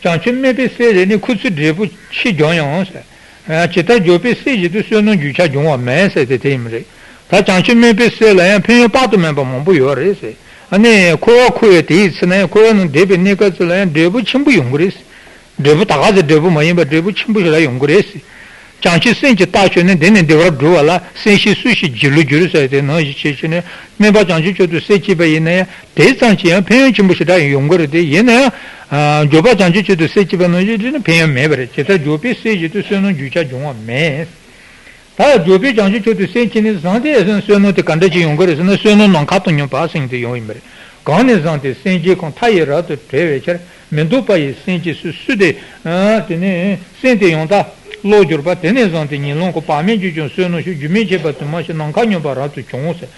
བྱང་ཆུབ་སྨོན་པའི་སེམས་ལས་ནི། ཁུ་ཚུར་འབྲས་བུ་ཅི་བྱུང་ཡང་ཟེར། ཇི་ལྟར་འགྱོད་པའི་སེམས་བཞིན་དུ། བསོད་ནམས་རྒྱུན་ཆགས་འབྱུང་བ་མེད་ཟེར་དེ་དེ་ཡིན་པ་རེད། ད་བྱང་ཆུབ་སྨོན་པའི་སེམས་ལ་ཡང་ཕན་ཡོན་དཔག་ཏུ་མེད་པ་མང་པོ་ཡོད་རེད་ཟེར། ཨ་ནི་འཁོར་བ་འཁོར་བའི་དེའི་ཚེ་ན་ཡང་འཁོར་བ་ནང་བསྡད་པའི་གནས་སྐབས་ཚོ་ལ་ཡང་འབྲས་བུ་ཆེན་པོ་ཡོང་གི་རེད། འབྲས་བུ་ད་ག་ཚོད་འབྲས་བུ་མ་ཡིན་པ་འབྲས་བུ་ཆེན་པོ་ཞིག་ལ་ཡོང་གི་རེད་ཟེར། བྱང་ཆུབ་སེམས་ཀྱི་རྟ་ཞོན་ནས། འདི་ནི་བདེ་བར་སྒྲུབ་པ་ལ། སེམས་ཤེས་སུ་ཞིག་སྒྱིད་ལུག་འགྱུར་ཟེར་དེ་ནང་བཞིན་བྱས་བྱས་ནས་སྨོན་པ་བྱང་ཆུབ་མཆོག་ཏུ་སེམས་བསྐྱེད་པ་ཡིན་ན་ཡང་དེ་ཙམ་གྱིས་ཡང་ཕན་ཡོན་ཆེན་པོ་ཞེ་དྲག་ཡོང་གི་རེད། དེ་ཡིན་ན་ཡང་། ཨ། འགྱོད་པ་བྱང་ཆུབ་མཆོག་ཏུ་སེམས་བསྐྱེད་པ་ནང་བཞིན་བྱས་ན་ཕན་ཡོན་མེད་པ་རེད། ཇི་ལྟར་འགྱོད་པའི་སེམས་བཞིན་དུ། བསོད་ནམས་རྒྱུན་ཆགས་འབྱུང་བ་མེད། ད་འགྱོད་པས་བྱང་ཆུབ་མཆོག་ཏུ་སེམས་བསྐྱེད་ནས་བཟུང་སྟེ་བསོད་ནམས་དེ་ག་འདྲ་ཅིག་ཡོང་གི་རེད་ཟེར་ན། བསོད་ནམས་ནམ་མཁའ་དང་མཉམ་པ་ཟེར་མཁན་དེ་ཡོང་ཡིན་པ་རེད། གང་ནས་བཟུང་སྟེ་སེམས་ཅན་ཁམས་མཐའ་ཡས་རབ་ཏུ་བསྒྲལ་བའི་ཕྱིར། མི་སྡུག་པ་ཡི་སེམས་ཅན་སུ་སུ་དེ། ཨ། དེ་ནས་སེམས་དེ་ཡང་དག་བློར་གྱུར་པ། དེ་ནས་བཟུང་སྟེ་ཉིན་གླང་གོ། བག་མེད་རྒྱུད་ཀྱང་བསོད་ནམས་ཤོག། རྒྱུ་མས་ཁྱད་པར་དུ་མ་ཞིག། ནམ་མཁའ་སྙོམས་པར་རབ་ཏུ་བྱུང་ཟེར།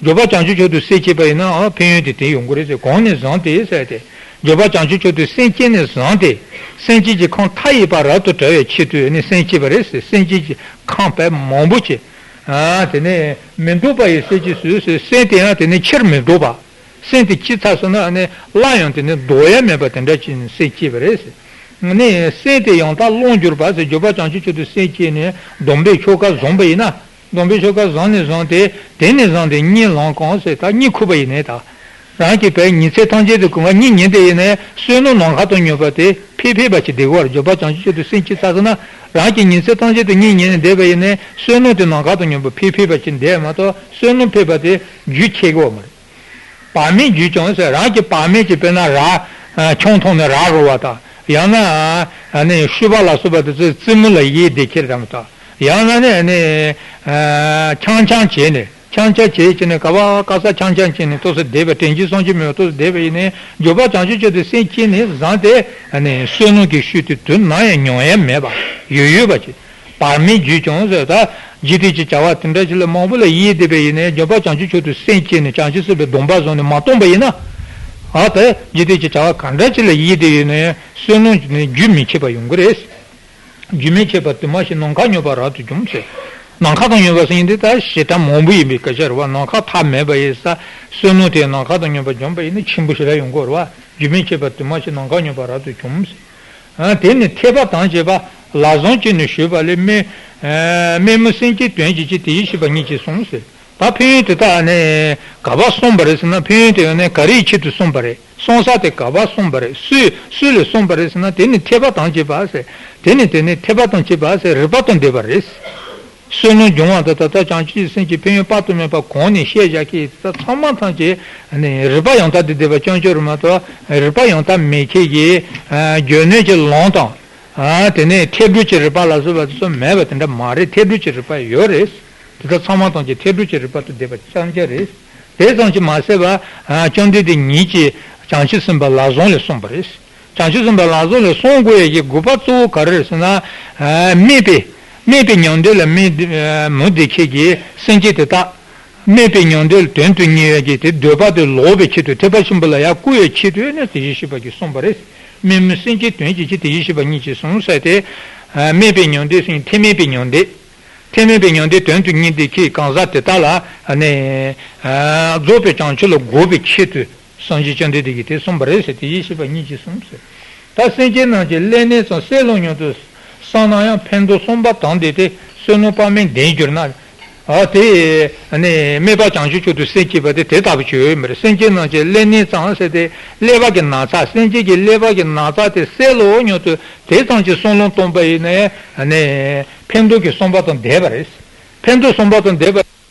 འགྱོད་པ་བྱང་ཆུབ་མཆོག་ཏུ་སེམས་བསྐྱེད་པ་ཡིན་ན། ཨ། ཕན་ཡོན་དེ་དེ་ཡོང་གི་རེད་ཟེར། གང་ནས་བཟུང་སྟེ་ཟེར་ཏེ། འགྱོད་པ་བྱང་ཆུབ་མཆོག་ཏུ་སེམས་བསྐྱེད་ནས་བཟུང་སྟེ། སེམས་ཅན་གྱི་ཁམས་མཐའ་ཡས་པ་རབ་ཏུ་བསྒྲལ་བའི་ཆེད་དུ་ནི་སེམས་བསྐྱེད་པ་རེད་ཟེར། སེམས་ཅན་གྱི་ཁམས་དཔེ་མང་པོ་ཅིག། ཨ། དེ་ནས་མི་སྡུག་པ་ཡི་སེམས་ཅན་སུ་ཟེར། སེམས་དེ་ཡང་དེ་ནས་ཕྱིར་མི་ལྡོག་པ། སེམས་དེ་ཅི་ཚ་སོང་ན་ནི་སླར་ཡང་དེ་ནས་ལྡོག་ཡ་མེད་པ་དེ་འདྲ་ཅིག་ནི་སེམས་བསྐྱེད་པ་རེད་ཟེར། ནི་སེམས་དེ་ཡང་དག་བློར་གྱུར་པ་ཟེར། འགྱོད་པ་བྱང་ཆུབ་མཆོག་ཏུ་སེམས་བསྐྱེད་ནས་སྡོམ་པའི་ཆོ་ག་བཟུང་བ་ཡིན་ན། སྡོམ་པའི་ཆོ་ག་བཟུང་ནས་བཟུང་སྟེ། དེ་ནས་བཟུང་སྟེ་གཉིད་ལམ་གང་ཟེར། ད་གཉིད་ཁུག་པ་ཡིན་ནའི་ད། རང་གི་བའི་ཉིན་མཚན་ཐམས་ཅད་དུ་གང་ག་གཉིད་ཉལ་བསྡད་ཡིན་ནའི་བསོད་ནམས་ནམ་མཁའ་དང་མཉམ་པ་དེ་འཕེལ་འཕེལ་བ་ཞིག་བསྡད་ཀྱི་ཡོད་རེད། འགྱོད་པ་བྱང་ཆུབ་མཆོག་ཏུ་སེམས་བསྐྱེད་ཚར་སོང་ན། རང་གི་ཉིན་མཚན་ཐམས་ཅད་དུ་གཉིད་ཉལ་ནས་བསྡད་པ་ཡིན་ནའི་བསོད་ནམས་དེ་ནམ་མཁའ་དང་མཉམ་པ་འཕེལ་འཕེལ་བ་ཞིག་བསྡད་མ་གཏོགས་བསོད་ནམས་འཕེལ་བ་དེ་རྒྱུན་ཆད་ཀྱི་ཡོད་མ་རེད། བག་མེད་རྒྱུད་ཀྱང་ཟེར། རང་གི་བག་མེད་ཀྱི་དཔེར་ན་ར། ཨ། ཆང་འཐུང་ནས་ར་རོ་བ་དང་། ཡང་ན། ཨ་ནི་ཤུལ་བ་ལ་སོགས་པ་དེ་ཚོས་རྩེད་མོ་ལ་ཡིད་བདེ་ཁྱེར་དམ་དང་། ཡང་ན་ནི་ཨ་ནི། ཨ། འཆམ་འཆམ་བྱས་ནས། འཆམ་འཆམ་བྱས་བྱས་ནས་ག་བ་ག་ས་འཆམ་འཆམ་བྱས་ནས་ཏོག་ཙམ་བསྡད་པ། དྲན་རྒྱུ་བསམ་རྒྱུ་མེད་པ་ཏོག་ཙམ་བསྡད་པ་ཡིན་ནའི་འགྱོད་པ་བྱང་ཆུབ་མཆོག་ཏུ་སེམས་བསྐྱེད་ནས་བཟུང་སྟེ། ཨ་ནི་བསོད་ནམས་ཀྱི་ཤུགས་དེ་དུས་ནམ་ཡང་ཉམས་ཡ་མེད་པ། ཡོད་ཡོད་པ་ཅིག། བག་མེད་རྒྱུད་ཀྱང་ཟེར། ད་འཇིག་རྟེན་གྱི་བྱ་བ་དེ་འདྲ་ཞིག་ལ་མང་པོ་ལ་ཡིད་བདེ་བ་ཡིན་ནའི་འགྱོད་པ་བྱང་ཆུབ་མཆོག་ཏུ་སེམས་བསྐྱེད་ནས་བྱང་ཆུབ་སེམས་དཔའི་སྡོམ་པ་བཟུང་ནས་མ་བཏང་པ་ཡིན་ན། ཨ། ད་འཇིག་རྟེན་གྱི་བྱ་བ་ག་འདྲ་ཞིག་ལ་ཡིད་བདེ་ཡོད་ནའི་བསོད་ནམས་ནི་རྒྱུན་མི་ཆད་པ་ཡོང་གི་རེད། རྒྱུ་མས་ཁྱད་པར་དུ་མ་ཞིག། ནམ་མཁའ་སྙོམས་པར་རབ་ཏུ་བྱུང་ཟེར། ནམ་མཁའ་དང་མཉམ་པ་ཟེར་མཁན་དེ་ད་ཞེ་དྲག་མང་པོ་ཡིན་པའི་སྐད་ཆ་རེད་བ། ནམ་མཁའ་མཐའ་མེད་པ་ཡི་ས། བསོད་ནམས་དེ་ནམ་མཁའ་དང་མཉམ་པར་འབྱུང་བ་ཡིན་ན་ཆེན་པོ་ཞེ་དྲག་ཡོང་གི་རེད་བ། རྒྱུ་མས་ཁྱད་པར་དུ་མ་ཞིག། ནམ་མཁའ་སྙོམས་པར་རབ་ཏུ་བྱུང་ཟེར། ཨ། དེ་ནི་འཐད་པ་དང་བཅས་པ་ལ་བཟུང་བྱས་ནས་ཞུས་པ་ལས། དམན། ཨ། དམན་མོ་སེམས་ཅན་དོན་གྱི་ཕྱིར། དེ་བཞིན་གཤེགས་པ་ཉིད་ཀྱིས་གསུངས་ཟེར། ད་ཕན་ཡོན་དེ་དག་ནི་ག་པར་གསུངས་པ་རེད་ཟེར་ན། ཕན་ཡོན་དེ་ནི་ག་རེའི་ཆེད་དུ་གསུངས་པ་རེད། གསུངས་ས་དེ་ག་པར་གསུངས་པ་རེད། སུས་སུ་ལ་གསུངས་པ་རེད་ཟེར་ན། དེ་ནི་འཐད་པ་དང་བཅས་པ་ཟེར། དེ་ནི་དེ་ནི་འཐད་པ་དང་བཅས་པ་ཟེར། རིགས་པ་དང་ལྡན་པ་རེད། བསོད་ནམས་སྦྱོང་བ་དང་། ད་ལྟ་བྱང་ཆུབ་ཀྱི་སེམས་ཀྱི་ཕན་ཡོན་དཔག་ཏུ་མེད་པ་གོང་ནས་བཤད་བཞག་གི་ད་ཚང་མ་ཐམས་ཅད་ནི་རིགས་པ་ཡང་དག་ཏུ་ལྡན་པ་རྐྱང་རྐྱང་རེད་མ་གཏོགས། རིགས་པ་ཡང་དག་མེད་མཁན་གྱི་ཨ་སྒྱུ་ནུས་ཀྱི་ལམ་དང་། ཨ་དེ་ནས་མཐས་གྲུབ་ཀྱི་རིགས་པ་ལ་སོགས་པ་དེ་ཚོ་མེད་པ་དེ་འདྲ་མ་རེད། མཐས་གྲུབ་ཀྱི་རིགས་པ་ཡོད་རེད། དེ་དག་ཚང་མ་ཐམས་ཅད་མཐས་གྲུབ་ཀྱི་རིགས་པ་དང་ལྡན་པ་རྐྱང་རྐྱང་རེད། དེ་ཙམ་གྱིས་མ་ཟད་པ། ཨ་བཅོམ་ལྡན་འདས་ཉིད་ཀྱིས་བྱང་ཆུབ་སེམས་དཔའ་ལམ་བཟང་ལས་གསུངས་པ་རེད། བྱང་ཆུབ་སེམས་དཔའ་ལམ་བཟང་ལས་གསུང་དགོས་ཡ་གི་དགོས་པ་གཙོ་བོ་ག་རེ་རེད་ཟེར་ན། ཨ་སྨད་པའི་སྨད་པའི་ཉམས་དོན་ལ་མི་ཨ་མི་བདེ་མཁན་གྱི་སེམས་ཅན་དེ་དག་སྨད་པའི་ཉམས་དོན་ལ་དོན་དུ་གཉེར་ཡ་གི་དེ་འདོད་པ་དེ་ལོག་པའི་ཆེད་དུ། ཐེག་པ་ཆེན་པོ་ལ་ཡར་བཀོད་ཡའི་ཆེད་དུ་ནི་དེ་བཞིན་གཤེགས་པ་གིས་གསུངས་པ་རེད། སྨད་མོད་སེམས་ཅན་དོན་གྱི་ཕྱིར་དེ་བཞིན་གཤེགས་པ་ཉིད་ཀྱིས་གསུངས་ཟེར་ཏེ། ཨ་སྨད་པའི་ཉམས་དོན་ཟེར་ཐེག་དམན་པའི་ཉམས་དོན། ཐེག་དམན་པའི་ཉམས་དོན་དོན་དུ་གཉེར་འདོད་མཁན་གང་ཟག་དེ་དག་ལ་ནི། ཨ་རྫོགས་པའི་བྱང་ཆུབ་ལ་འགོད་པའི་ཆེད་དུ་སངས་རྒྱས་བཅོམ་ལྡན་འདས་ཀྱིས་དེ་གསུངས་པ་རེད་ཟེར། དེ་བཞིན་གཤེགས་པ་ཉིད་ཀྱིས་གསུངས་ཟེར། ད་སེམས་ཅན་རྣམས་ཀྱི་ཀླད་ནད་ཙམ་སེལ་ལོ་སྙམ་དུ་བསམ་ན་ཡང་། ཕན་འདོགས་གསུམ་པ་དང་ལྡན་ཏེ་བསོད་ནམས་དཔག་མེད་ལྡན་གྱུར་ན། ཨ་དེ་ནི་སྨད་པ་བྱང་ཆུབ་མཆོག་ཏུ་སེམས་བསྐྱེད་པ་དེ་དེ་ལྟ་བུ་ཅིག་ཡོད་མ་རེད། སེམས་ཅན་རྣམས་ཀྱི་ཀླད་ནད་ཙམ་ཟེར་ཏེ་ཀླད་པ་གི་ན་ཚ། སེམས་ཅན་གྱི་ཀླད་པ་གི་ན་ཚ་དེ་སེལ་ལོ་སྙམ་དུ་དེ་ཙམ་གྱིས་བསམ་བློ་བཏང་པ་ཡིན་ན་ནི་ཕན་འདོགས་ཀྱི་གསུམ་པ་དང་ལྡན་པ་རེད། ཕན་འདོགས་གསུམ་པ་དང་ལྡན་པ།